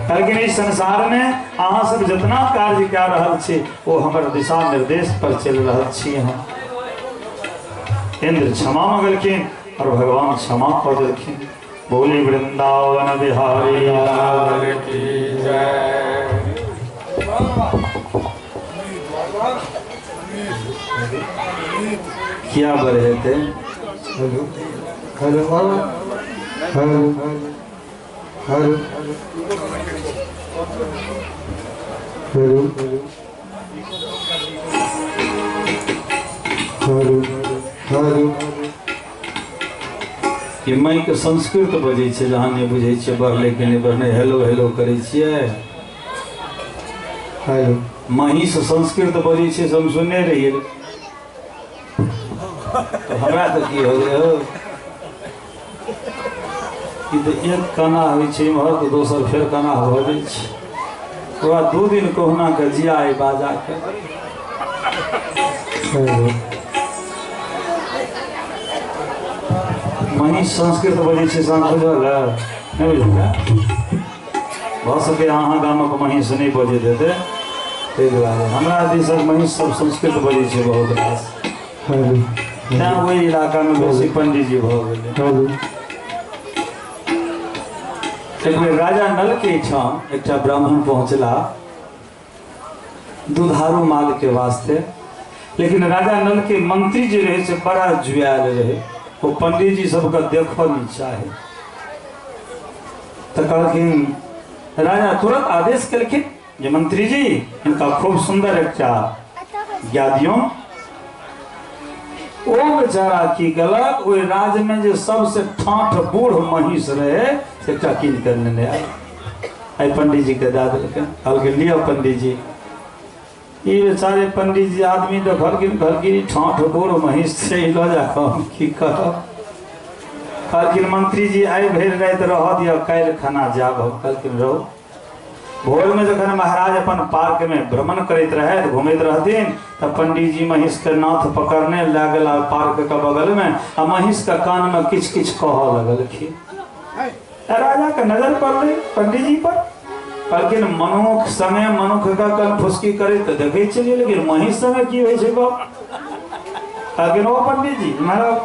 कहलखिन एहि संसार में अहाँ सब जितना कार्य कए रहल छी ओ हमर दिशा निर्देश पर चलि रहल छी। हम इंद्र क्षमा मंगलखिन और भगवान क्षमा कऽ देलखिन। बोली वृंदावन बिहारी लाल की जय। क्या बढ़ेते? Hello hello hello hello hello hello hello. ई माइक संस्कृत बजै छै, जहाँ नहि बुझै छियै बढ़लै कि नहि बढ़लै, हेलो हेलो करै छियै। हेलो महीष संस्कृत बजै छै से हम सुनने रहियै, तऽ हमरा तऽ की हो गेलै हो, ई तऽ एक काना होइ छै इम्हर तऽ दोसर फेर काना भऽ जाइ छै। ओकरा 2 दिन कहुना के जिया एहि बाजा के। हेलो महीष संस्कृत बजै छै से अहाँ बुझल है? नहि बुझल है? भऽ सकै अहाँ गामक महीष नहि बजैत हेतै, ताहि दुआरे हमरा दिसक महीष सब संस्कृत बजै छै बहुत रास, हेलो तेँ ओहि इलाकामे बेसी पंडीजी भऽ गेलै। हेलो एक बेर राजा नल के एहिठाम एकटा ब्राह्मण पहुँचला दुधारू माल के वास्ते, लेकिन राजा नल के मंत्री जे रहे से बड़ा जुआयल रहे, वो पंडीजी सबके देखऽ नहीं चाहे। तऽ कहलखिन राजा तुरंत आदेश केलखिन जे मंत्री जी हिनका खूब सुंदर एकटा ज्ञा दियौन। ओ बेचारा की केलक, ओहि राज्य में जे सबसे ठाठ बूढ़ महीष रहे से एकटा कीन कर लेने आयल, एहि पंडीजी के दए देलखिन। कहलखिन लिअ पंडीजी। ई बेचारे पंडीजी आदमी देखलखिन, कहलखिन ई ठाठ बूढ़ महीष छै, ई लऽ जा कऽ हम की करब। कहलखिन मंत्री जी आइ भरि राति रहऽ दिअ, काल्हि खाना जायब हम। कहलखिन रहू। भोर में जखन महाराज अपन पार्क में भ्रमण करैत रहथि, घूमैत रहथिन, तऽ पंडीजी महीष के नाथ पकड़ने लए गेला पार्क के बगल में, आ महीष के कान में किछु किछु कहऽ लगलखिन। राजा के नजर पड़लै पंडीजी पर, कहलखिन मनुख संगे मनुख के कनफुसकी करैत तऽ देखै छलियै, लेकिन महीष संगे की होइ छै गप। कहलखिन ओ पंडीजी महाराज,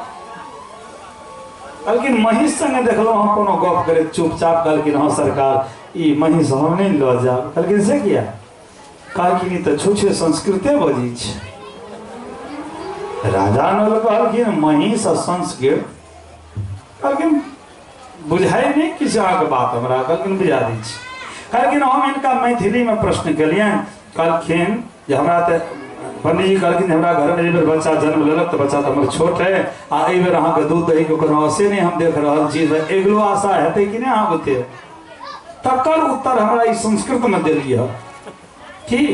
कहलखिन महीष संगे देखलहुँ हम कोनो गप करैत चुपचाप। कहलखिन हँ सरकार, ई महीष हम नहि लऽ जायब। कहलखिन से किया? कहलखिन ई तऽ छुछे संस्कृते बजै छै। राजा नल कहलखिन महीष आ संस्कृत? कहलखिन बुझाइ नहि किछु अहाँके बात हमरा। कहलखिन बुझा दै छी। कहलखिन हम हिनका मैथिलीमे प्रश्न केलियनि। कहलखिन जे हमरा तऽ पंडीजी कहलखिन हमरा घरमे एहि बेर बच्चा जन्म लेलक तऽ बच्चा तऽ हमर छोट है आ एहि बेर अहाँके दूध दहीके कोनो आशे नहि हम देख रहल छी, तऽ अगिलो आशा हेतै कि नहि अहाँ बुते? तकर उत्तर हमरा ई संस्कृतमे देलियै की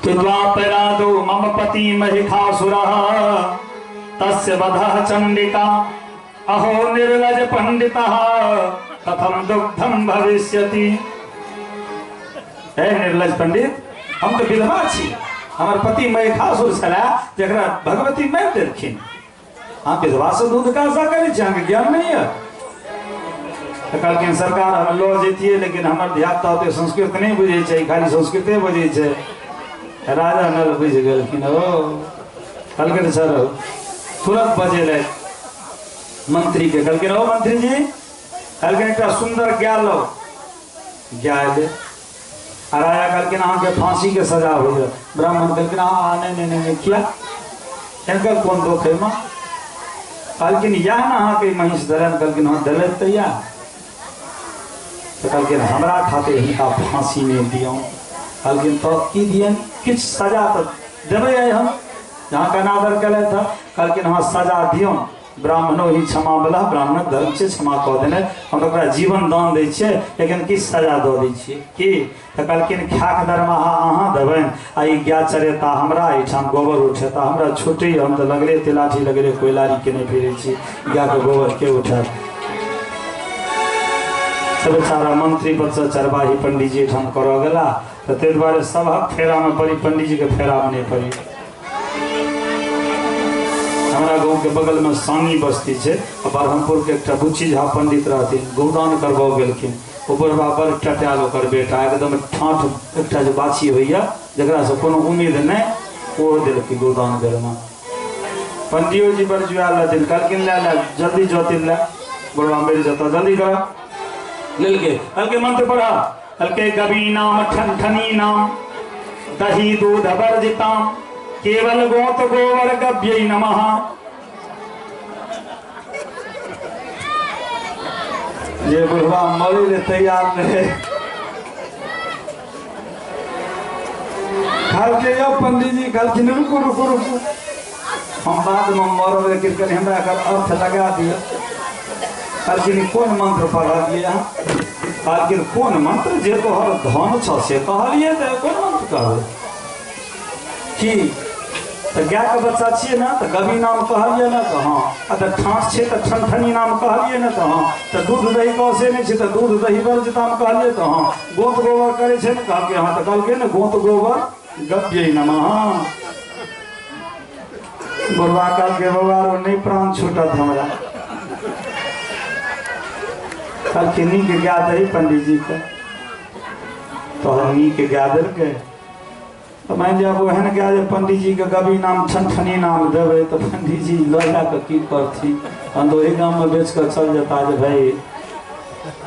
तो द्वापरादो मम पति महिषासुरः तस्य वधः चंडिका अहो निर्लज पंडितः कथम दुग्धम भविष्यति। हे निर्लज पंडित, हम तो विधवा छी, हमर पति महिषासुर छला जकरा भगवती मारि देलखिन। अहाँ विधवा से दूध का आशा करै छी, अहाँके ज्ञान नहीं है। तऽ कहलखिन सरकार हम लऽ जैतियै लेकिन हमर धियापुता ओते संस्कृत नहि बुझै छै, खाली संस्कृते बजै छै। राजा नल बुझि गेलखिन। ओ कहलखिन सर तुरंत बजेलथि मंत्री के। कहलखिन ओ मंत्री जी, कहलखिन एकटा सुन्दर गाय लो। गाय एलै आ राजा कहलखिन अहाँके फांसी के सजा होइए। ब्राह्मण कहलखिन हाँ नहि नहि नहि किया, हिनकर कोन दोख है माँ? कहलखिन इएह ने अहाँके महिष देलनि। कहलखिन हँ देलथि तऽ इएह। तऽ कहलखिन हमरा खातिर हिनका फांसी नहि दियौ। कहलखिन तऽ की दियनि? किछु सजा तऽ देबै आइ हम, अहाँके अनादर केलथि हँ। कहलखिन हँ सजा दियौ, ब्राह्मणो ही क्षमा बला, ब्राह्मणक धर्म छै क्षमा कऽ देने, हम ओकरा जीवन दान दै छियै लेकिन किछु सजा दऽ दै छियै की? तऽ कहलखिन खाक दरमाहा अहाँ देबनि आ ई गाय चरेता हमरा एहिठाम गोबर उठेता, हमरा छुट्टी, हम तऽ लगले तिलाठी लगले कोयलारी केने फिरै छी, गायके गोबर के उठायत? तऽ बेचारा मंत्री पदसँ चरवाही पंडीजी एहिठाम करऽ गेला। तऽ ताहि दुआरे सभक फेरामे पड़ी, पंडीजीके फेरामे नहि पड़ी। हमरा गाँव के बगल में सानी बस्ती छै आ बरहमपुर के एकटा बुच्ची झा पंडित रहथिन, गौदान करबऽ गेलखिन। ओ बुढ़बा बड़ टटायल, ओकर बेटा एकदम ठाठ एकटा जे बाछी होइया जकरा से कोनो उम्मीद नहि, ओ देलकै गौदान बेरमे। पंडियो जी बड़ जुआयल रहथिन, कहलखिन ले ले जल्दी जोतिन ले, बुढ़बा मरि जेतऽ, जल्दी कर। लेलकै, कहलकै मंत्र पढ़। कहलकै गबी नाम ठनठनी नाम दही दूध वर्जिताम केवल गोत गोबर गव्यै नमः। जे बुढ़वा मरे ले तैयार रहे। कहलकै यौ पंडीजी, कहलखिन रुकू रुकू रुकू, हम बादमे मरब लेकिन कनि हमरा एकर अर्थ लगा दिअ। कहलखिन कोन मंत्र पढ़लियै अहाँ? कहलखिन कोन मंत्र, जे तोहर धन छ से कहलियै, तऽ कोन मंत्र कहबै की? तऽ गायके बच्चा छियै ने तऽ गबी नाम कहलियै ने तऽ हँ, आ तऽ ठाँठ छै तऽ ठनठनी नाम कहलियै ने तऽ हँ, तऽ दूध दही कसे नहि छै तऽ दूध दही वर्जिताम कहलियै तऽ हँ, गोत गोबर करै छै ने कहलकै हँ, तऽ कहलकै ने गोत गोबर गव्यै नमः। बुढ़वा कहलकै बौआ रो नहि प्राण छूटत हमरा। कहलखिन नीक गाय दही पंडीजी के, तहन नीक गाय देलकै। तऽ मानि लिअ ओहन गाय जे पंडीजी के गबी नाम ठनठनी नाम देबै तऽ पंडीजी लऽ जा कऽ की करथिन? तहन तऽ ओहि गाममे बेच कऽ चल जेता जे भाय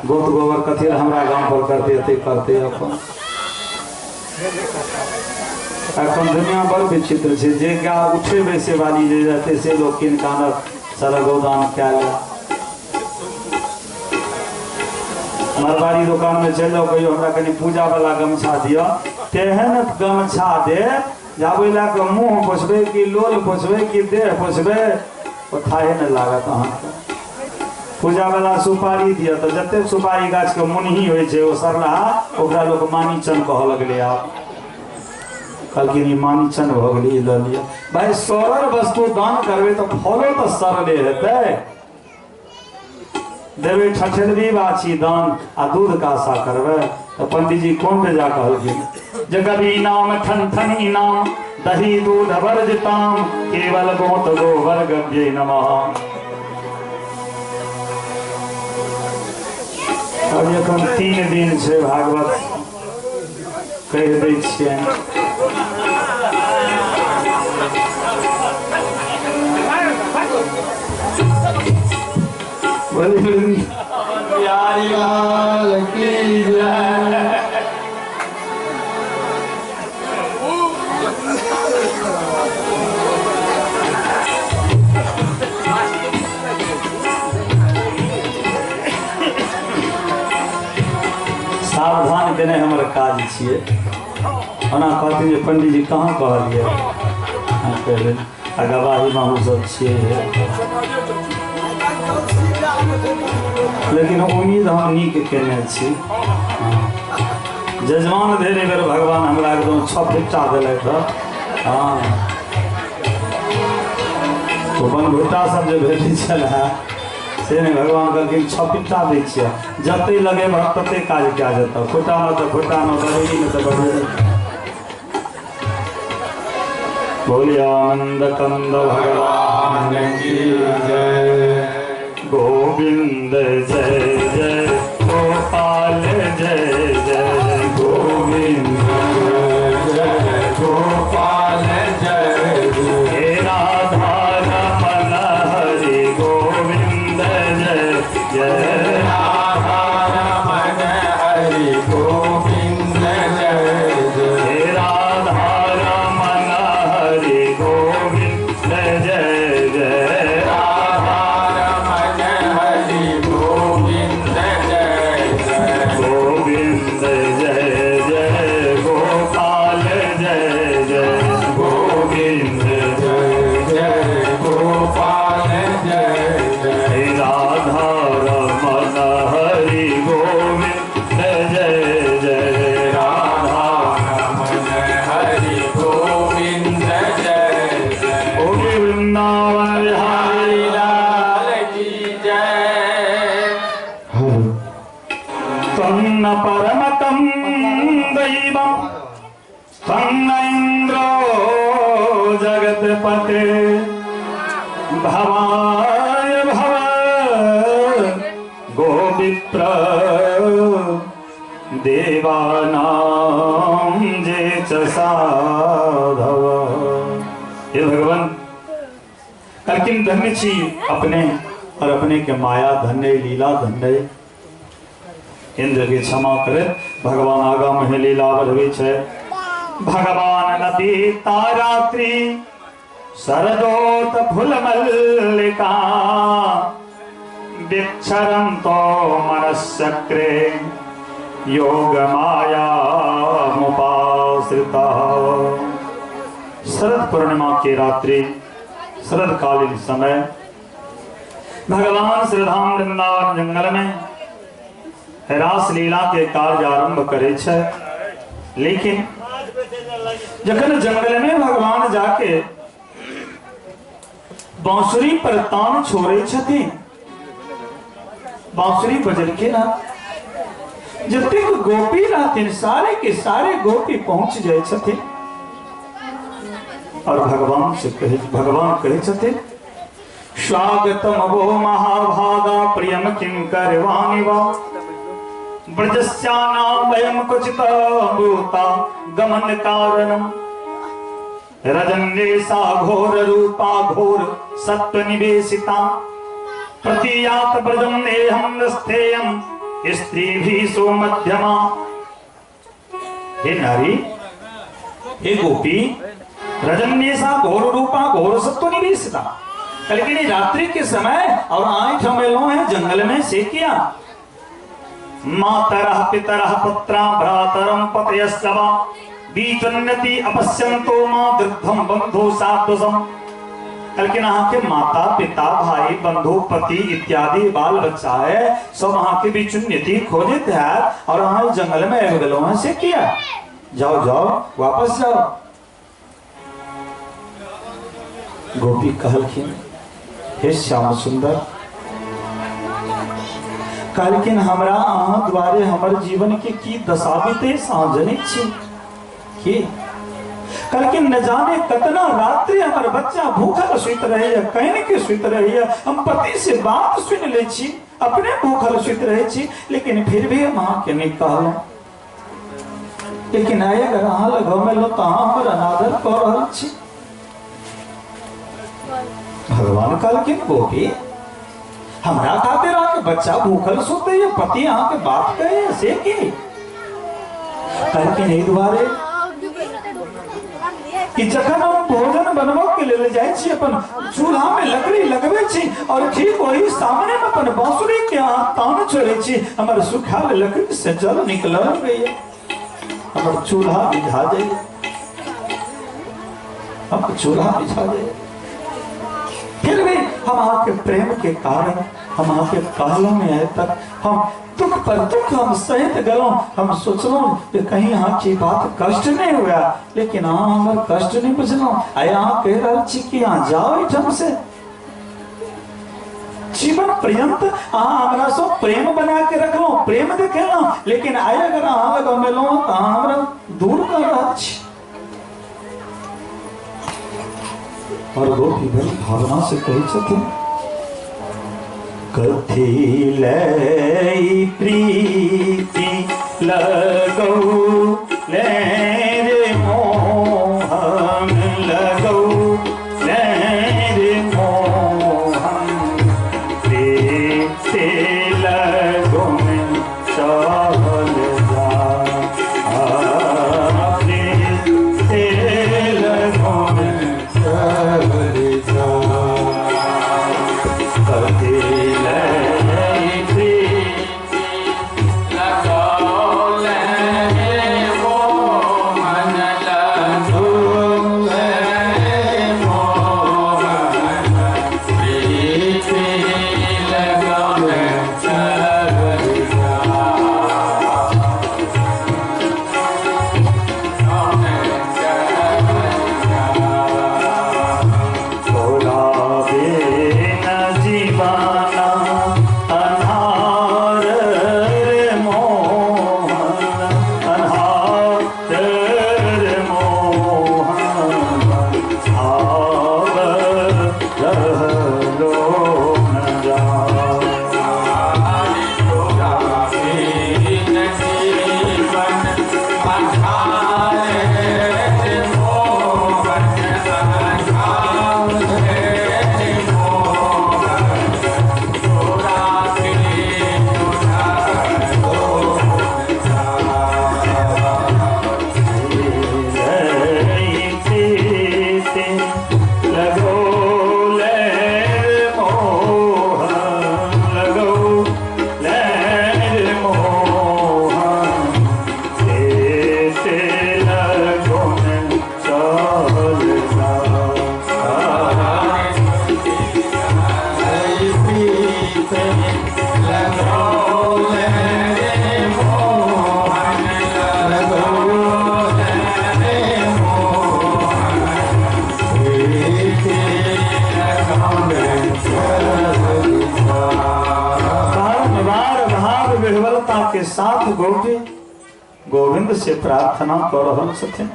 गोत गोबर कथी लए हमरा गाम पर करतै, एते करतै अपन। एखन दुनिया बड़ विचित्र छै, जे गाय उठे बैसे वाली जे रहतै से लोक कीन कऽ आनत, सारा गौदान कए लेत। मरबाड़ी दोकान में चलि जाउ, कहियो हमरा कनि पूजा वाला गमछा दिअ, तेहन गमछा दे जाबे लए कऽ मुँह पोछबै कि लोल पोछबै कि देह पोछबै ओ थाहे नहि लागत अहाँके। पूजा वाला सुपारी दिअ तऽ जतेक सुपारी गाछ के मुनही होइ छै ओ सरलाहा, ओकरा लोक मानीचन कहऽ लगलै। आब कहलखिन ई मानीचन भऽ गेलै, ई लऽ लिअ। भाय सरल वस्तु दान करबै तऽ फलो तऽ सरले हेतै। देबै ठठेलबी बाछी दान आ दूध का आशा करबै तऽ पंडीजी कोन बेजा कहलखिन जे कभी नाम ठनठनी नाम दही दूध वर्जिताम केवल गोत गोबर गव्यै नमः। अब एखन 3 दिन छै भागवत कहि दै छियनि। बिहारी लाल की जय। केनाइ हमर काज छियै। ओना कहथिन जे पंडीजी कहाँ कहलियै, आ गवाहीमे हमसभ छियै, लेकिन उम्मीद हम नीक केने छी। जजमान भेल एहि बेर भगवान हमरा एकदम छफिट्टा देलथि हँ। हाँ, तो बनभुट्टा सब जे भेटै छलै से नहि, भगवान कहलखिन छपिट्टा दै छियै, जते लगेबह तते काज कए जेतह, खोटामे तऽ खोटामे, बरेलीमे तऽ बरेली। बोलिए आनंद कंद भगवान की जय। गोविंद जय जय गोपाल जय जय गोविंद जय गोपाल जय जय राधा रमन हरि गोविंद जय जय राधा रमन हरि गोविंद जय जय राधा रमन हरि गोविंद जय जय राधा रमन हरि गोविंद जय जय गोविंद जय जय गोपाल जय जय गोविंद जय जय गोपाल जय जय राधा रमन हरि गोविंद जय जय राधा रमन हरि गोविंद जय जय। ओ वृंदावन बिहारी लाल की जय। त्वं न परमतं दैवं त्वं न इन्द्रो जगत्पते भवाय भव गोविप्र देवानां जे च साधव। हे भगवान, कहलखिन धन्य छी अपने और अपने के माया धन्य, लीला धन्य। इंद्र के क्षमा करे भगवान आगा में लीला बढ़बै छै। भगवान नदी तारात्रि सरदोत फूल मल्लिका विक्षरन्तो मनश्चक्रे योग माया मुपाश्रिता। शरद पूर्णिमा के रात्रि, शरद कालीन समय, भगवान श्रीधाम वृंदावन जंगल में रास लीला के कार्य आरंभ करे छै। लेकिन जखन जंगल में भगवान जाके बांसुरी पर तान छोड़े छथिन, बांसुरी बजलखिन, जतेक गोपी रहथिन सारे के सारे गोपी पहुंच जाए छथिन और भगवान से कहे, भगवान कहे छथिन स्वागतम वो महाभागा प्रियम किं करवाणि वा ब्रजस्यानां वयं क्वचित भूता गमन कारणम रजन्येषा घोर रूपा घोर सत्व निवेशिता प्रतियात ब्रजम नेहं स्थेयं स्त्री भी सो मध्यमा। हे नारी, हे गोपी, रजन्येषा घोर रूपा घोर सत्व निवेशिता, लेकिन रात्रि के समय और आए ठमेलो है जंगल में से किया मातरः पितरः पुत्रा भ्रातरं पतयस्तव बीचन्नति अपश्यन्तो मा दृद्धं बंधु साध्वसम। लेकिन अहाँ के माता पिता भाई बंधु पति इत्यादि बाल बच्चा है सब अहाँ के बीचन्नति खोजित है और अहाँ जंगल में आबि गेलहुँ हैं से किया, जाओ जाओ वापस जाओ। गोपी कहलखिन हे श्याम सुंदर, कहलखिन हमरा अहाँ द्वारे हमर जीवन के की दशा बीते से अहाँ जनै छी की? कहलखिन न जाने कतना रात्रि हमर बच्चा भूखल सुति रहैया, कानि के सुति रहैया, हम पति से बात सुनि लै छी, अपने भूखल सुति रहै छी, लेकिन फिर भी हम अहाँके नहि कहलहुँ। लेकिन आइ अगर अहाँ लग हम एलहुँ तऽ अहाँ हमर अनादर कऽ रहल छी। भगवान कहलखिन गोपी, हमरा खातिर अहाँके बच्चा भूखल सुतैया, पति अहाँके बात कहैया से की? कहलखिन एहि दुआरे कि जखन हम भोजन बनबऽ के लेल जाइ छी, अपन चूल्हा में लकड़ी लगबै छी और ठीक वही सामने में अपन बांसुरी के अहाँ तान छोड़ै छी, हमर सुखाल लकड़ी से जल निकलऽ लगैया, हमर चूल्हा बुझा जाइए, हम चूल्हा बुझा जाइए। फिर भी हम अहाँ के प्रेम के कारण हम अहाँ के कहलों में आए तक हम दुख पर दुख हम सहित गलों। हम सोचलों कि कहीं अहाँ की बात कष्ट नहीं हुआ, लेकिन अहाँ हमर कष्ट नहीं बुझलहुँ। आइ अहाँ कहि रहल छी कि अहाँ जाओ एहिठाम से। जीवन पर्यंत अहाँ हमरा से प्रेम बना के रखलहुँ, प्रेम देखेलहुँ, लेकिन आइ अगर अहाँ लग हम एलहुँ तऽ अहाँ हमरा दूर कर रहल छी। और गोपी बड़ी भावना से कहै छथिन, कथी लै प्रीति लगौ ले रे मोहन, लगौ ले रे मोहन, प्रीति लगौ चल जा, प्रीति लगौ चल जा। कथी लै प्रीति लगौ ले मोहन, लगौ ले मोहन, प्रीति लगौ चल जा। तोरा बिन जीवन अन्हार रे मोहन, अन्हार रे मोहन, आब रहलो न जा। लगो ले मोहन, लगो ले मोहन, ते लगो चल जा। बार भाव विह्वलता के साथ गोपी गोविंद से प्रार्थना कर रहल छथिन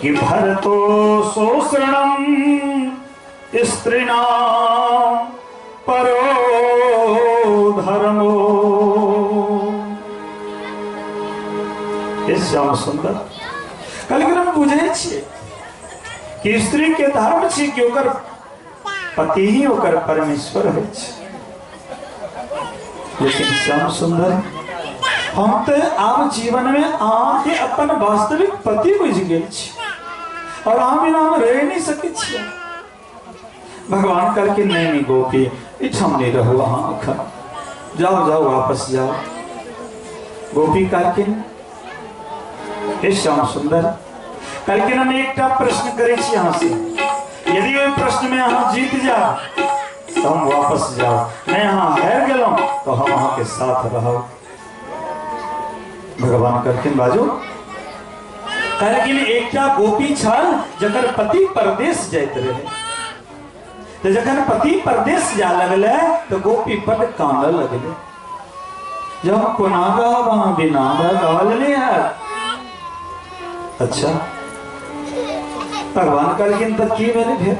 कि भरतो शोषणम स्त्रीणाम परो धर्मो। हे श्याम सुंदर, कल हम बुझै छियै कि स्त्री के धर्म छी कि ओकर पति ही ओकर परमेश्वर होइ छै, लेकिन श्याम सुंदर हम तो आब जीवन में अहाँ के अपन वास्तविक पति बुझि गेल छी और अहाँ बिना हम रह नहीं सकै छियै। भगवान कहलखिन नहीं नहीं गोपी, एहिठाम नहीं रहू अहाँ अखन, जाओ जाओ वापस जाओ। गोपी कहलखिन हे श्याम सुंदर, कहलखिन हम एकटा प्रश्न करै छी अहाँ से, यदि ओहि प्रश्न में अहाँ जीत जाओ तो हम वापस जाओ, नहीं अहाँ हारि गेलहुँ तो हम अहाँ के साथ रहब। भगवान कहलखिन बाजू। कहलखिन एकटा गोपी छल जकर पति परदेश जाइत रहे, तो जखन पति परदेश जा लगले तो गोपी बड कानऽ लगले, जब हम कोना रहब अहाँ बिना, हमरा रहल नहीं हैत। अच्छा, भगवान कहलखिन तऽ की भेलै फेर?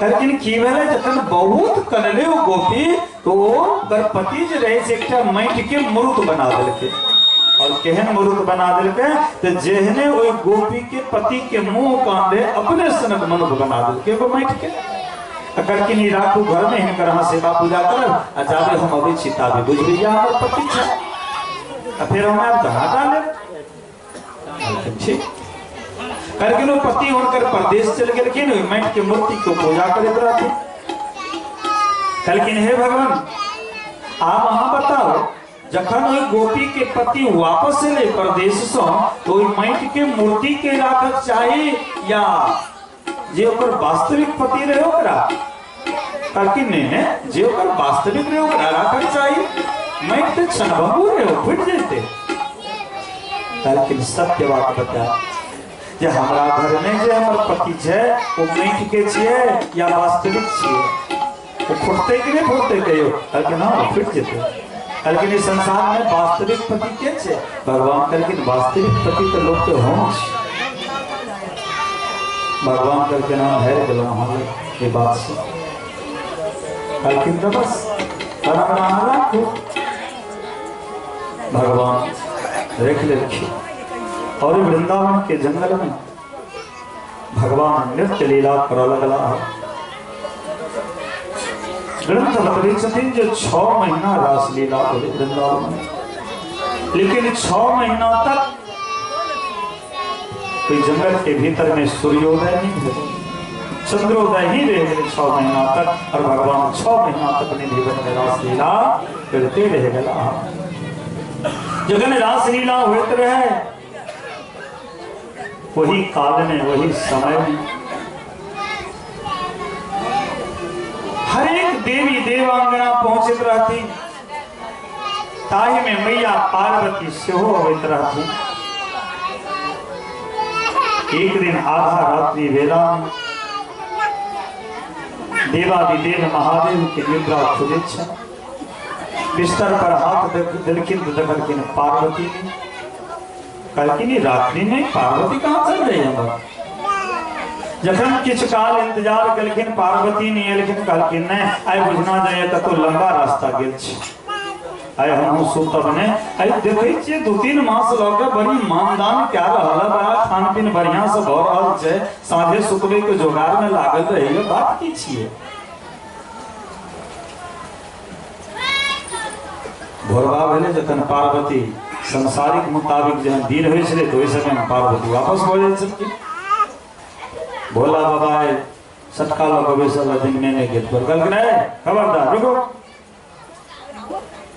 कहलखिन की भेलै, जखन बहुत कनले ओ गोपी तो ओकर पति जे रहै से एकटा माटि के मूर्त बना देलकै, और केहन मूर्त बना देलकै तऽ जेहने ओहि गोपी के पति के मुंह कान रहे अपने सनक मनुख बना देलकै एगो माटि के। आ कहलखिन ई राखू घर में, हिनकर अहाँ सेवा पूजा करब आ जाबे हम अबै छी ताबे बुझबै जे हमर पति छै, आ फेर हम आयब तऽ हटा लेब। कहलखिन ठीक। कहलखिन ओ पति हुनकर परदेश चलि गेलखिन, ओहि माटि के मूर्ति के पूजा करैत रहथिन। कहलखिन हे भगवान, आब अहाँ बताओ, जखन ओहि गोपी के पति वापस एलै परदेश सँ, तो ओहि माटि के मूर्ति के राखक चाही या जे ओकर वास्तविक पति रहे ओकरा? कहलखिन नहीं नहीं, जे ओकर वास्तविक रहे ओकरा राखक चाही, माटि तऽ क्षणभंगुर रहे, ओ फुटि जेतै। कहलखिन सत्य बात बता जे हमरा घर में जे हमर पति छै ओ माटि के छियै या वास्तविक छियै? ओ फुटतै कि नहि फुटतै कहियो? कहलखिन हँ, फुटि जेतै। कहलखिन ई संसार में वास्तविक पति के छै? भगवान कहलखिन वास्तविक पति तऽ लोक के हम छी। भगवान कहलखिन हम हेर गेलहुँ अहाँ लग ई बात से। कहलखिन तऽ बस तब हमरा अहाँ राखू। भगवान रख लेलखिन और वृंदावन के जंगल में भगवान नृत्य लीला करऽ लगला। ग्रंथ बतबै छथिन जे 6 महीना रासलीला भेलै वृंदावन में, लेकिन 6 महीना तक ओहि जंगल के भीतर में सूर्योदय नहीं भेलै, चंद्रोदय ही रह गेलै 6 महीना तक। और भगवान 6 महीना तक निधिवन में रासलीला करते रह गेला। जखन रासलीला होइत रहे वही काल में वही समय में हरेक देवी देवांगना पहुंचत रहती, ताहि में मैया पार्वती सेहो अबैत रहथिन। एक दिन आधा रात्रि वेला में देवादिदेव महादेव के निद्रा खुलैत छनि। बिस्तर पर हाथ देलखिन तऽ देखलखिन पार्वती ने। कहलखिन ई रात्रि में पार्वती कहाँ चल रही है? जखन किछु काल इंतजार केलखिन पार्वती नहीं एलखिन, कहलखिन नहीं आइ बुझना जाइए कतौ लंबा रास्ता गेल छी, आइ हमहूँ सुतब नहि। आइ देखै छियै 2-3 मास लऽ के बड़ी मानदान कए रहल है, बड़ा खान पीन बढ़िया से भऽ रहल छै, साँझे सुतबै के जोगार में लागल रहैए, बात की छियै? भोरबा भेलै जखन पार्वती संसारिक मुताबिक जहन दिन होइ छलै तऽ ओहि समय में पार्वती वापस भऽ जाइ छलखिन। भोला बाबा आइ सटका लऽ कऽ बैसल रहथिन मेने गेट पर। कहलखिन ए खबरदार रुको।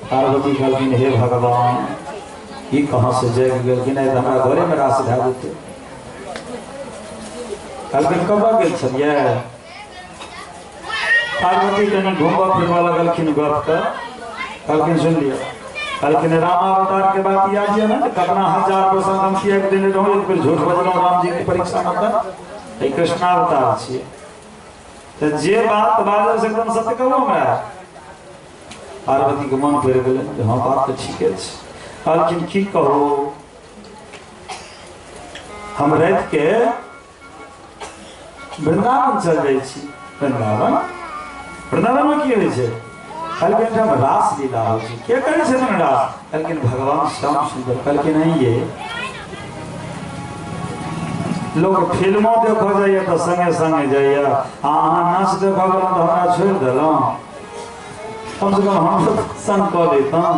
पार्वती कहलखिन हे भगवान, ई कहाँ से जागि गेलखिन? आइ तऽ हमरा घरे में रास भए जेतै। कहलखिन कतऽ गेल छलियै? पार्वती कनि घूमबऽ फिरबऽ लगलखिन गप के। कहलखिन सुन लिअ, कहलखिन रामावतार के बात याद यऽ ने, कतना हजार प्रसाद हम किएक देने रहूँ, एक बेर झूठ बजलहुँ राम जी के परीक्षा में तऽ ई कृष्णावतार छियै, तऽ जे बात बाजल से एकदम सत्य कहू हमरा। पार्वती के मन पड़ि गेलै जे हँ बात तऽ ठीके छै। कहलखिन की कहू, हम राति के वृंदावन चल जाइ छी। वृंदावन? वृंदावन में की होइ छै? कहलखिन हम रास लीला होइ छै। के करै छथिन रास? कहलखिन भगवान श्याम सुंदर। कहलखिन नहीं ये लोग फिल्मो देखऽ जाइए तऽ संगे संगे जाइए, आ अहाँ नाच देखऽ गेलहुँ तऽ हमरा छोड़ि देलहुँ, कम से कम हम तऽ संग कऽ दैतहुँ।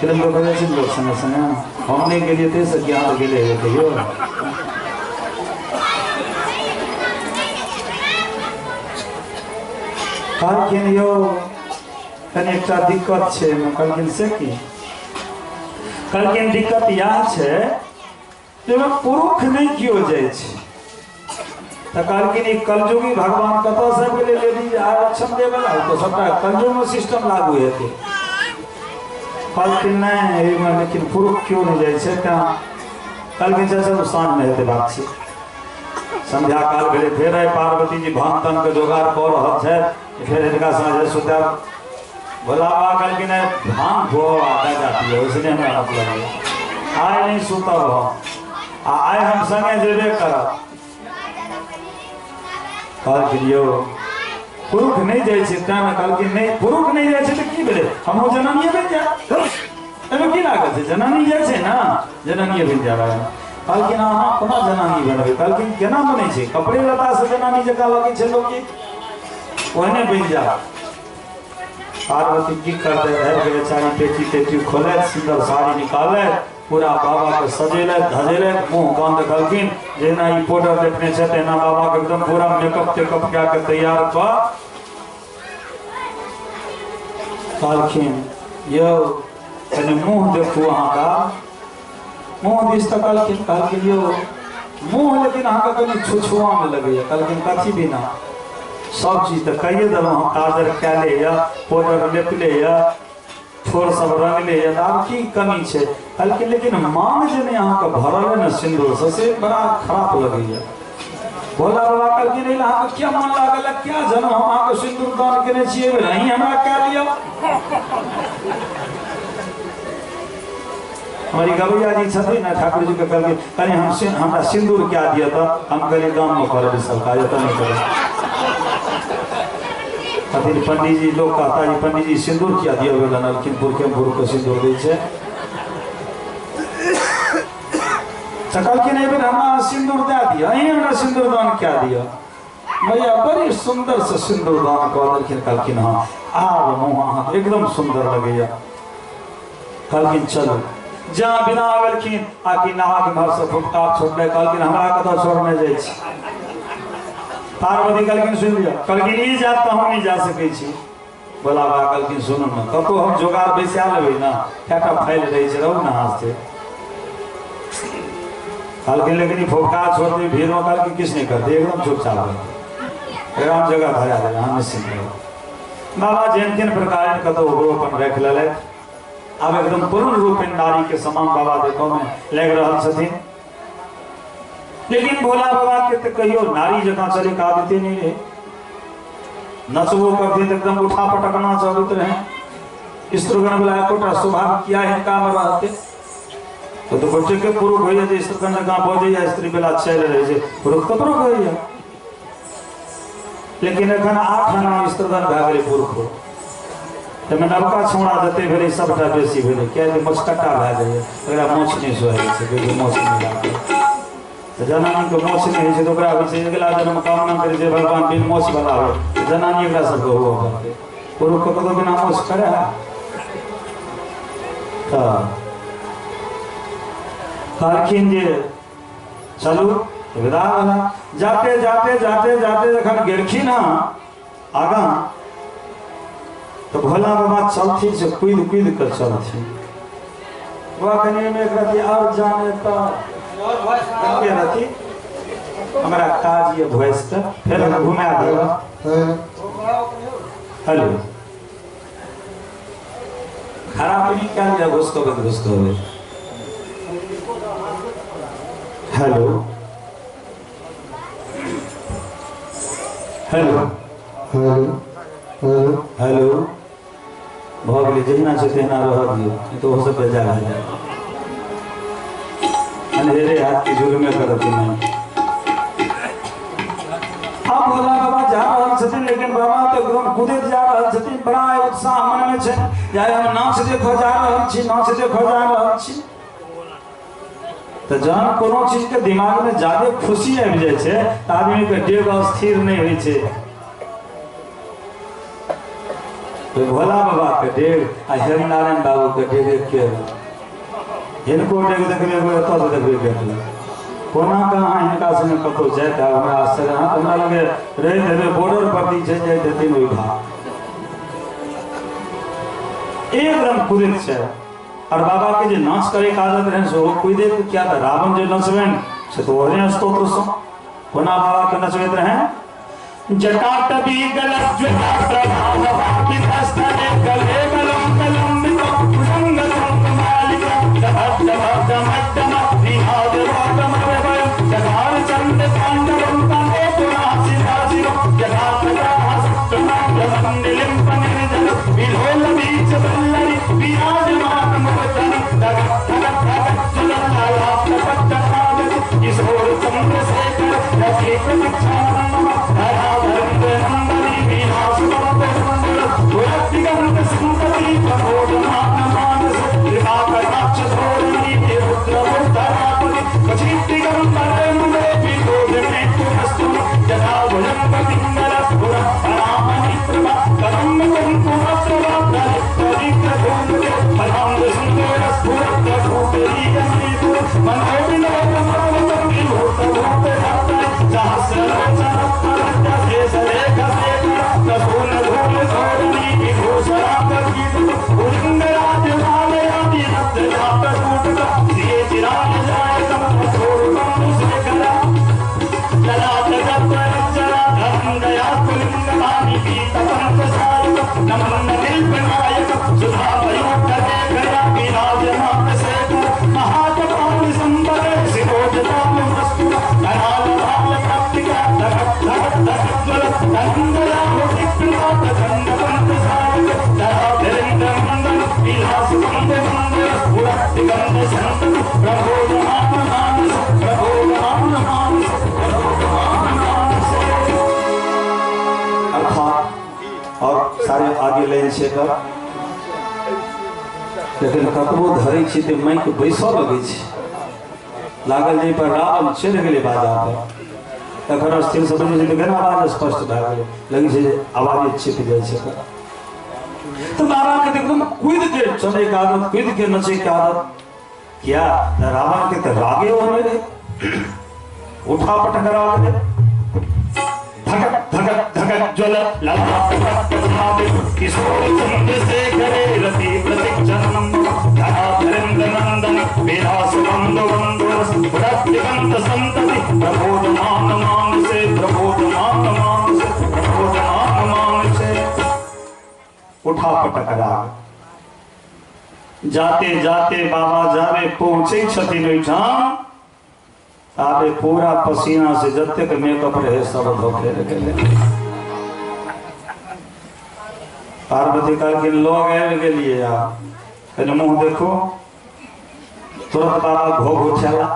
फिल्म देखऽ जाइ छै लोग संगे संगे, हम नहि गेलियै ताहिसँ कि अहाँ गेलै हेबै कहियो? कहलखिन यौ कनि एकटा दिक्कत छै। कहलखिन से की? कहलखिन दिक्कत इएह छै जाहिमे पुरुष नहि केओ जाइ छै। तऽ कहलखिन ई कलयुगी भगवान कतऽसँ गेलै लेडीज आरक्षण देवला? तऽ सबटा कलयुगमे सिस्टम लागू हेतै। कहलखिन नहि एहिमे लेकिन पुरुष केओ नहि जाइ छै। तेँ कहलखिन चल चलू साँझमे हेतै बातचीत। संध्या काल भेलै, फेर आइ पार्वती जी भान तान के जोगाड़ कऽ रहल छथि, फेर हिनका साँझे सुतायब। भोला बाबा कहलखिन भांग धो आ गाजा पियो, ओहिसँ नहि हमरा मतलब यऽ, आइ नहि सुतब हम, आ आइ हम संगे जेबे करब। कहलखिन यौ पुरुष नहि जाइ छै तेँ ने। कहलखिन नहि पुरुष नहि जाइ छै तऽ की भेलै, हमहूँ जनानिए बनि जायब, एहिमे की लागल छै, जनानी जाइ छै ने जनानिए बनि जायब। कहलखिन अहाँ कोना जनानी बनबै? कहलखिन केना बनै छै, कपड़े लत्तासँ जनानी जकाँ लगै छै लोक, ओहने बनि जायब। पार्वती की करते रहे के बेचारी पेटी तेटी खोलैत सुंदर साड़ी निकालैत पूरा बाबा के सजेलथि धजेलथि, मुँह कान देखलखिन, जेना ई पाउडर देखने छथि तेना बाबा के एकदम पूरा मेकअप तेकअप कए के तैयार कऽ कहलखिन, यौ कनि मुँह देखू अहाँका। मुँह दिस तकलखिन, कहलखिन यौ मुँह लेकिन अहाँके कनि छुछुआ में लगैया। कहलखिन कथी बिना, सब चीज तऽ कहिए देलहुँ हम, काजर कएले यऽ, पाउडर लेपले यऽ, ठोर सब रंगले यऽ, आब की कमी छै। कहलखिन लेकिन मांग जे नहि अहाँके भरल है ने सिन्दूरसँ, से बड़ा खराब लगैया। भोला बाबा कहलखिन एहि अहाँके क्या मन लागल है, क्या जनम हम अहाँके सिन्दूर दान केने छियै, एहि बेर अहीं हमरा कए लिअ। हमारी गवैया जी छथिन ने, ठाकुर जी के कहलखिन कनि हम हमरा सिन्दूर क्या दिअ, तऽ हम कहलियै गाममे करबै सब काज, एतऽ नहि करबै। कहथिन पंडीजी, लोग कहता जी पंडीजी सिन्दूर किया दिअ गेलन, अलखिन पुरखे के सिन्दूर दै छै। तऽ कहलखिन एहि बेर हमरा सिन्दूर दए दिअ, अहीं हमरा सिन्दूर दान कए दिअ। मैया बड़ी सुन्दर से सिन्दूर दान कऽ देलखिन। कहलखिन हँ आब मुँह अहाँ एकदम सुन्दर लगैया। कहलखिन चलू। जहाँ बिना गेलखिन आकि नाग घर से फुटकार छोड़ले। कहलखिन हमरा कतऽ छोड़ने जाइ छी। पार्वती कहलखिन सुनि लिअ, कहलखिन ई जात तऽ हम नहि जा सकै छी। भोला बाबा कहलखिन सुनू ने, कतौ हम जोगार बैसा लेबै ने, कएटा फाइल रहै छै, रहू ने हाथ से। कहलखिन लेकिन ई फुफकार छोड़तै भीड़मे। कहलखिन किछु नहि करतै, एकदम चुपचाप रहतै, एकरा हम जगह धरा देबै, अहाँ निश्चिन्त रहू। बाबा जेहन तेहन प्रकार कतौ ओकरो अपन राखि लेलथि। आब एकदम पूर्ण रूप नारी के समान बाबा देखो में लागि रहल छथिन। लेकिन भोला बाबा के तऽ कहियो नारी जकाँ चले के आदते नहीं रहे, नचबो करथिन तऽ एकदम उठा पटक नाच अबैत रहे। स्त्रीगण वाला एकोटा स्वभाव किया हिनका में रहते, तो बच्चे के पुरुष होइए जे स्त्रीगण जकाँ बजैया, स्त्री वाला चलि रहै छै, पुरुष ककरो होइए। लेकिन एखन 8 आना स्त्रीगण भए गेलै पुरुष, ताहिमे नवका छौड़ा जते भेलै सबटा बेसी भेलै, किया जे मोछकट्टा भए जाइए, ओकरा मोछ नहि सोहाइ छै, बेसी मोछ नहि लागै। तऽ जनानीके मोछ नहि होइ छै तऽ ओकरा होइ छै अगिला जन्म कामना करै छै भगवान बिन मोछ वाला होइ, तऽ जनानी एकरा सबके हुअ पड़तै, पुरुषके कतौ बिना मोछ करे है। तऽ कहलखिन जे चलू विदा भेला। जाते जाते जाते जाते जखन गेलखिन हँ आगाँ, तऽ भोला बाबा चलथिन से कूदि कूदि कऽ चलथिन। बाबा कनि ओहिमे एक रति आओर जाने तऽ रति हमरा काज ये वॉइस के फेर हम घुमा देब। हेलो खराब नहीं क्या लिया घुसकबे घुसकबे। हेलो हेलो हेलो हेलो भऽ गेलै, जहिना छै तहिना रहऽ दियौ, नहि तऽ ओहोसँ बेजा भए जायत। अन्हेरे हाथ के जुर्मे करत नहि। अब भोला बाबा जा रहल छथिन, लेकिन बाबा तऽ एकदम कूदैत जा रहल छथिन, बड़ा उत्साह मनमे छै जे हम नाच देखऽ जा रहल छी, नाच देखऽ जा रहल छी। तऽ जहन कोनो चीजके दिमागमे ज्यादे खुशी आबि जाइ छै तऽ आदमीके डेग अस्थिर नहि होइ छै। तो भोला बाबा के डेग आ हेमनारायण बाबू के डेग एके है। हिनको डेग देखबै एगो एतऽ से देखबै देखल कोना के अहाँ हिनका संगे कतहु जाइत हैब, हमरा आश्चर्य। अहाँ तऽ हमरा लगे रहैत हेबै बॉर्डर पर दी छै जाइत हेथिन ओहि भाग, एकदम कुदैत छै। और बाबा के जे नाच करे के आदत रहनि से ओ कुदैत, किया तऽ रावण जे नचबनि से तऽ ओहने स्तोत्र सँ कोना बाबा के नचबैत रहनि। जटाटवी गलज्वलाप्रभावभावितस्थले गले गलं कलम्बितं भुजङ्गसङ्गमालिकं दभद्दभद्दमद्दम विहादरोगमवयं चकार चण्ड ताण्डवं तमेतुनाशिदाशिवं यथाप्रकाशप्रमाण्डमण्डलिम्पनिर्जलं विलोलबीजवल्लरि विराजमानमुदनं दगद्धगद्धगज्वललालाप्रपट्टकागति किशोर चन्द्रशेखर रसिकमिच्छानन्दम अर्थात और सारे आगे लाइन छै एकर, लेकिन कतबो धरै छी तऽ माइक बैसऽ लगै छै। लागल जे पर रावण चढ़ि गेलै बाजा पर, तखन स्थिर से बजै छै तऽ केना आवाज स्पष्ट भए गेलै, लगै छै जे आवाजे छिप जाइ छै। तऽ बाबा के एकदम कूदि के चलै के आदत, कूदि के नचै के आदत, किया तऽ रावण के तऽ रागे ओहने रहै, उठा पटक राग रहै। धकक धकक धकक ज्वल किशोर चंद्र शेखरे रति प्रतीक जनम धराधरेन्द्र नंदन विलास बंद बंद प्रतिबंध संतति प्रबोध मान मान से प्रबोध मान मान से प्रबोध मान मान से। उठा पटक राग। जाते जाते बाबा जाबे पहुँचे छथिन ओहिठाम, ताबे पूरा पसीना से जतेक मेकअप रहे सब धोखे गेलै। पार्वती कहलखिन लोग आबि गेलियै, आब कनि मुँह देखो। तुरंत बाबा घोघ उठेला,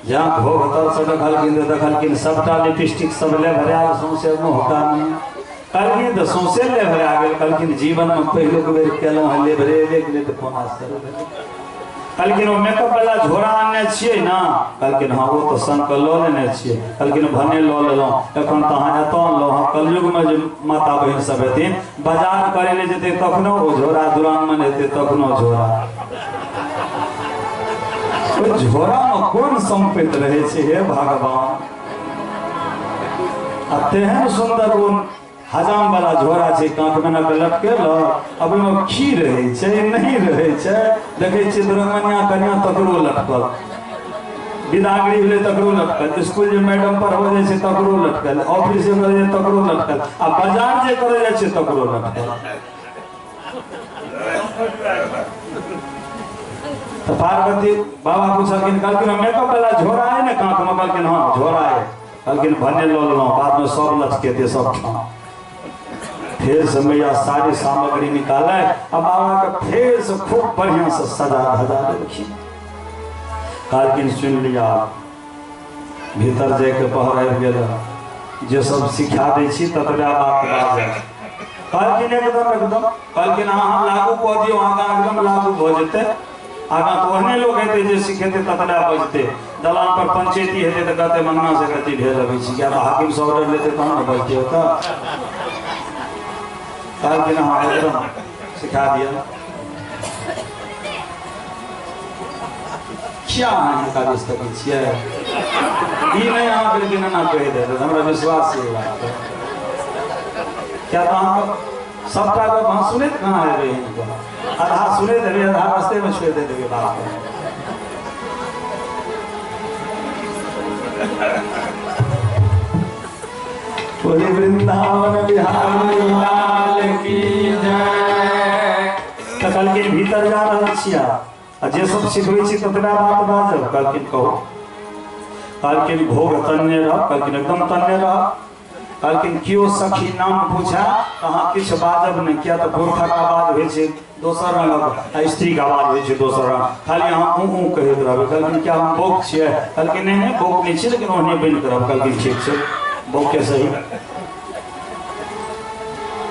जहाँ घोघ तर से देखलखिन तऽ देखलखिन सबटा लिपस्टिक सब ले भरायल सौंसे मुँह कान। कहलखिन तऽ सौंसे ले भरा गेल। कहलखिन जीवन में पहिलुक बेर केलहुँ हँ, ले भरेले गेलै तऽ कोन आश्चर्य भेलै। कहलखिन ओ मेकअप वाला झोरा आनने छियै ना? कहलखिन हाँ, ओ तऽ संग के लऽ लेने छियै। कहलखिन भने लऽ लेलहुँ, एखन तऽ अहाँ एतऽ अनलहुँ हँ। कलयुग में जे माता बहिन सब हेथिन बाजार करै लए जेतै तखनो ओ झोरा, दुरागमन हेतै तखनो झोरा। ओहि झोरा में कोन सम्पति रहै छै हे भगवान। आ तेहन सुन्दर ओ हजाम वाला झोरा छै, कांख में के लटकेल, अब ओहिमे खी रहै छै नहीं रहै छै। देखै छियै दुरागमनिया कन्या तकरो लटकल, विदागरी भेलै तकरो लटकल, स्कूल जे मैडम पढ़बै जाइ छै तकरो लटकल, ऑफिस जे करै जाइ तकरो लटकल, आ बाजार जे करै जाइ छै तकरो लटकल। तऽ पार्वती बाबा पुछलखिन, कहलखिन मेकअप वाला झोरा है ने कांख में? कहलखिन हाँ झोरा है। कहलखिन भने लऽ लेलहुँ, बाद में सब लटकेतै सब ठाम। फिर से मैया सारी सामग्री निकाले आ बाबा के फिर से खूब बढ़िया से सजा धजा देलखिन। कहलखिन सुन लिया, भीतर जाके पहर आबि गेल, जे सब सिखा दै छी ततबा बात बाजब। कहलखिन एकदम एकदम। कहलखिन अहाँ लागू कऽ दियौ, आगाँ एकदम लागू भऽ जेतै। आगाँ तऽ ओहने लोक हेतै जे सिखेतै ततबा बजतै। दलान पर पंचायती हेतै तऽ कहतै मंगना से गति भेल अबै छी, किया तऽ हाकिम से ऑर्डर लेतै तहन ने बजतै ओतऽ। कहलखिन अहाँ एकदम सिखा दिअ। किया अहाँ हिनका दिस तकै छियै? ई नहि अहाँ लेकिन एना कहि देत, हमरा विश्वास छै ई बात पर। किया तऽ अहाँ सबटा गप अहाँ सुनैत कहाँ हेबै? हिनका आधा सुनैत हेबै, आधा रास्ते में छोड़ि दैत हेबै बात। बोले वृंदावन बिहारी लाल की जय। तऽ कहलखिन भीतर जा रहल छियै आ जे सब सिखबै छी ततबा बात बाजब। कहलखिन कहू। कहलखिन भोग तन्ने रह। कहलखिन एकदम तन्ने रह। कहलखिन केओ सखी नाम पूछा तऽ अहाँ किछु बाजब नहि, किया तऽ पुरखाक आवाज होइ छै दोसर रंगक आ स्त्रीके आवाज होइ छै दोसर रंग, खाली अहाँ ऊँ ऊँ कहैत रहबै। कहलखिन क्या हम बौक छियै? कहलखिन नहि नहि बौक नहि छियै, लेकिन ओहने बनि कऽ रहब। कहलखिन ठीक छै, बौके सही।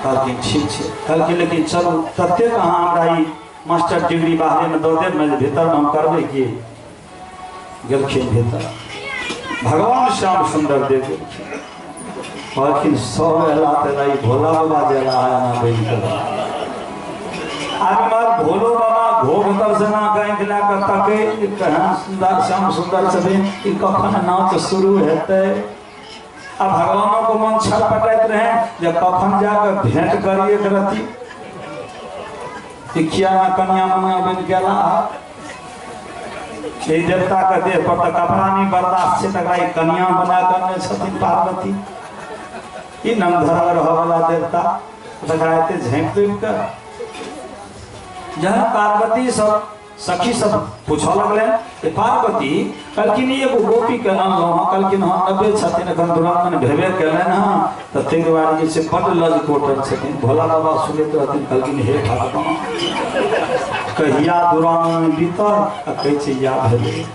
कहलखिन ठीक छै। कहलखिन लेकिन चलू ततेक अहाँ हमरा ई मास्टर डिग्री बाहरेमे दऽ देब ने, भीतरमे हम करबै की? गेलखिन भीतर, भगवान श्याम सुन्दर देव गेलखिन। कहलखिन सब एला तेला ई भोला बाबा जे एला है एना बनि कऽ। आब भोलो बाबा घोघ तर से ना आँखि लए कऽ तकै केहन सुन्दर श्याम सुन्दर छथिन, ई कखन नाच शुरू हेतै। आ भगवानों को मन छटपटाइत रहे जे कखन जाकऽ भेंट करिए रति, किया ना कन्या मनिया बनि गेला। एहि देवता के देह पर तऽ कपड़ा नहि बर्दाश्त छै, तकरा ई कन्या बना कऽ छथिन पार्वती। ई नंगधरल रहऽ वाला देवता तकरा एते झाँपि तोपि कऽ। जहन पार्वती सब सखी सब पूछऽ लगलनि कि पार्वती, कहलखिन एगो गोपी के अनलहुँ हँ। कहलखिन हँ, नब्बे छथिन, एखन दुरागमन भेबे केलनि हँ, तऽ ताहि दुआरे जे छै बड्ड लजकोटर छथिन। भोला बाबा सुनैत रहथिन, कहलखिन हे भगवान, कहिया दुरागमन बीतल आ कहै छै या भेलै।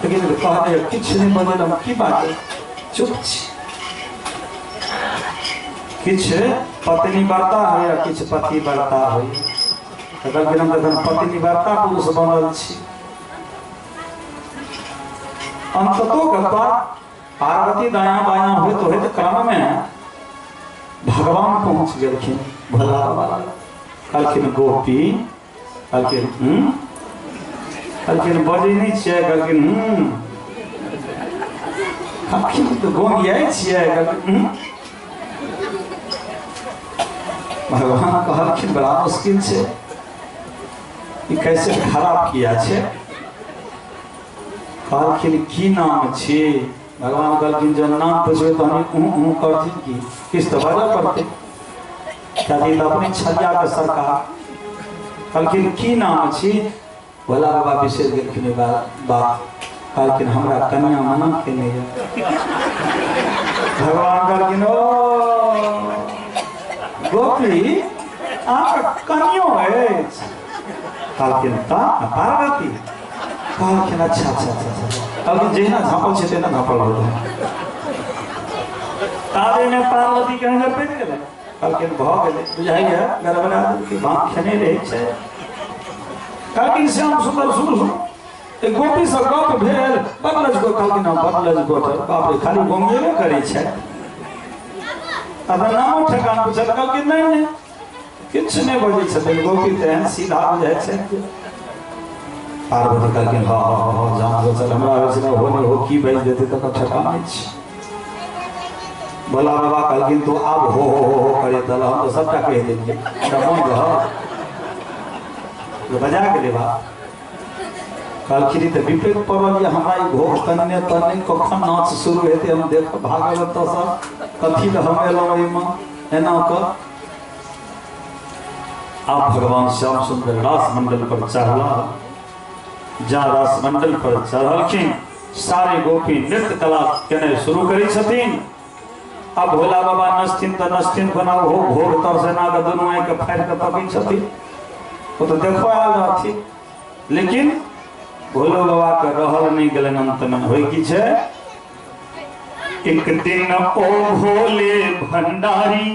लेकिन कहले किछु नहि बजल, हम की बाजब, चुप छी। किछु पत्नी बर्ता होइए, किछु पति बर्ता होइए। तऽ कहलखिन हम तखन पत्नी बर्ता पुरुष बनल छी। अंततो गत्वा पार्वती दायां बायां होइत होइत क्रम में भगवान पहुंच गेलखिन भोला बाबा। कहलखिन गोपी, कहलखिन हूँ, कहलखिन बजै नहि छियै? कहलखिन हूँ। कहलखिन तऽ गोंगियाइ छियै? कहलखिन हूँ। भगवान कहलखिन बड़ा मुश्किल छै, ई कैसे खराब किया छै? कहलखिन की नाम छी? भगवान कहलखिन जब नाम पुछबै तहन ऊँ ऊँ करथिन की किछु तऽ बाजऽ पड़तै, कियाकि तऽ अपने छलिया के सरकार। कहलखिन की नाम छी? भोला बाबा बिसरि गेलखिन ई बात। कहलखिन हमरा कन्या मना केने यऽ। भगवान कहलखिन ओ गोपी, अहाँके कनियो अछि? कहलखिन तऽ पार्वती। कहलखिन अच्छा अच्छा अच्छा अच्छा। कहलखिन जहिना झाँपल छै तहिना झाँपल रहल। ताबे मे पार्वती के नजर पड़ि गेलै। कहलखिन भऽ गेलै, बुझाइए गड़बड़ा देलकै, भाँग खेने रहै छै। कहलखिन श्याम सुन्दर सुनू सुनू, एक गोपी से गप भेल, बदलज गो। कहलखिन हँ बदलज गोटर, बाप रे खाली गोंगेबे करै छै। अगर नामो ठेकान पूछल? कहलखिन नहि नहि, किछु नहि बजै छथिन गोपी, तेहन सीधा बुझाइ छै। पार्वती कहलखिन हँ हँ हँ हँ, जान बचल हमरा होइ छै हो नहि हो की बाजि देतै तकर ठेकान नहि छै। भोला बाबा कहलखिन तू आब हो हो हो हो करे दल, हम तऽ सबटा कहि देलियै, हमरा मोन रह बजा गेलै बाप। कहलखिन ई तऽ विपरीत पड़ल यऽ हमरा, ई घोघ तनने तनने कखन नाच शुरू हेतै हम देख भागल एतऽसँ, कथी लए हम एलहुँ एहिमे एना कऽ। आब भगवान श्याम सुंदर रास मंडल पर चढ़ला। जा रास मंडल पर चढ़लखिन, सारे गोपी नृत्य कला केने शुरू करै छथिन। अब भोला बाबा नचथिन तऽ नचथिन कोना, ओहो घोघ तर से ना कऽ दुनू आँखि के फाड़ि कऽ तकै छथिन। ओ तऽ देखो आयल रहथिन, लेकिन भोलो बाबा के रहल नहि गेलनि। अंत में होइ की छै, एक दिन ओ भोले भंडारी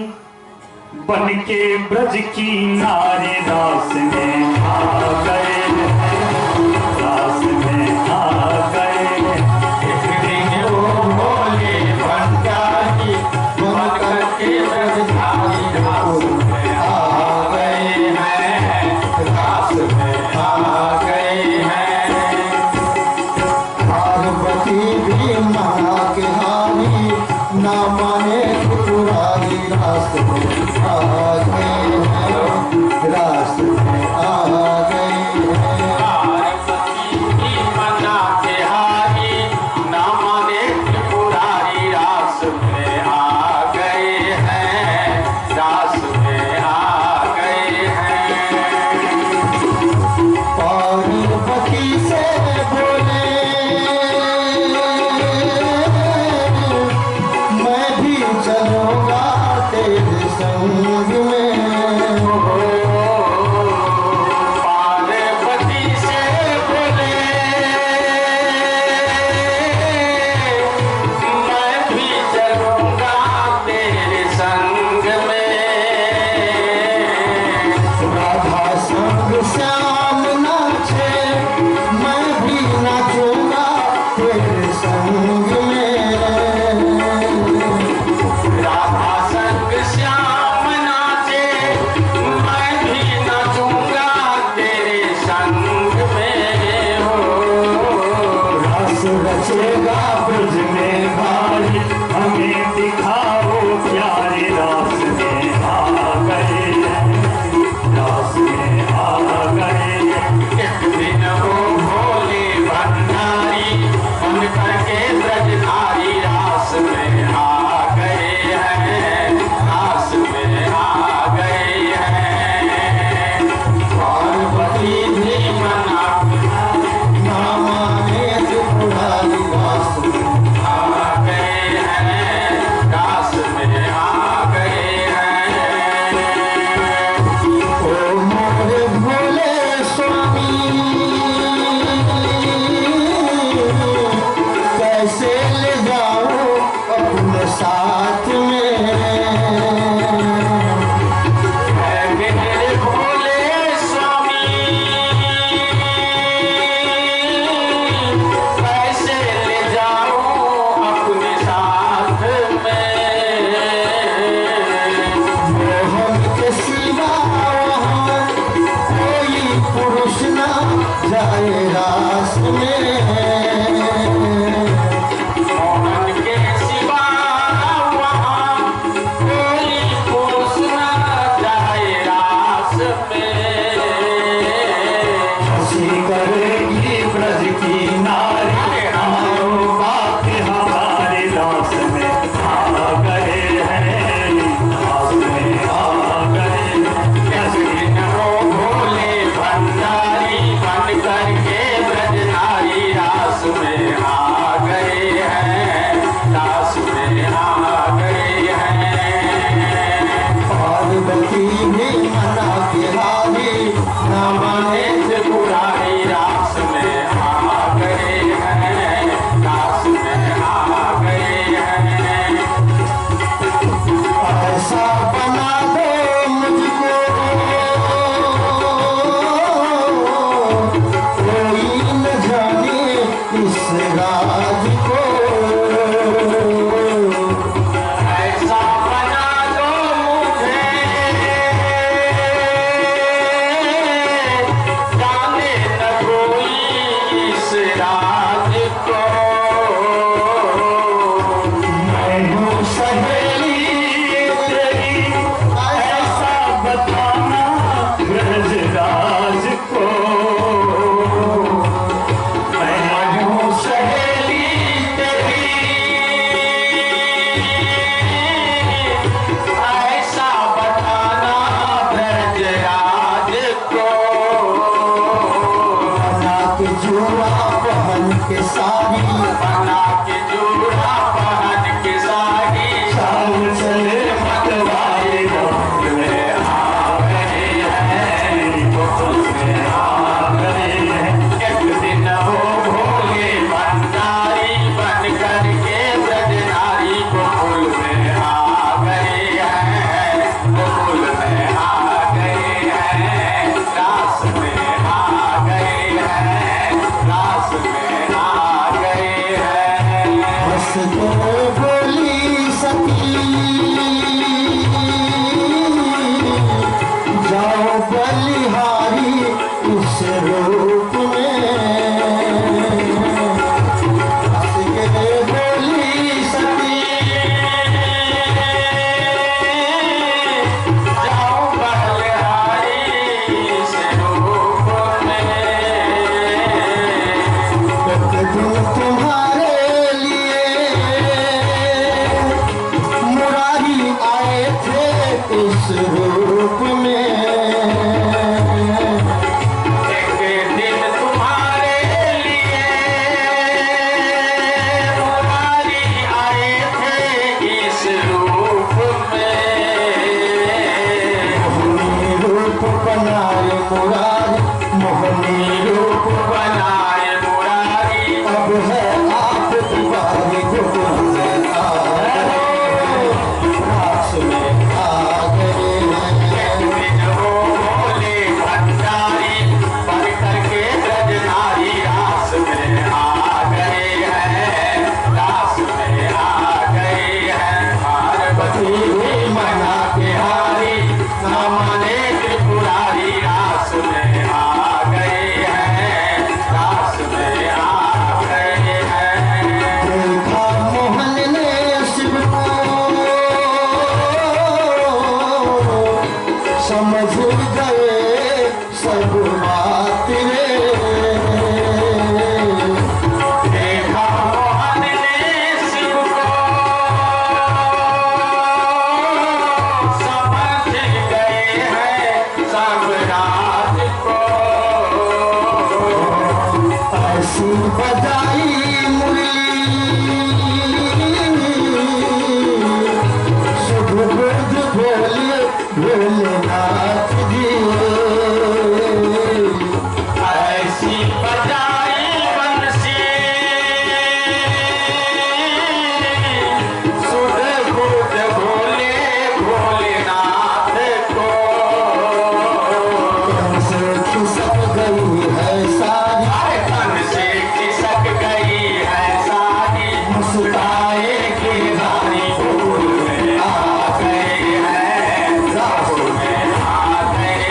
बन के ब्रज की नारी रास में आ गए, रास में आ गए। एक दिन वो भोले भंडारी बन करके ब्रजधारी रास में आ गए हैं, रास में आ गए हैं। पार्वती भी मना के हारी ना माने त्रिपुरारी रास में आ गए हैं, रास में आ गए हैं। पार्वती भी मना के हारी ना माने त्रिपुरारी रास में आ गए हैं, रास में आ गए हैं। पार्वती से बोले मैं भी चलूंगा तेरे संग जाए रास में। मोहन के सिवा वहाँ कोई पुरुष न जाए रास में। हंसी करेगी ब्रज की नारी, हमारो बात हमारे रास में आ गए हैं, रास में आ गए हैं। एक दिन हो भोले भंडारी बन करके ब्रजनारी रास में आ गए हैं, रास में आ गए हैं। पार्वती भी मना के हारी, न माने त्रिपुरारी रास में आ गए हैं, रास में आ गए हैं। ऐसा बना दो मुझको, कोई न जाने इस राज को। ऐसा बना दो मुझे, जाने न कोई इस राज को। मैं हूँ सहेली तेरी, ऐसा बताना ब्रजराज को। मैं हूँ सहेली तेरी, ऐसा बताना ब्रजराज को। बना के जुआ पहन के साड़ी, बना के जूड़ा पहन के साड़ी, चाल चले मतवाले गोकुल में आ गए हैं, गोकुल में आ गए हैं। एक दिन हो भोले भंडारी बन करके ब्रजनारी गोकुल में आ गए हैं, गोकुल में आ गए हैं, रास में आ गए हैं, रास में आ गए हैं। हंस के बोली सखी, जाओ बलिहारी इस रूप में। हंस के बोली सखी, जाओ बलिहारी इस रूप में। एक दिन तुम्हारे लिए मुरारी आए थे इस रूप में। एक दिन तुम्हारे लिए मुरारी आए थे इस रूप में। मोहनी रूप बनाए मुरारी, मोहनी रूप बनाए मुरारी, अब है आप तुम्हारे गोकुल में आ गए, रास में आ गए एक हैं। दिन हो भोले भंडारी बन करके ब्रजनारी रास में आ गए हैं, रास में आ गए हैं। पार्वती भी मना के हारी, न माने त्रिपुरारी रास में आ गए हैं, रास में आ गए हैं। देखा मोहन ने शिव को, समझ गए सब बात रे। देखा मोहन ने शिव को, समझ गए हैं सब राज को। ऐसी बजाई मुरली, सुध बुध भोले भोलेनाथ जी। ऐसी बजाई बंसी, सुध बुध भोले भोलेनाथ को। तन से खिसक गई है सारी, अरे तन से खिसक गई है सारी, मुस्काए गिरधारी फूल में आ गए हैं, रास में आ गए।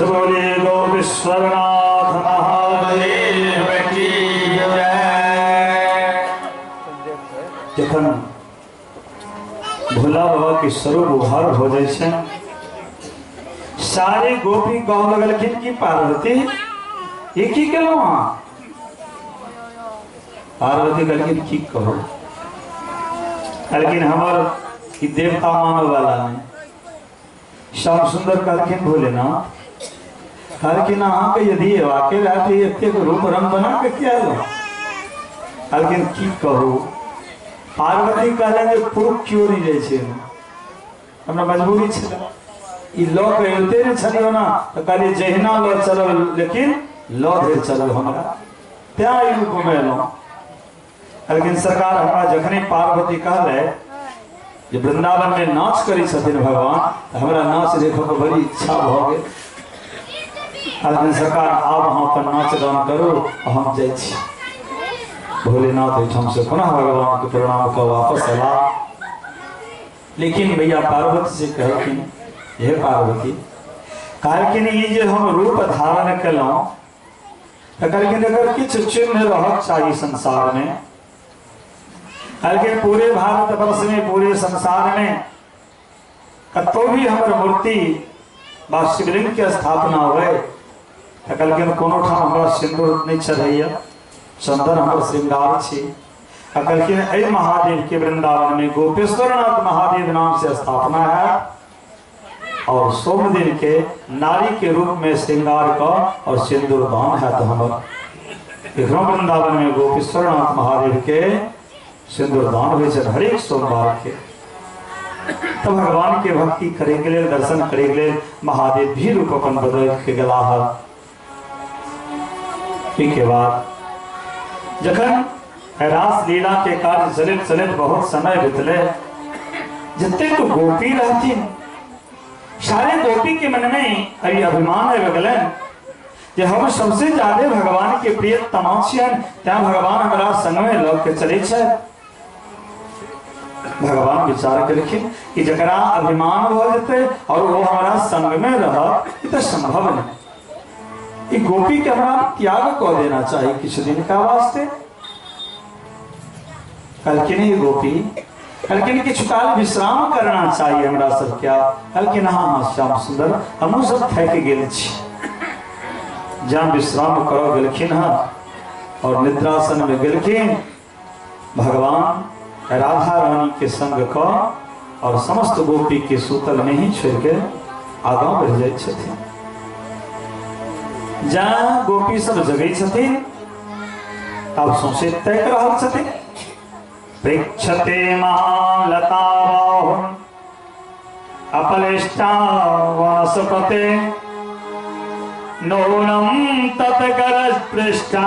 से बोलिए गोपेश्वरनाथ महादेव की जय। जखन भोला बाबा के स्वरूप उभार हो जाइ छै, सारे गोपी कह लगलखिन कि पार्वती ये की केलहुँ अहाँ? पार्वती कहलखिन की कहू, कहलखिन हमर ई देवता मानव वाला नहीं। श्याम सुंदर कहलखिन भोलेनाथ, कहलखिन अहाँके यदि एबाके रहत एतेक रूप रंग बना के किया एलहुँ? कहलखिन की कहू। पार्वती कहलनि जे पुरुष क्यों नहीं जाइ छै, हमरा मजबूरी छलै, ई लऽ के अबिते नहि छलियै ओना, तऽ कहलियै जहिना लऽ चलब लेकिन लऽ धरि चलब हमरा, तें ई रूपमे एलहुँ। कहलखिन सरकार हमरा जखने पार्वती कहलै जे वृंदावन में नाच करै छथिन भगवान, तऽ हमरा नाच देखऽ के बड़ी इच्छा भऽ गेल। कहलखिन सरकार आब अहाँ अपन नाच गान करू, हम जाइ छी। भोलेनाथ एहिठाम से पुनः भगवान के प्रणाम कऽ वापस अला। लेकिन भैया पार्वती से कहलखिन, हे पार्वती, कहलखिन ई जे हम रूप धारण केलहुँ, तऽ कहलखिन एकर किछु चिन्ह रहक चाही संसार में। कहलखिन पूरे भारतवर्ष में, पूरे संसार में कतौ भी हमर मूर्ति बा शिवलिंग के स्थापना हुए, तऽ कहलखिन कोनो ठाम हमरा सिन्दूर नहि चढ़ैया, चंदन हमर श्रृंगार छी। आ कहलखिन एहि महादेव के वृंदावन में गोपेश्वरनाथ महादेव नाम से स्थापना है, और सोम दिन के नारी के रूप में श्रृंगार का और सिंदूर दान है। तो हमर एखनो वृंदावन में गोपेश्वरनाथ महादेव के सिंदूर दान होइ छै हरेक सोमवार के। तो भगवान के भक्ति करे के लेल, दर्शन करे के लेल महादेव भी रूप अपन बदल के गेलाह। के बाद जखन रास लीला के कार्य चलैत चलैत बहुत समय बितले, जतेक गोपी रहथिन सारे गोपी के मन में अभी अभिमान आबि गेलनि जे हम सबसे ज्यादा भगवान के प्रिय तमा छियनि, तैं भगवान हमरा संग में लऽ के चलै छथि। भगवान विचार केलखिन कि जकरा अभिमान भऽ जेतै और वो हमरा संग में रहत, ई तऽ संभव नहि। ई गोपी के हमरा त्याग कऽ देना चाही किछु दिन का वास्ते। कहलखिन हे गोपी, कहलखिन किछु काल विश्राम करना चाहिए हमरा सबके। कहलखिन हाँ हाँ श्याम सुंदर, हमहूँ सब थाकि गेल छी। जहाँ विश्राम करऽ गेलखिन हँ और निद्रासन में गेलखिन, भगवान राधा रानी के संग कऽ और समस्त गोपी के सूतल में ही छोड़ के आगाँ बढ़ि जाइ छथिन। जहाँ गोपी सब जगै छथिन तब सौंसे ताकि रहल छथिन। पृच्छते मां लताबाहुं अपलिष्टा वनस्पते नूनं तत्करस्पृष्टा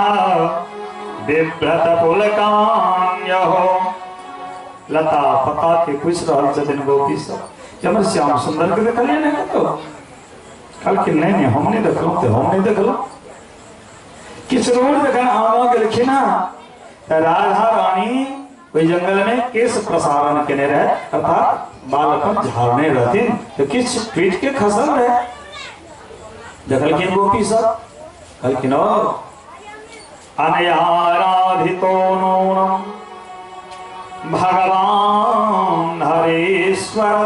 बिभ्रत पुलकान्यहो। लता पता के पूछ रहल छथिन गोपी सब, हमर श्याम सुंदर के देखलियै नहि कतौ? कहलखिन नहीं नहीं हम नहीं देखलहुँ, तऽ हम नहीं देखलहुँ। किछु दूर जखन आगाँ गेलखिन हँ तऽ राधा रानी ओहि जंगल में केश प्रसारण केने रहे, अर्थात बाल अपन झाड़ने रहथिन, तऽ किछु टूटि के खसल रहे। देखलखिन गोपी सब, कहलखिन ओ अनयाराधितो नूनं भगवान हरीश्वर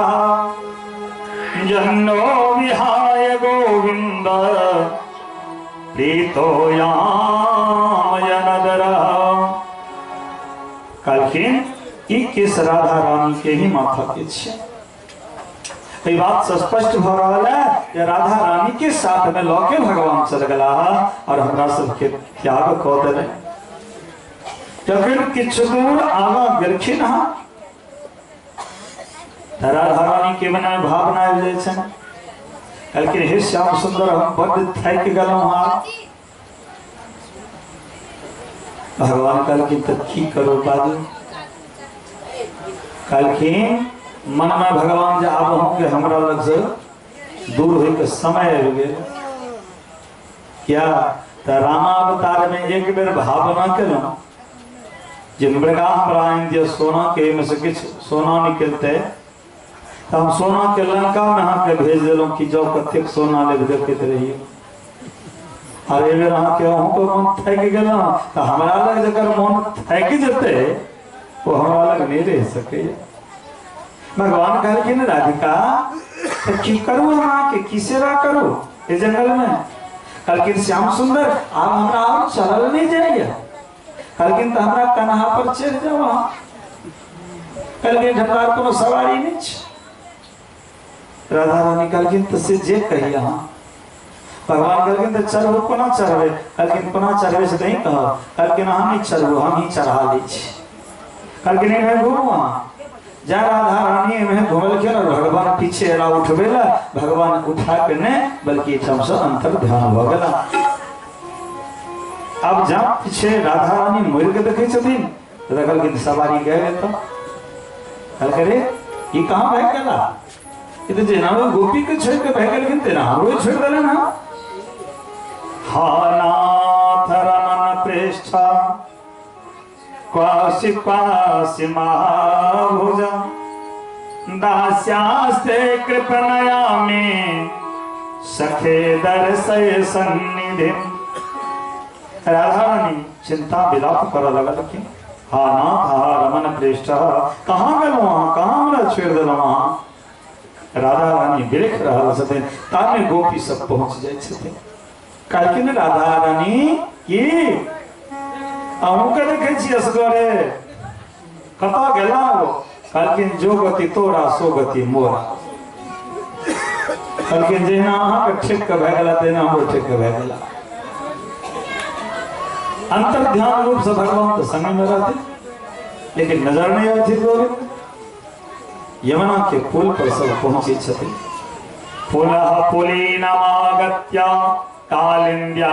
जन्नो विहाय गोविंद प्रीतो यामयनदरः। कहलखिन ई केश राधा रानी के ही माथा के छियै। एहि बात से स्पष्ट भऽ रहल है जे राधा रानी के साथ में लऽ के भगवान चल गेलाह और हमरा सबके त्याग कऽ देलनि। जखन किछु दूर आगाँ गेलखिन हँ तऽ राधा रानी के मन में भावना आबि जाइ छनि। कहलखिन हे श्याम सुंदर, हम बड्ड थाकि गेलहुँ हँ। भगवान कहलखिन तऽ की करू बाजू? कहलखिन मन में भगवान जे आब अहूँके हमरा लग से दूर होइके समय आबि गेल। किया तऽ रामावतार में एक बेर भावना केलहुँ जे मृगा हमरा आनि दिअ सोना के, एहिमे से किछु सोना निकलतै तऽ हम सोना के लंका में अहाँके भेज देलहुँ कि जाउ कतेक सोना लेब देखैत रहियै। आर एहि बेर अहाँके अहूँके मन थाकि गेल तऽ हमरा लग जकर मन थाकि जेतै ओ हमरा लग नहि रहि सकैया। भगवान कहलखिन राधिका तऽ की करू हम अहाँके, की सेवा करू एहि जंगलमे? कहलखिन श्याम सुंदर आब हमरा आओर चलल नहि जाइया। कहलखिन तऽ हमरा कन्हा पर चढ़ि जाउ अहाँ। कहलखिन हमरा कोनो सवारी नहि छै। राधा रानी कहलखिन तऽ से जे कही अहाँ। भगवान कहलखिन तऽ चढ़बो कोना चढ़बै? कहलखिन कोना चढ़बै से नहीं कहब। कहलखिन अहाँ नहि चढ़बो, हम ही चढ़ा लै छी। कहलखिन एहिमे घुमू अहाँ। जा राधा रानी एहिमे घुमलखिन और भगवान पीछे एला उठबै ला, भगवान उठा के नहि बल्कि एहिठाम से अंतर ध्यान भऽ गेला। आब जा पीछे राधा रानी मुड़ि के देखै छथिन तऽ देखलखिन सवारी गए तऽ कहलकै रे ई कहाँ भागि गेला? ई तऽ जेना ओ गोपी के छोड़ि के भागि गेलखिन तेना हमरो छोड़ि देलनि हँ। हा नाथ रमन पृष्ठ क्वासि क्वासि महाभुज दास्यास्ते कृपणया मे सखे दर्शय सन्निधिम। राधा रानी चिंता विलाप करऽ लगलखिन। हा नाथ हा रमन पृष्ठ कहाँ गेलहुँ अहाँ, कहाँ हमरा छोड़ि देलहुँ अहाँ? राधा रानी बिलख रहल छथिन, तामे गोपी सब पहुँच जाइ छथिन। कहलखिन राधा रानी की अहूँके देखै छी असगरे, कतऽ गेला ओ? कहलखिन जो गति तोरा सो गति मोरा। कहलखिन जहिना अहाँके ठेक के भए गेला तहिना हमरो ठेक के भए गेला। अंतर ध्यान रूप से भगवान तो संग में रहते लेकिन नजर नहीं आती गोविंद। यमुना के पुल पर सब पहुंचे छथिन। पुनः पुलीनमागत्य कालिंद्या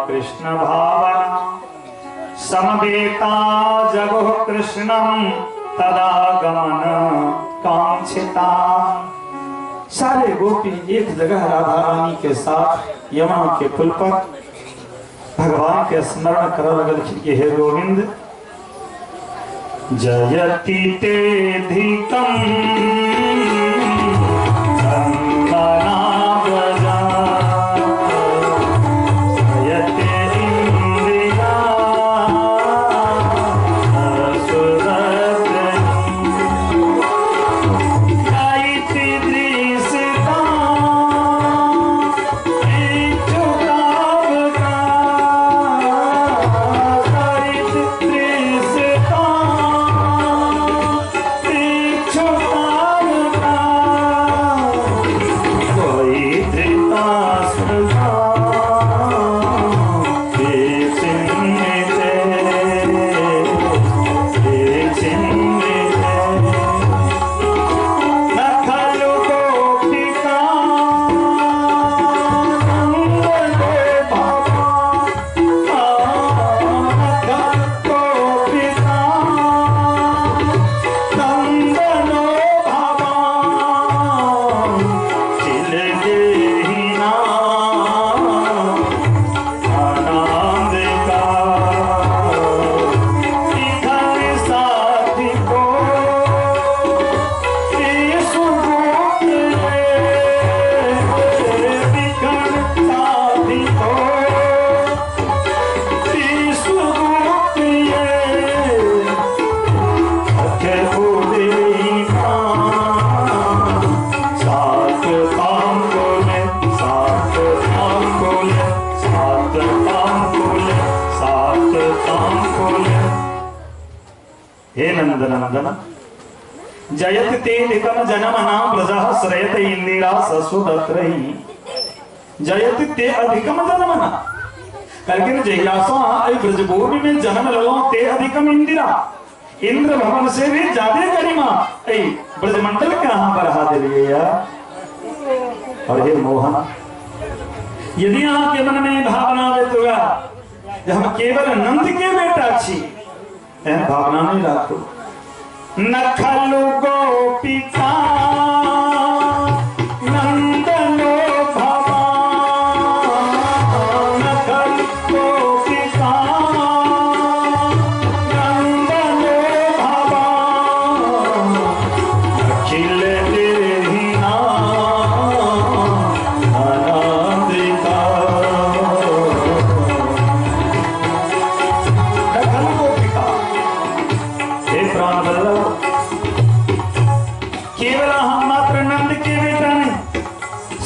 कृष्ण भावना समवेता जगो कृष्णम तदा गमन कांक्षिता। सारे गोपी एक जगह राधा रानी के साथ यमुना के पुल पर भगवान के स्मरण कर लगलखिन कि हे गोविंद जयति ते धिकम हे नंद नंदन जयत ते निकम जन्म नाम प्रजा श्रयत इंदिरा ससुदत्रही। जयत ते अधिकम जन्म ना कहलखिन जहियासँ अहाँ एहि ब्रजभूमि में जन्म लेलहुँ ते अधिकम इंदिरा, इंद्र भवन से भी ज्यादा गरिमा एहि ब्रजमंडल के अहाँ बढ़ा देलियै या। और हे मोहन यदि अहाँ के मन में भावना आबैत हुए जे हम केवल नंद के बेटा छी, एहन भावना नहीं राखू। न खलु गोपिका नंदनो भवा, न खलु गोपिका नंदनो भवा, अखिल देश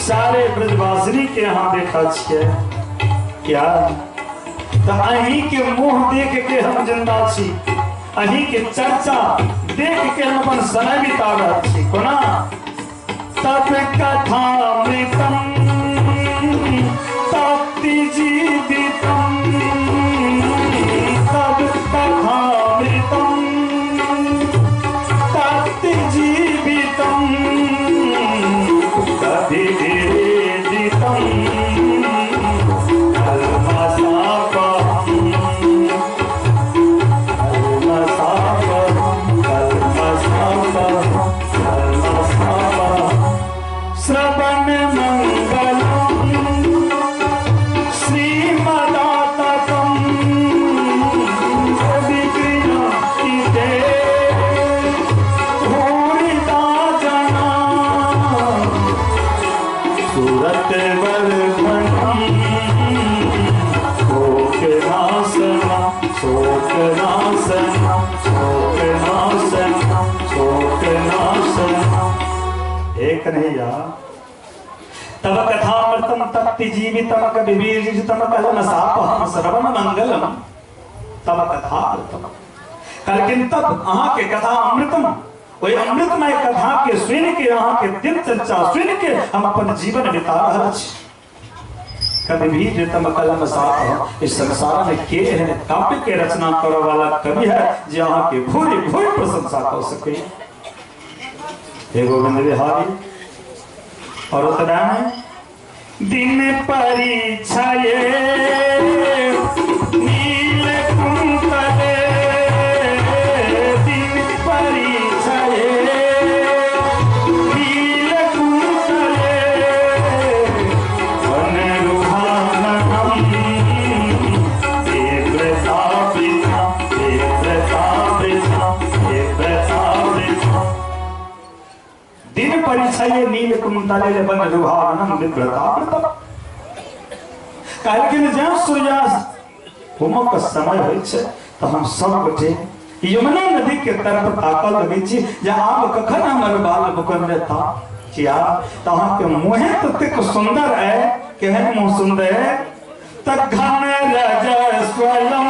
सारे ब्रजवासिनी के अहाँ देखा छियै क्या तऽ अहीं के मुँह देख के हम जिंदा छी, अहीं के चर्चा देख के हम अपन समय बिता रहल छी। कोना तब कथामृतम तप्ति जीवितम, तब कथामृतम तप्ति जीवितम कविवेदितम कल्मषापहं कल्मषापहं कल्मषापहं कल्मषापहं श्रवण मंगलम श्रीमदाततम विकृतिते भूरिदा जना सूरत वर्धनम शोकनाशना शोकनाशना शोकनाशना शोकनाशना। एक नहीं यार, तब कथामृतम तप्ति जीवितम कविवीर्जितम कलमसापहं श्रवण मंगलम। तब कथामृतम कहलखिन तब अहाँ के कथा अमृतम, ओहि अमृतमय कथा के सुनि के अहाँ के दिल चर्चा सुनि के हम अपन जीवन बिता रहल छी। कविवीर्जितम कलमसापहं, इस संसार में के एहन काव्य के रचना करऽ वाला कवि है जे अहाँ के भूरि भूरि प्रशंसा कऽ सकै। हे गोविंद बिहारी, और उतना में दिन परिछये नील कुंतले, दिन परिछये नील कुंतले वन रुहानम हे प्रतापिता हे प्रतापिता हे प्रतापिता। दिन परिचय नील कुंतले वन रुहानम विप्रतापृतम। कहलखिन जँ सूर्यास्त होमक समय होइ छै तऽ हम सब गोटे यमुना नदी के तरफ ताकऽ लगै छी जे आब कखन हमर बाल मुकुंद एता। किया तऽ अहाँके मुँहे ततेक सुन्दर अइ, केहन मुँह सुन्दर अइ, तऽ घन रजस्वलम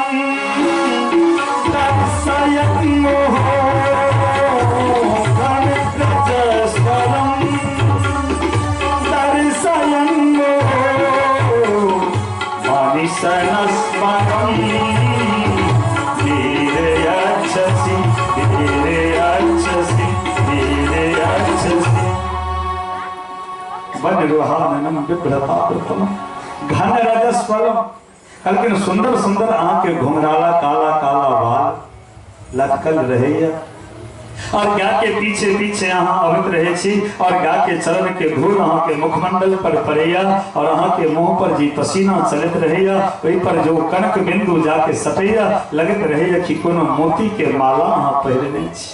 तत्सयं मोह घन रजस्वलम दर्शयं मोह मानिसनस्मरं वीरयच्छसि वीरयच्छसि वीरयच्छसि। वनरुहाननं बिभ्रतापृतम घन रजस्वलम। कहलखिन सुंदर सुंदर अहाँ के घुंघराला काला काला बाल लटकल रहैया और गा के पीछे पीछे अहाँ अबैत रहै छी और गा के चरण के धूल अहाँ के मुखमंडल पर पड़ैया और अहाँ के मुंह पर जी पसीना चलैत रहैया, ओहि पर जो कनक बिंदु जाके सटैया, लगैत रहैया कि कोनो मोती के माला अहाँ पहिरने छी।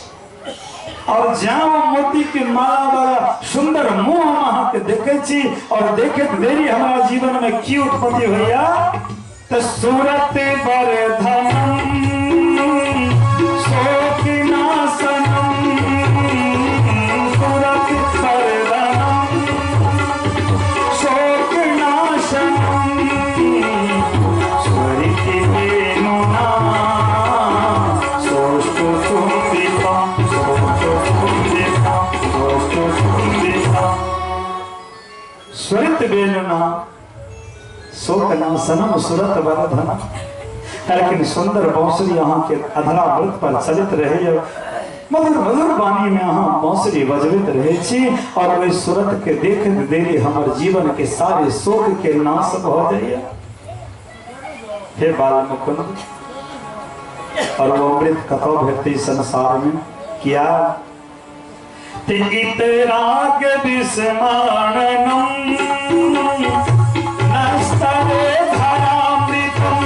और जहाँ वो मोती के माला वाला सुंदर मुंह हम अहाँ के देखे छी और देखैत देरी हमारा जीवन में की उत्पत्ति होइया तो सूरत वर्धनम शोकनाशनम सूरत वर्धनम शोकनाशनम स्वरिति वेणुना सोष्टु चुम्बितम सोष्टु चुम्बितम सोष्टु चुम्बितम। स्वरित वेणुना शोकनाशनम सुरत वर्धनम। लेकिन सुंदर बांसुरी अहाँ के अधरा व्रत पर चलित रहे, मधुर मधुर वाणी में अहाँ बांसुरी बजबैत रहे छी और ओहि सूरत के देखैत देरी हमर जीवन के सारे शोक के नाश भऽ जाइए। हे बाल मुकुंद, और वो अमृत कतौ भेटतै संसार में? किया ते इतराग विस्मरणम नस्तरे धरामृतम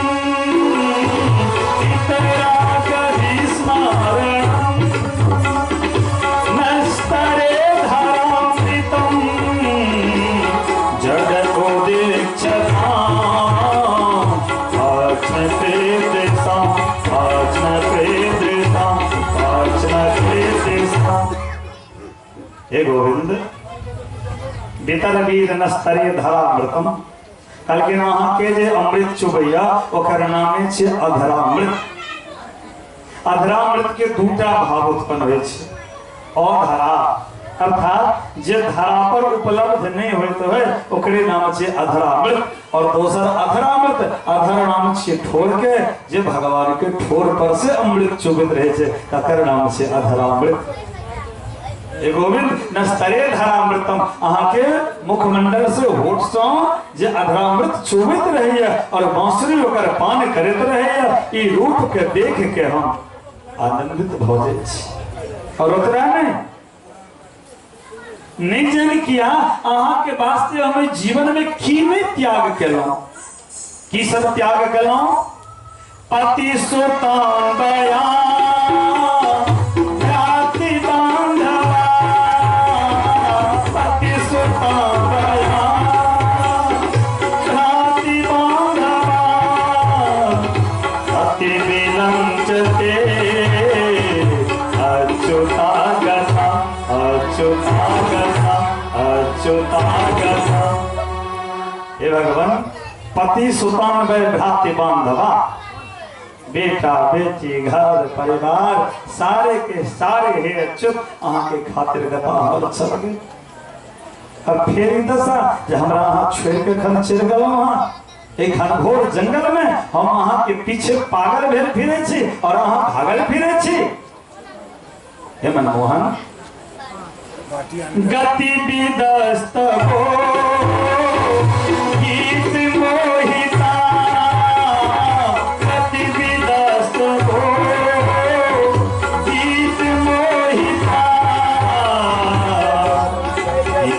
इतराग विस्मरणम नस्तरे धरामृतम जगतो दीक्षता आज्ञपेदृता आज्ञपेदृता आज्ञपेदृता। हे गोविंद, वितर वीर नस्तरे धरामृतम। कहलखिन अहाँ के जे अमृत चुबैया ओकर नामे छै अधरामृत। अधरामृत के दूटा भाव उत्पन्न होइ छै, अधरा अर्थात जे धरा पर उपलब्ध नहीं होइत है ओकरे नाम छै अधरामृत, और दोसर अधरामृत, अधर नाम छै ठोर के, जे भगवान के ठोर पर से अमृत चुबैत रहे छै तकर नाम छै अधरामृत। हे गोविंद नस्तरे धरामृतम, अहाँ के मुखमंडल से होठ से जे अधरामृत चुबैत रहैया और बांसुरी ओकर पान करैत रहैया, ई रूप के देख के हम आनंदित भऽ जाइ छी। और ओतरा नहीं नहीं जान किया अहाँ के वास्ते हम जीवन में की नहीं त्याग केलहुं, की सब त्याग केलहुं? पति सुतां दया भ्राति बांधवा, पति सुतां दया भ्राति बांधवा, अति विलंचते अच्युतागता अच्युतागता अच्युतागता। हे भगवान, पति सुतान वै भ्राति बांधवा, बेटा बेटी घर परिवार सारे के सारे हे अच्युत अहाँ के खातिर गता हमर चल गेल। अब फेर दशा जे हमरा अहाँ छोड़ के खन चलि गेलहुँ अहाँ एक घनघोर जंगल में, हम अहाँ के पीछे पागल भेल फिरे छी और अहाँ भागल फिरे छी। हे मनमोहन, गति विदस्त हो गीत मोहिता, गति विदस्त हो गीत मोहिता,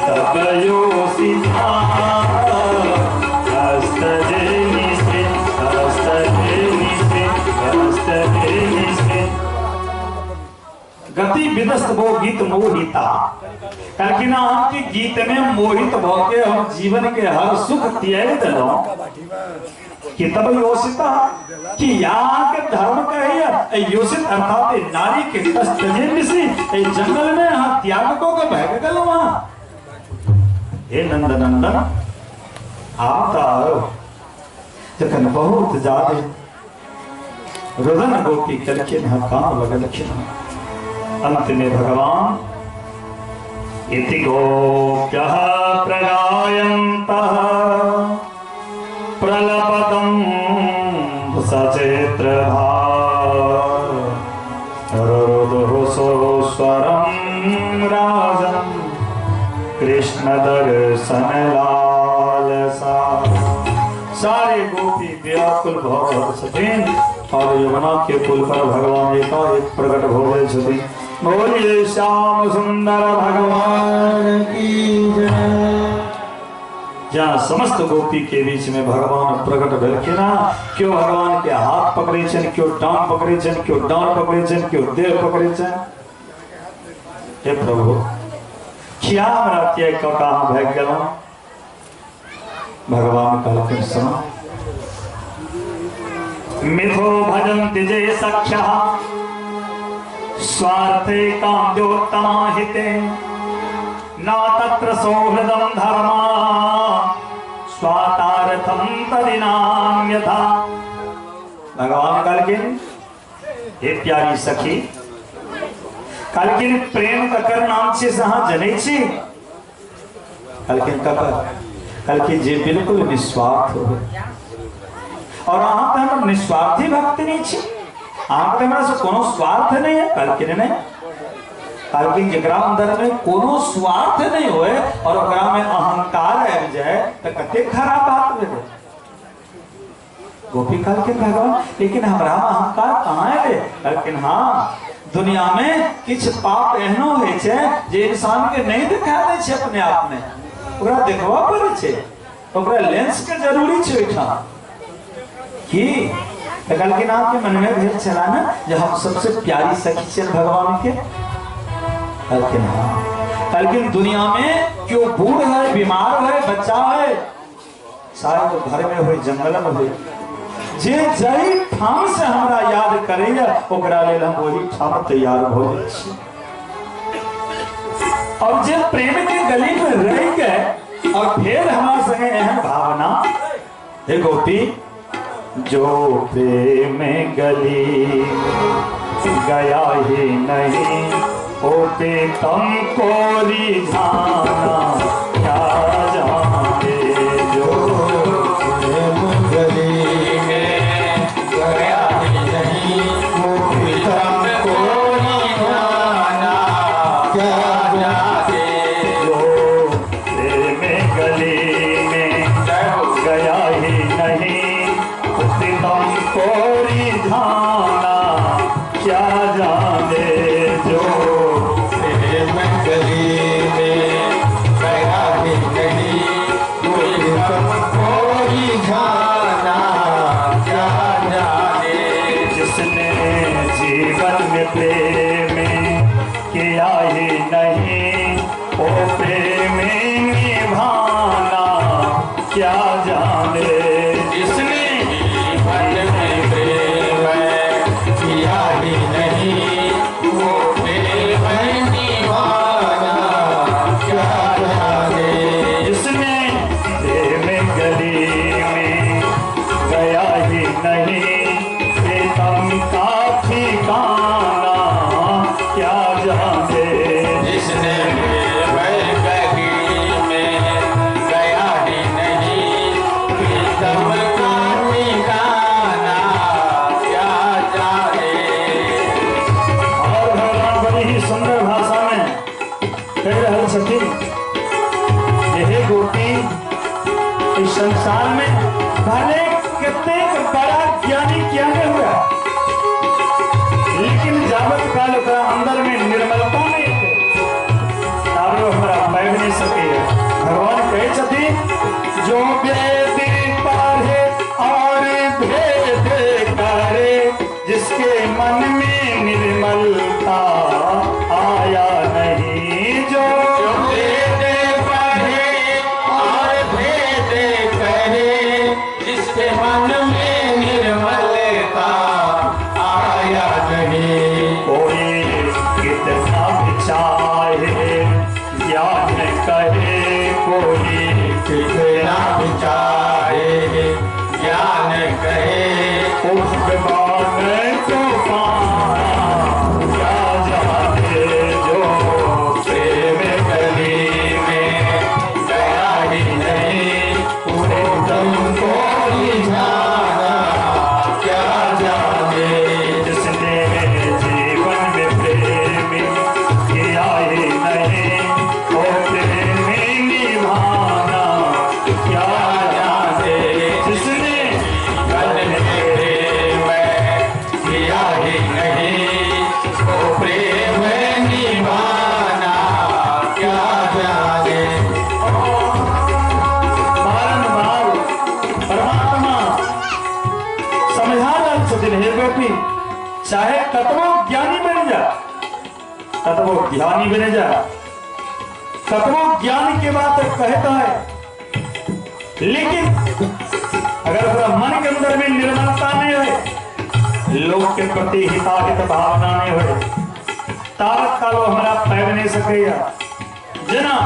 तब योषिता हस्तदेवी से हस्तदेवी से हस्तदेवी से। गति विदस्त वो गीत मोहिता, कहलखिन अहाँ के गीत में मोहित भ के हम जीवन के हर सुख त्याग देलहुँ। कि तब योषिता कि यहाँ के धर्म कहैया योषित अर्थात नारी के कष्ट जे मिसी जंगल में अहाँ त्याग को के भागि गेलहुँ अहाँ। हे नंद नंदन, आप तऽ जखन बहुत ज्यादा रुदन गोपी केलखिन हँ, कान लगलखिन हँ, अंत में भगवान इति गोप्यः प्रगायन्तः प्रलपतं सचित्रभार रुरुदुः स्वरं राजं कृष्ण दर्शन लालसा। सारे गोपी व्याकुल भऽ रहल छथिन और यमुना के पुल पर भगवान एकाएक प्रकट भऽ गेल छथिन। बोलिए श्याम सुंदर भगवान की जय। जहाँ समस्त गोपी के बीच में भगवान प्रकट भेलखिन, क्यों भगवान के हाथ पकड़े छनि, क्यों टांग पकड़े छनि, क्यों डांड पकड़े छनि, क्यों देह पकड़े छनि। हे प्रभु, किया हमरा त्याग कऽ कहाँ भागि गेलहुँ? भगवान कहलखिन सुनो, मिथो भजन्ति जे सख्यः स्वार्थे काम्योत्तमाहिते न तत्र सौहृदं धर्मा स्वातार्थं तदिनान्यथा। भगवान कहलखिन हे प्यारी सखी, कहलखिन प्रेम ककर नाम छै से अहाँ जनै छी? कहलखिन ककर? कहलखिन जे बिल्कुल निस्वार्थ हो। और अहाँ तऽ हमर निस्वार्थी भक्त नहीं छी, अहाँके तऽ हमरा से कोनो स्वार्थ नहीं है। कहलखिन नहीं। कहलखिन जकरा अंदर में कोनो स्वार्थ नहीं होए और ओकरा में अहंकार आबि जाए तऽ कतेक खराब बात भेलै। गोपी कहलखिन भगवान लेकिन हमरा अहंकार कहाँ एलै? कहलखिन हाँ, दुनिया में किछु पाप एहनो होइ छै जे इंसान के नहीं देखा दै छै अपने आप में, ओकरा देखबऽ पड़ै छै, ओकरा लेंस के जरूरी छै ओहिठाम। की तऽ कहलखिन अहाँके मनमे भेल छला ने जे हम सबसे प्यारी सखी छियनि भगवान के? कहलखिन हाँ। कहलखिन दुनिया में क्यों बूढ़ है, बीमार है, बच्चा है, चाहे वो घर में हो जंगल में हो, जे जई ठाम से हमरा याद करैया ओकरा लेल हम ओही ठाम तैयार भऽ जाइ छी। अब जे प्रेम के गली में रह के और फिर हमारे संगे एहन भावना, हे गोपी, जो प्रेम गली गया ही नहीं, ओ प्रीतम को रिझाना क्या जाने। जो प्रेम गली में गया ही नहीं, वो प्रीतम को रिझाना क्या जाने। जो प्रेम गली में गया ही नहीं, प्रीतम को रिझाना क्या जाने। जो प्रेम गली में गया ही नहीं, वो प्रीतम को रिझाना क्या जाने। जिसने जीवन में प्रेम किया ही नहीं, वो प्रेम निभाना क्या जाने। जिसने जीवन में प्रेम किया ही नहीं, वो प्रेम निभाना क्या जाने। जिसने प्रेम गली में गया ही नहीं, प्रीतम का ठिकाना क्या जाने। जिसने प्रेम गली में गया ही नहीं, प्रीतम का ठिकाना क्या जाने। और भगवान बड़ी ही सुंदर भाषा में कह रहल छथिन, हे गोपी, इस संसार में भले कितने बड़ा ज्ञानी क्या नहीं हुआ, लेकिन जावत काल ओकरा अंदर में निर्मलता नहीं है, ताबो हमरा पाबि नहीं सके। भगवान कहै छथिन, जो वेद पढ़े और भेद करे, जिसके मन में निर्मलता आया नहीं। जो वेद पढ़े और भेद करे, जिसके मन में निर्मलता आया नहीं। कोई कितना भी चाहे ज्ञान कहे, कोई कितना भी चाहे ज्ञान कहे, ओ भगवान को पाना क्या जाने। जो प्रेम गली में गया ही नहीं, प्रीतम को रिझाना क्या जाने। जिसने जीवन में प्रेम किया ही नहीं, वो प्रेम निभाना क्या जाने। जिसने जीवन में प्रेम किया ही नहीं, वो प्रेम निभाना क्या जाने। बारंबार परमात्मा समझा रहल छथिन, हे गोपी, चाहे कतबो ज्ञानी बन जा, कतबो ज्ञानी बन जा, कतबो ज्ञान के बात कहता है, लेकिन अगर ओकरा मन के अंदर में निर्मलता नहीं है, लोक के प्रति हिताहित भावना नहीं हो, तारक कालो हमरा पाबि नहीं सकैया। जना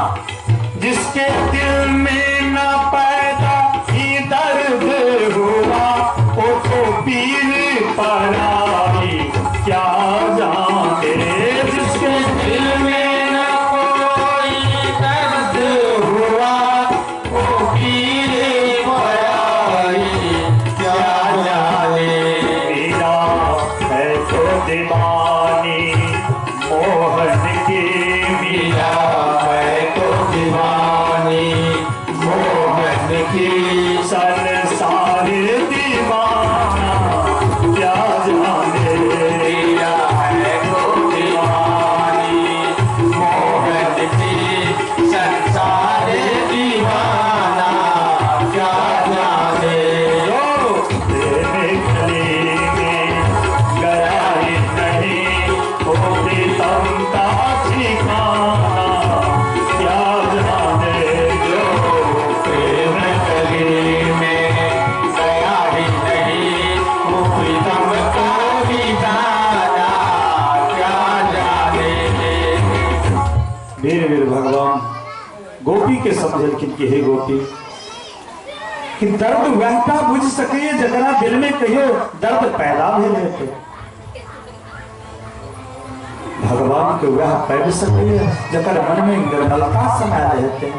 जिसके दिल में न पैदा ही दर्द हुआ, वो तो पीर पराई क्या जाने। जिसके दिल में न कोई दर्द हुआ, वो पीर पराई क्या जाने। मेरा है तो दीवानी मोहन की, मीरा है तो दीवानी मोहन की, संसार दीवाना क्या जाने। मीरा है तो दीवानी मोहन की, संसार दीवाना क्या जाने। जो प्रेम गली में गया ही नहीं, वो प्रीतम का ठिकाना क्या जाने। जो प्रेम गली समझेलखिन कि हे गोपी कि दर्द वहटा बुझि सकैए जकरा दिल में कहियो दर्द पैदा भेल हेतै। भगवान के वह पाबि सकैए जकर मन में निर्मलता समायल हेतै।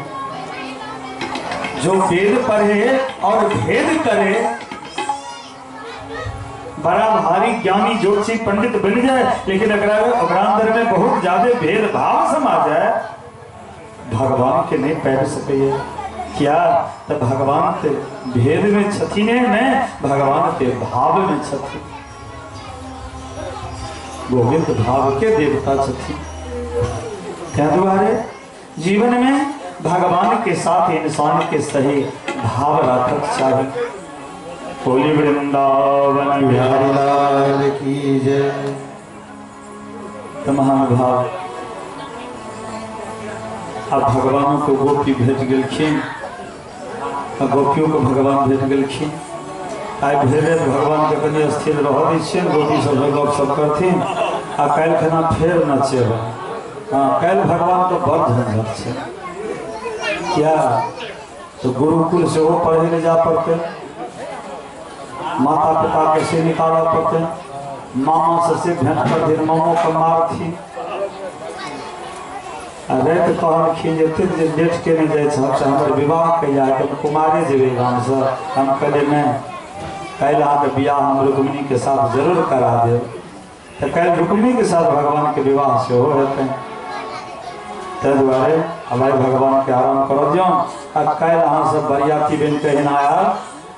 जो वेद पढ़े और भेद करे, बड़ा भारी ज्ञानी ज्योतिषी पंडित बन जाए, लेकिन अगर अंदर में बहुत ज्यादा भेदभाव समा जाए, भगवान के नहीं पाबि सकैए। क्या तो भगवान के भेद में छथिन ने, भगवान के भाव में छथिन। गोविंद भाव के देवता छथिन। तैं दुआरे जीवन में भगवान के साथ इंसान के सही भाव रखक चाही। होली वृंदावन बिहारी लाल की जय। तो महानुभाव अब भगवानों को गोपी भेट गेलखिन, गोपियों को भगवान भेट गेलखिन। आइ भेले भगवान के कनि स्थिर रह दै छियनि, गोपी सब गप सब करथिन, आ काल्हि खना फेर नचेबै। हाँ, काल्हि भगवान के बड़ झंझट छै। क्या तो गुरुकुल सेहो पढ़े ले जा पड़तै, माता पिता के से निकालऽ पड़तै, मामा से भेंट करथिन, मामो के मारथिन। आ राति कहलखिन जे एतेक जे लेट केने जाइ छहक से हमर विवाह कहिया हेतै, हम कुमारे जेबै गामसँ। हम कहलियै नहि, काल्हि अहाँके बियाह हम रुक्मिणी के साथ जरूर करा देब। तऽ काल्हि रुक्मिणी के साथ भगवान के विवाह सेहो हेतै। ताहि दुआरे अब आइ भगवान के आराम करऽ दियौन। आ काल्हि अहाँ सब बरियाती बनि कऽ एहिना आयब।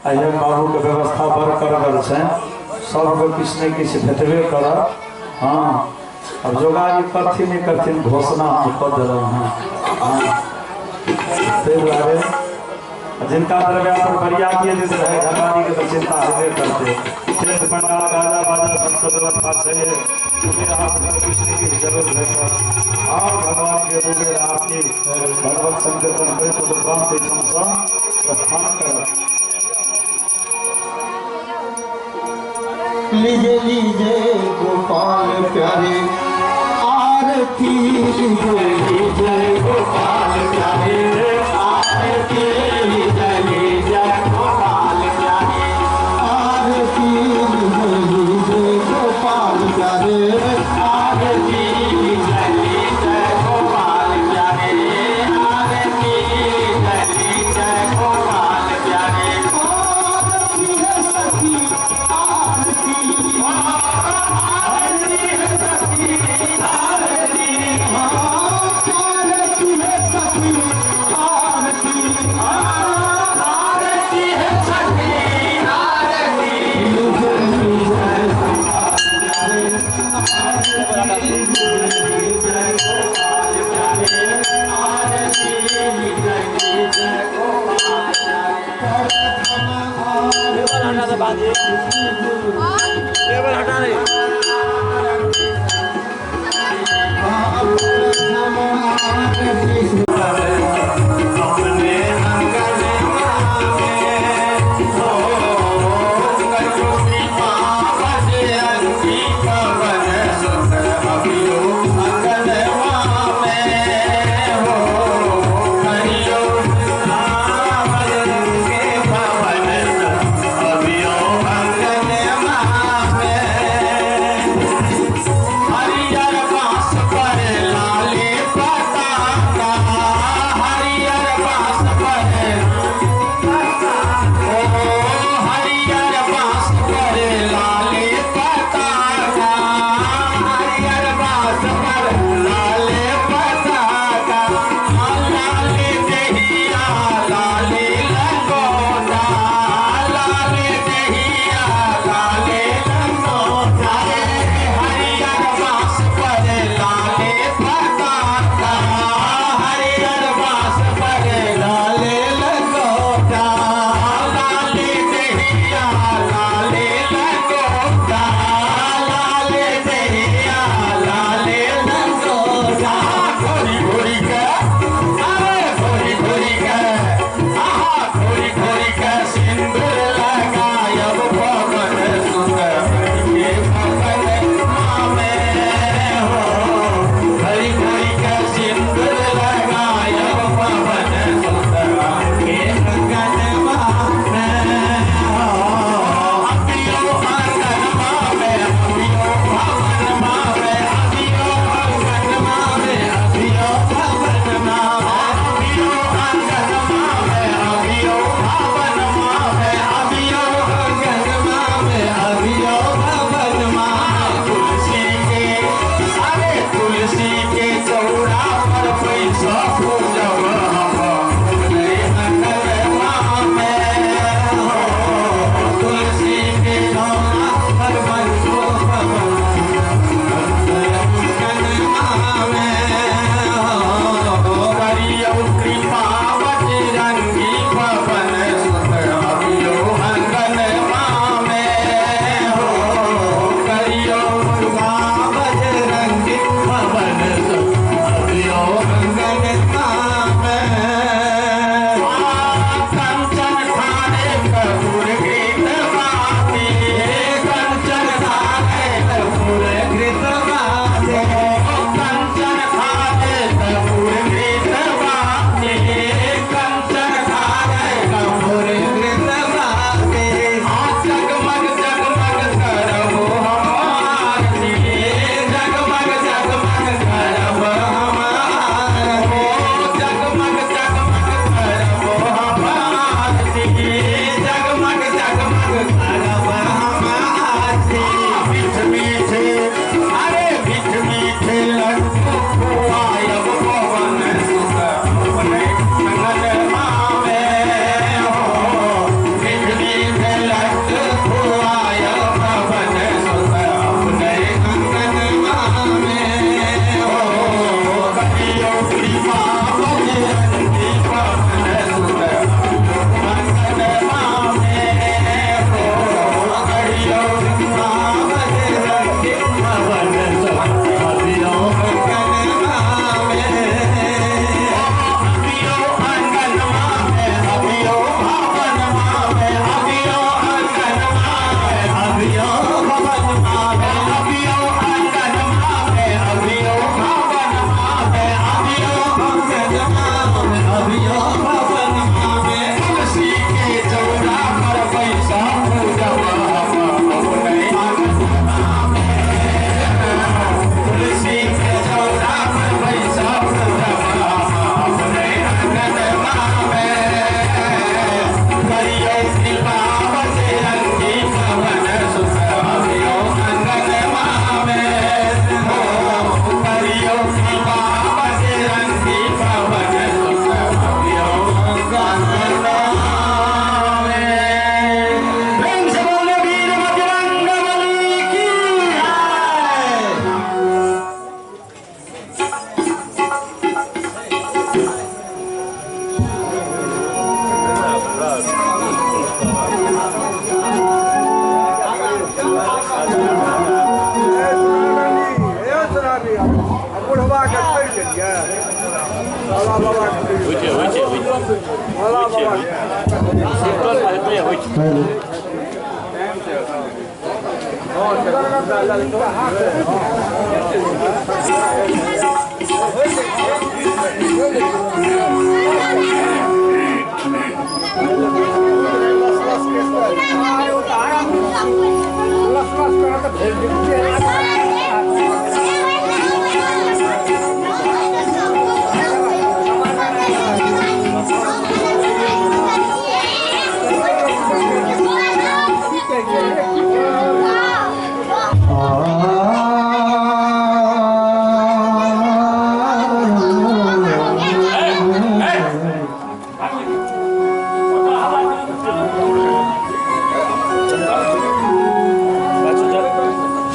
एहि बाबूके व्यवस्था बड़ करगर छनि, सबके किछु ने किछु भेटबे करत। हाँ, अब जोगाड़ी करथिन नहि करथिन घोषणा हम कऽ देलहुँ हँ। ताहि दुआरे जिनका दरगाह पर बरियाती यदि रहै घरवाली के तऽ चिंता हेबे करतै। टेंट पंडाल गाजा बाजा सबके व्यवस्था छै, अहाँ सबके किछु ने किछु जरूर भेटत। और भगवान के दू बेर आरती भगवत संकीर्तन करैत उपरांत एहिठामसँ प्रस्थान करत। लीजे लीजे गोपाल प्यारे आरती, लीजे लीजे गोपाल प्यारे आरती, लीजे लीजे गोपाल प्यारे आरती, लीजे लीजे गोपाल प्यारे आरती, लीजे लीजे गोपाल प्यारे आरती, लीजे लीजे गोपाल प्यारे आरती है सखी आरती, आरती है सखी आरती, आरती है सखी आरती, आरती है सखी आरती, लीजे लीजे गोपाल प्यारे आरती, लीजे लीजे गोपाल प्यारे। टेबल हटा दे। अपने अंगन में हो बजरंगी पवन सुत अभियो अंगन में हो कहियो बजरंगी पवन सुत अभियो अंगन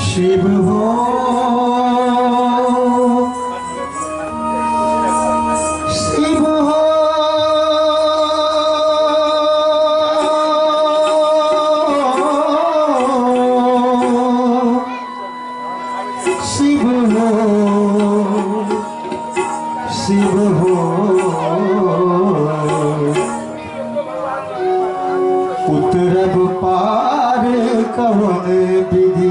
शिव हो शिव हो शिव हो शिव हो उतरब पार कवन विधि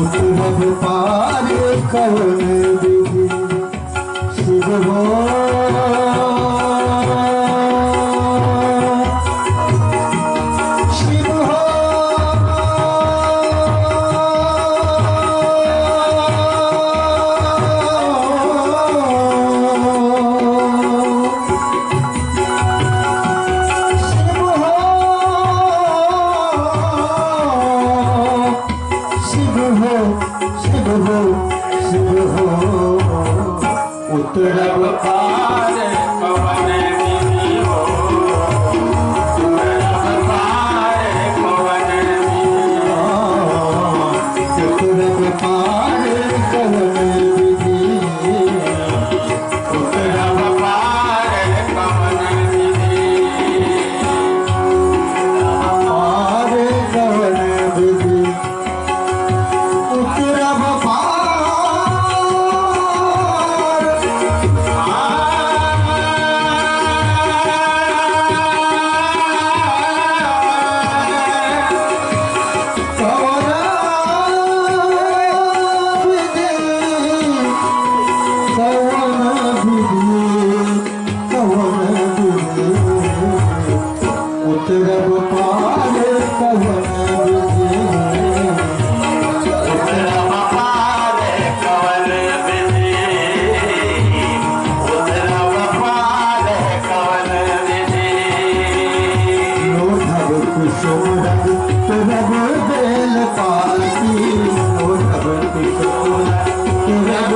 उतरब पार कवन विधि शिव हो शिव हो शिव हो शिव हो शिव हो शिव हो उतरब पार कवन विधि हो उतरब पार कवन विधि उतरब पार कवन विधि उतरब पार कवन विधि पार कवन विधि उतरब पार कवन विधि कवन विधि कवन विधि उतरब पार कवन विधि उतरब पार कवन विधि उतरब पार कवन विधि लोधब कुसुम रंग तुरब बेल पाती लोधब कुसुम तुरब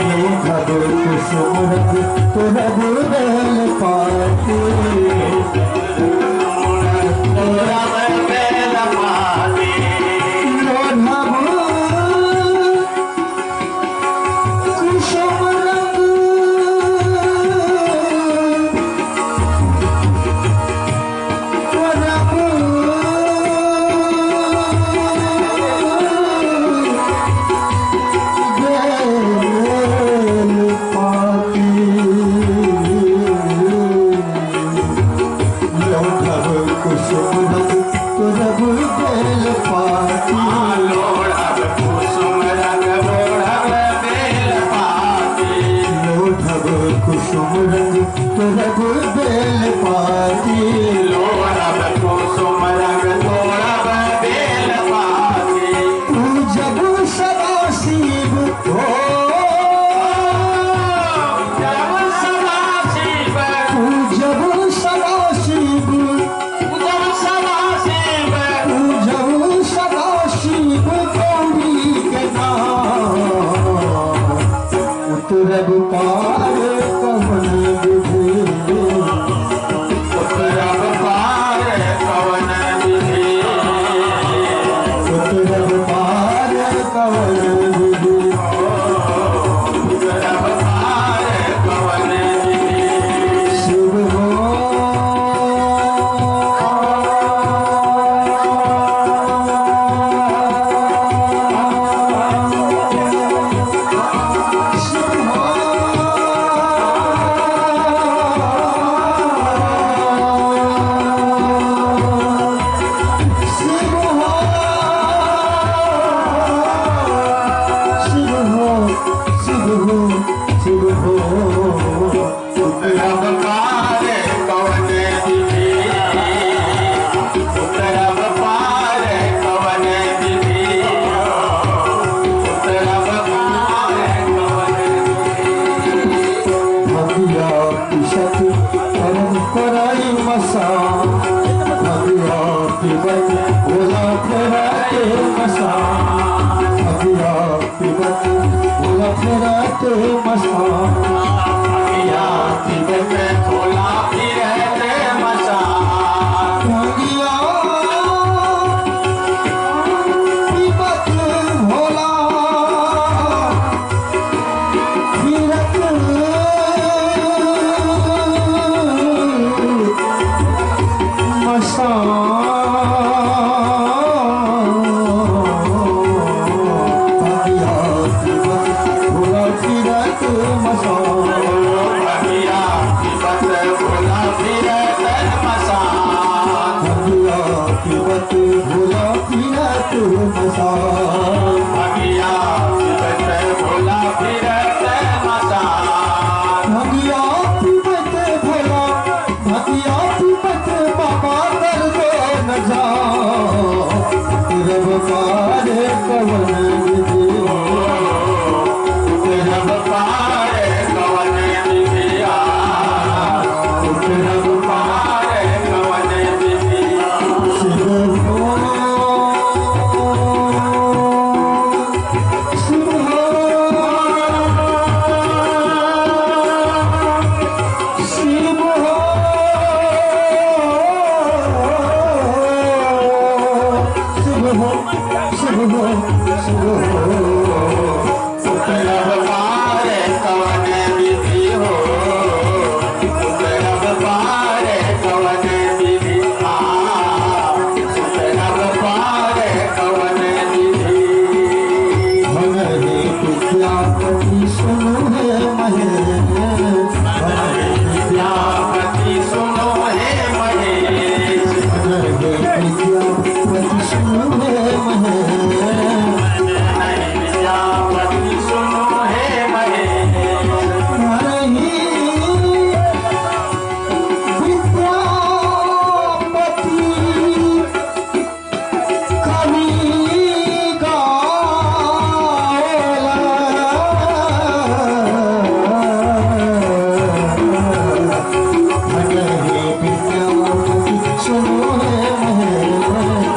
लोधब कुसुम रंग तुरब बेल पाती लोधब कुसुम रंग तुरब बेल पाती लोधब कुसुम रंग तुरब बेल पाती लोधब कुसुम रंग तुरब बेल पाती तू जब सदा शिव हो तू जब सदा शिव तू जब सदा शिव गौरी के नाम उतरब पार कवन विधि। भंगिया पिसत परम कराई मसान, भंगिया पिबत भोला फिरते मसान, भंगिया पिबत भोला फिरते मसान, भंगिया पिबत भोला फिरते मसान, भंगिया पिबत भोला फिरत मसान, भंगिया पिबत भोला फिरत मसान, भंगिया पिबत भोला फिरत मसान, भंगिया पिबत भोला फिरत मसान, भंगिया पिबत भोला फिरत मसान, भंगिया पिबत भोला, भंगिया पिबत बाबा कर दो न जा, रब पारे कवन विधि, रब पारे कवन विधिया, रब पारे कवन विधिया, शिव हो शिव हो शिव हो शिव हो शिव हो शिव हो, रब पारे कवन विधि हो, रब पारे कवन विधि, रब पारे कवन विधि। भगवे विद्यापति सुनो हे महेश, भगवे विद्यापति सुनो हे महेश, भगवे विद्यापति सुनो हे महेश, विद्यापति सुनो हे महेश, हरहि विद्यापति कवि गावेला, भगवे विद्यापति सुनो हे महेश,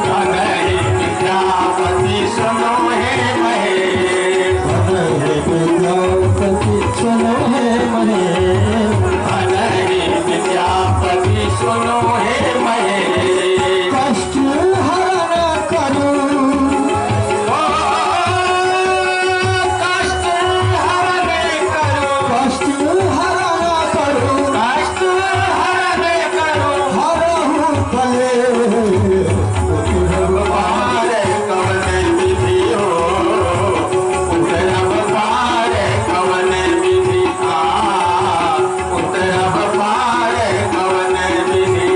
हरहि विद्यापति सुनो हे महेश, भगवे विद्यापति सुनो हे महेश, हरहि विद्यापति सुनो हे महेश, कष्ट हरण करो, कष्ट हरण करो, कष्ट हरण करो, कष्ट हरण करो, हरहु बले, पारे कवन विधि हो, उतरब पारे कवन विधि, उतरब पारे कवन विधि।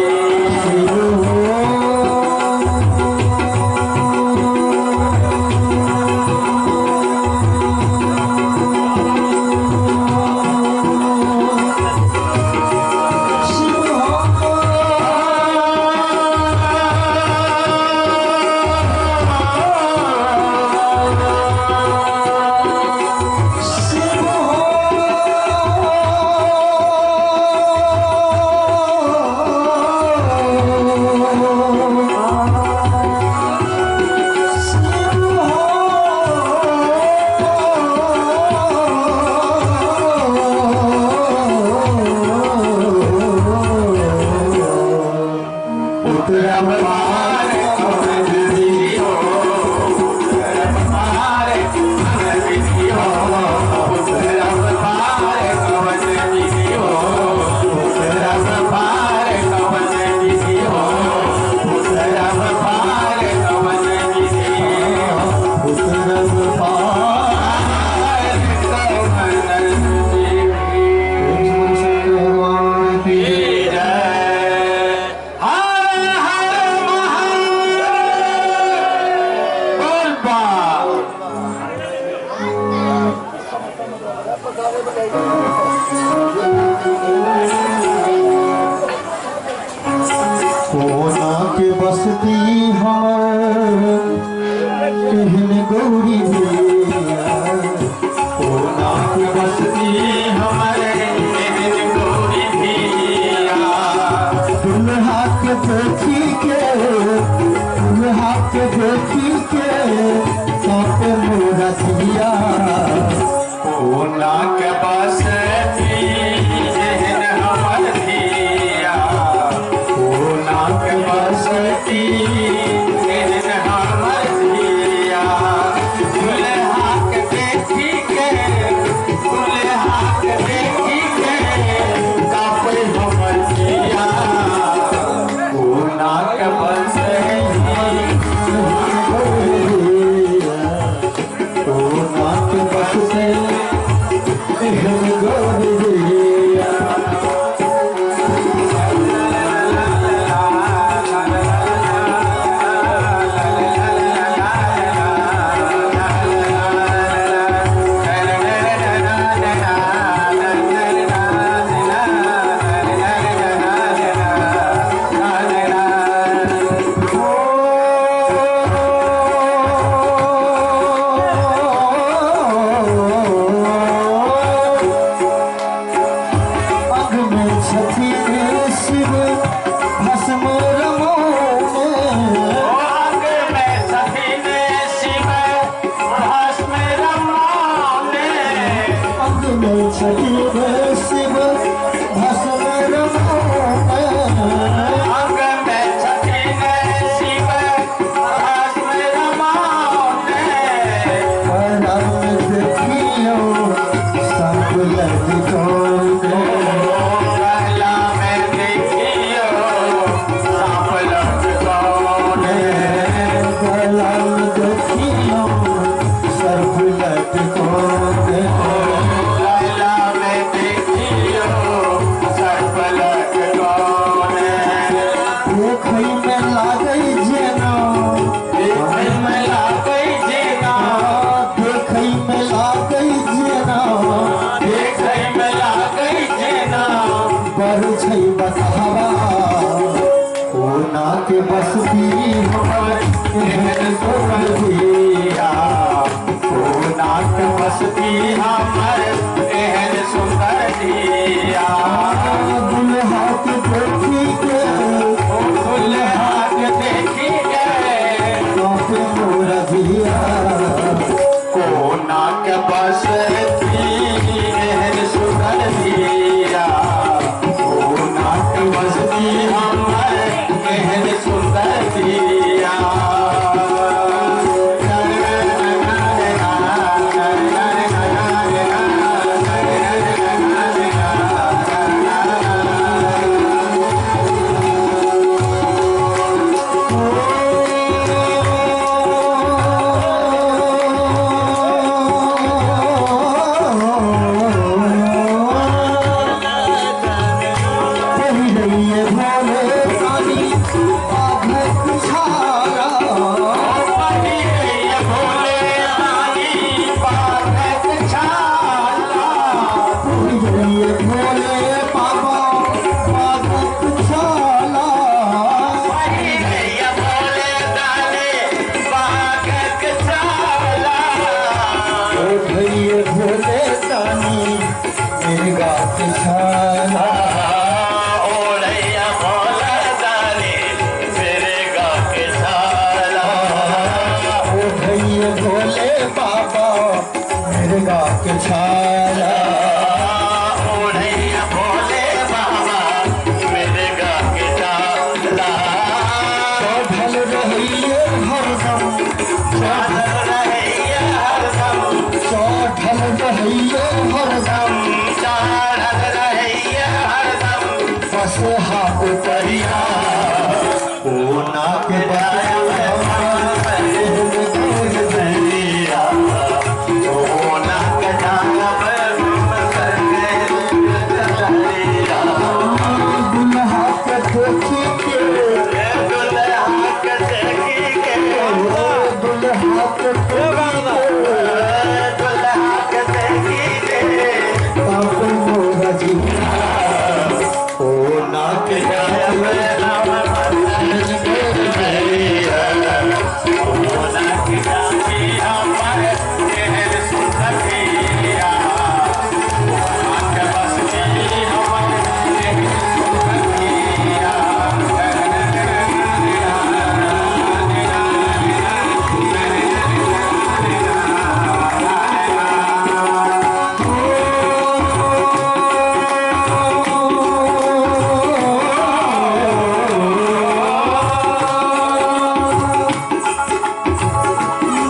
छथिन शिव भस्म रमौने। अंग में छथिन शिव भस्म रमौने। अंग में छथिन शिव भस्म रमौने। अंग में छथिन शिव भस्म रमौने। परम देखियौ सब लटकौने। गला में देखियो सांप लटकौने। गला में देखियौ सर्प लटकौने। गला में देखियो सर्प लटकौने। देखै में लागै जेना, देखै में लागै जेना, देखै में लागै जेना, देखै में लागै जेना, बड़ छै बसहवा कोना के बसती हमर एहन गोर धिया। कोना के बसती हमर एहन सुंदर धिया। दुल्हा के देखी के, ओ दुल्हा के देखी के, कांपे मोर जिया। कोना के बसती एहन सुंदर धिया। कोना के बसती हमर एहन सुंदर धिया। पहिरैये भोले रानी बाघक छाला। पहिरैये भोले रानी बाघक छाला। पहिरैये भोले बाबा बाघक छाला। पहिरैये भोले दानी बाघक छाला। ओढ़ैये भोले दानी मिर्गा के छाला। ओढ़ैया भोले दानी मिर्गा के छाला। ओढ़ैये भोले बाबा मिर्गा के छाला। ओढ़ैया भोले बाबा मिर्गा के छाला। चढ़ल रहैये हरदम, चढ़ल रहैया हरदम, चढ़ल रहैये हरदम, चढ़ल रहैया हरदम, बसहा उतरिया। कोना के बसती हमर एहन गोर धिया। कोना के जायब दुल्हा के देखी के, दुल्हा के देखी के, दुल्हा के देखी के, दुल्हा के देखी के, कांपे मोर जिया। कोना के जायब कोना के जाती हमर एहन सुंदर धिया। कोना के बसती हमर एहन सुंदर धिया।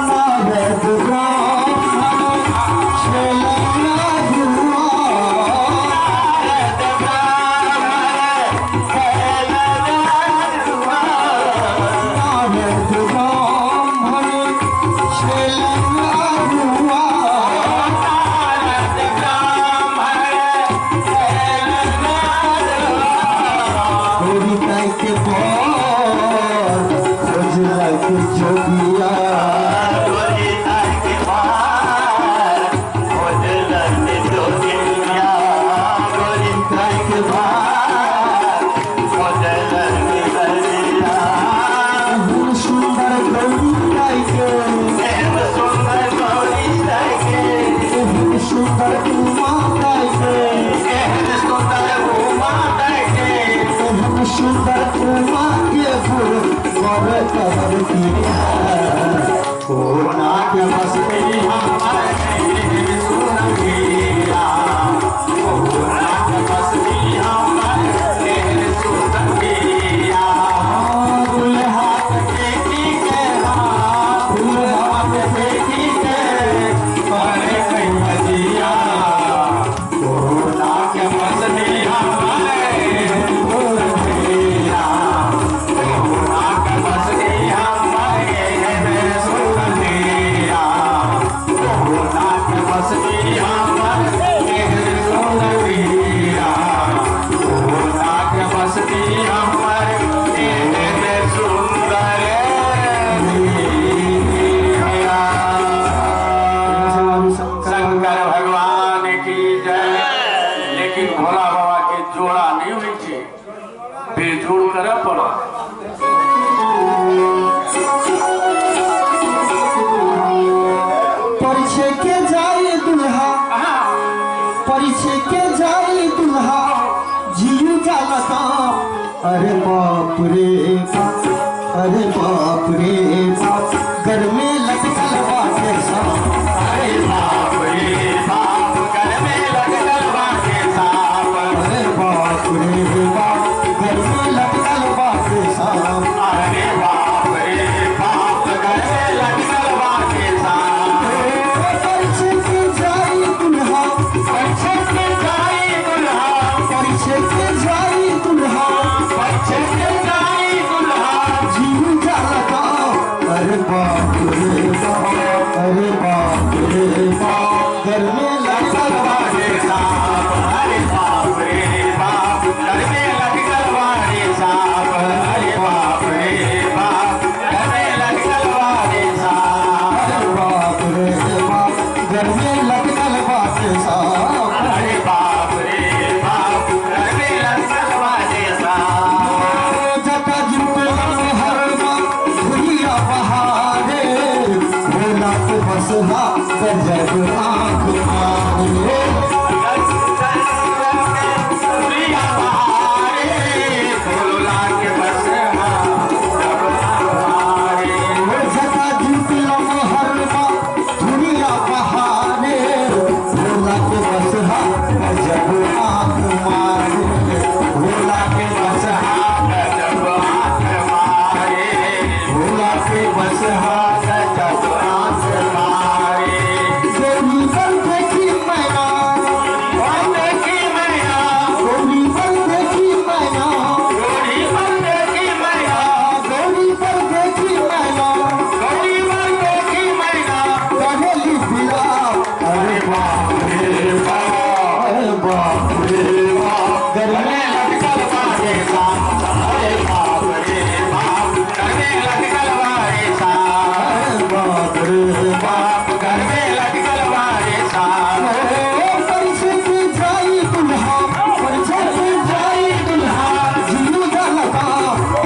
नारद ब्राह्मण छलना हुआ। नारद ब्राह्मण छलना नारद ब्राह्मण छलना हुआ। नारद ब्राह्मण छलना गोरी ताई के पर खोजलक जोगिया। गोरी ताई के पार खोजलक जोगिया। गोरी ताई के पार खोजलक जोगिया। एहन सुंदर गौरी ताई के, एहन सुंदर गौरी ताई के, एहन सुंदर उमा ताई के, एहन सुंदर उमा सुंदर उमा के फूल बर कर दिया कोना के बसती हमारे सुनगिया कोना के बसती हमारे सुनगिया दुल्हा के बेटी के दुल्हा के बेटी के करे कई भजिया कोना के बसती हमारे सुनगिया कोना के बसती हमारे सुनगिया कोना के बसती हमारे सुनगिया कोना के बसती हमारे सुंदर। शंकर भगवान की जय। लेकिन भोला बाबा के जोड़ा नहीं हुई थी, बेजोड़ करे पड़ा। परिचय के जाई दुल्हा परिचय के जाई दुल्हा जीव जाला। अरे बाप रे बाप, अरे बाप रे बाप, घर में लटकल बाटे सांप। अरे बाप रे बाप, घर में लटकल बाटे सांप। अरे बाप रे बाप, घर में लटकल बाटे सांप। अरे बाप रे बाप, घर में लटकल बाटे सांप। परिचय के जाई दुल्हा परिचय के जाई दुल्हा परिचय के जाई दुल्हा परिचय के जाई दुल्हा जीव जाला। अरे बाप रे बाप, अरे बाप रे बाप, घर में लटकल बाटे सांप। अरे बाप रे बाप, घर में लटकल बाटे सांप। अरे बाप रे बाप, घर में लटकल बाटे सांप। अरे बाप रे बाप, घर में लटकल बाटे सांप। अरे बाप रे बाप, घर में लटकल बाटे सांप। जटा जुटे हरमा धुरिया बहारे भोला के बसहा गजब आँख मारे। प्रिया बहारे भोला के बसहा जब आरे। जटा जुटे हरमा धुरिया बहारे भोला के बसहा गजब आँख मारे। भोला के बसहा गजब आँख मारे। भोला के बसहा गजब आँख मारे। गौरी पर देखी मैना देखी मैना गौरी पर देखी मैना गौरी पर देखी मैना गौरी पर देखी मैना गौरी पर देखी मैना कहेली पिया। अरे बाप रे बाप, अरे बाप रे बाप, घर में लटकल बाटे सांप। अरे बाप रे बाप, घर में लटकल बाटे सांप। अरे बाप रे बाप, घर में लटकल बाटे सांप। परिचय के जाई दुल्हा परिचय के जाई दुल्हा जीव जाला।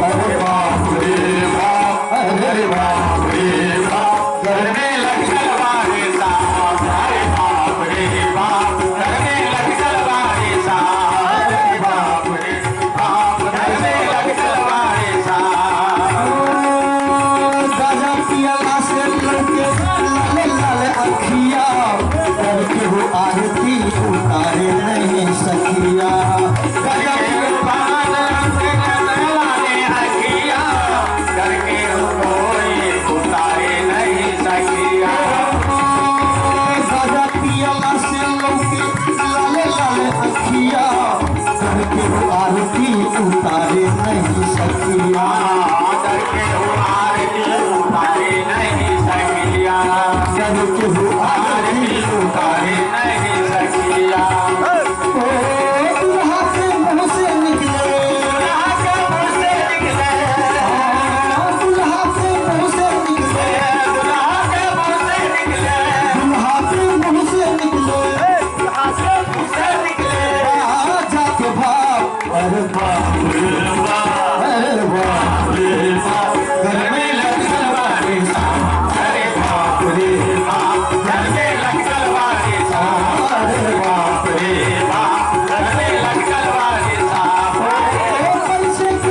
अरे बाप रे बाप, अरे बाप रे बाप, घर में लटकल बाटे सांप। अरे बाप रे बाप, घर में लटकल बाटे सांप। अरे बाप रे बाप, घर में लटकल बाटे सांप। गाजा पियाला से लड़के लाले लाले अखिया करके हो आरती उतारे नहीं सखिया। गाजा पान लाले अखिया करके कोई उतारे नहीं सखिया। गाजा पियाला से लड़के लाले लाले अखिया करके हो आरती उतारे नहीं सखिया। करके आरती उतारे नहीं सखिया। करके हो आरती उतारे नहीं सखिया। ओ दुल्हा के मुँह से निकले दुल्हा के मुँह से निकले दुल्हा के मुँह से निकले दुल्हा के मुँह से निकले दुल्हा के मुँह से निकले दुल्हा के मुँह से निकले राजा के भाव। अरे बाप रे बाप, अरे बाप रे बाप, घर में लटकल बाटे सांप। अरे बाप रे बाप, घर में लटकल बाटे सांप। अरे बाप रे बाप, घर में लटकल बाटे सांप। परिचय के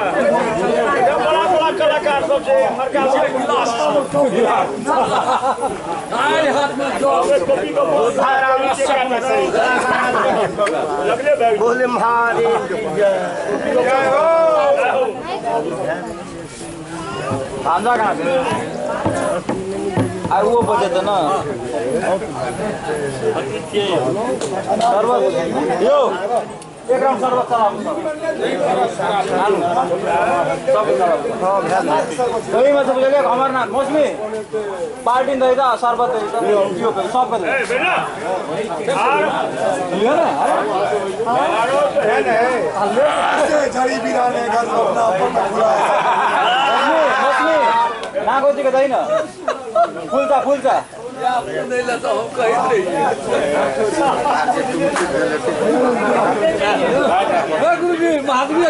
बड़ा बड़ा कलाकार सब छै मरका बोले महादेव की जय। भान्जा कहाँ छै? आ वो बजेतै न शरबत यो एक राउंड शरबत चलाउनु सब चलाउनु दहीमा चाहिँ बुझ्यो अमरनाथ मौसमी बाल्टिन दही त शरबत दही त यो सबको दही लियो न मौसमी नागोजीको दही न फुल्छ फुल्छ गुरुजी महादेव।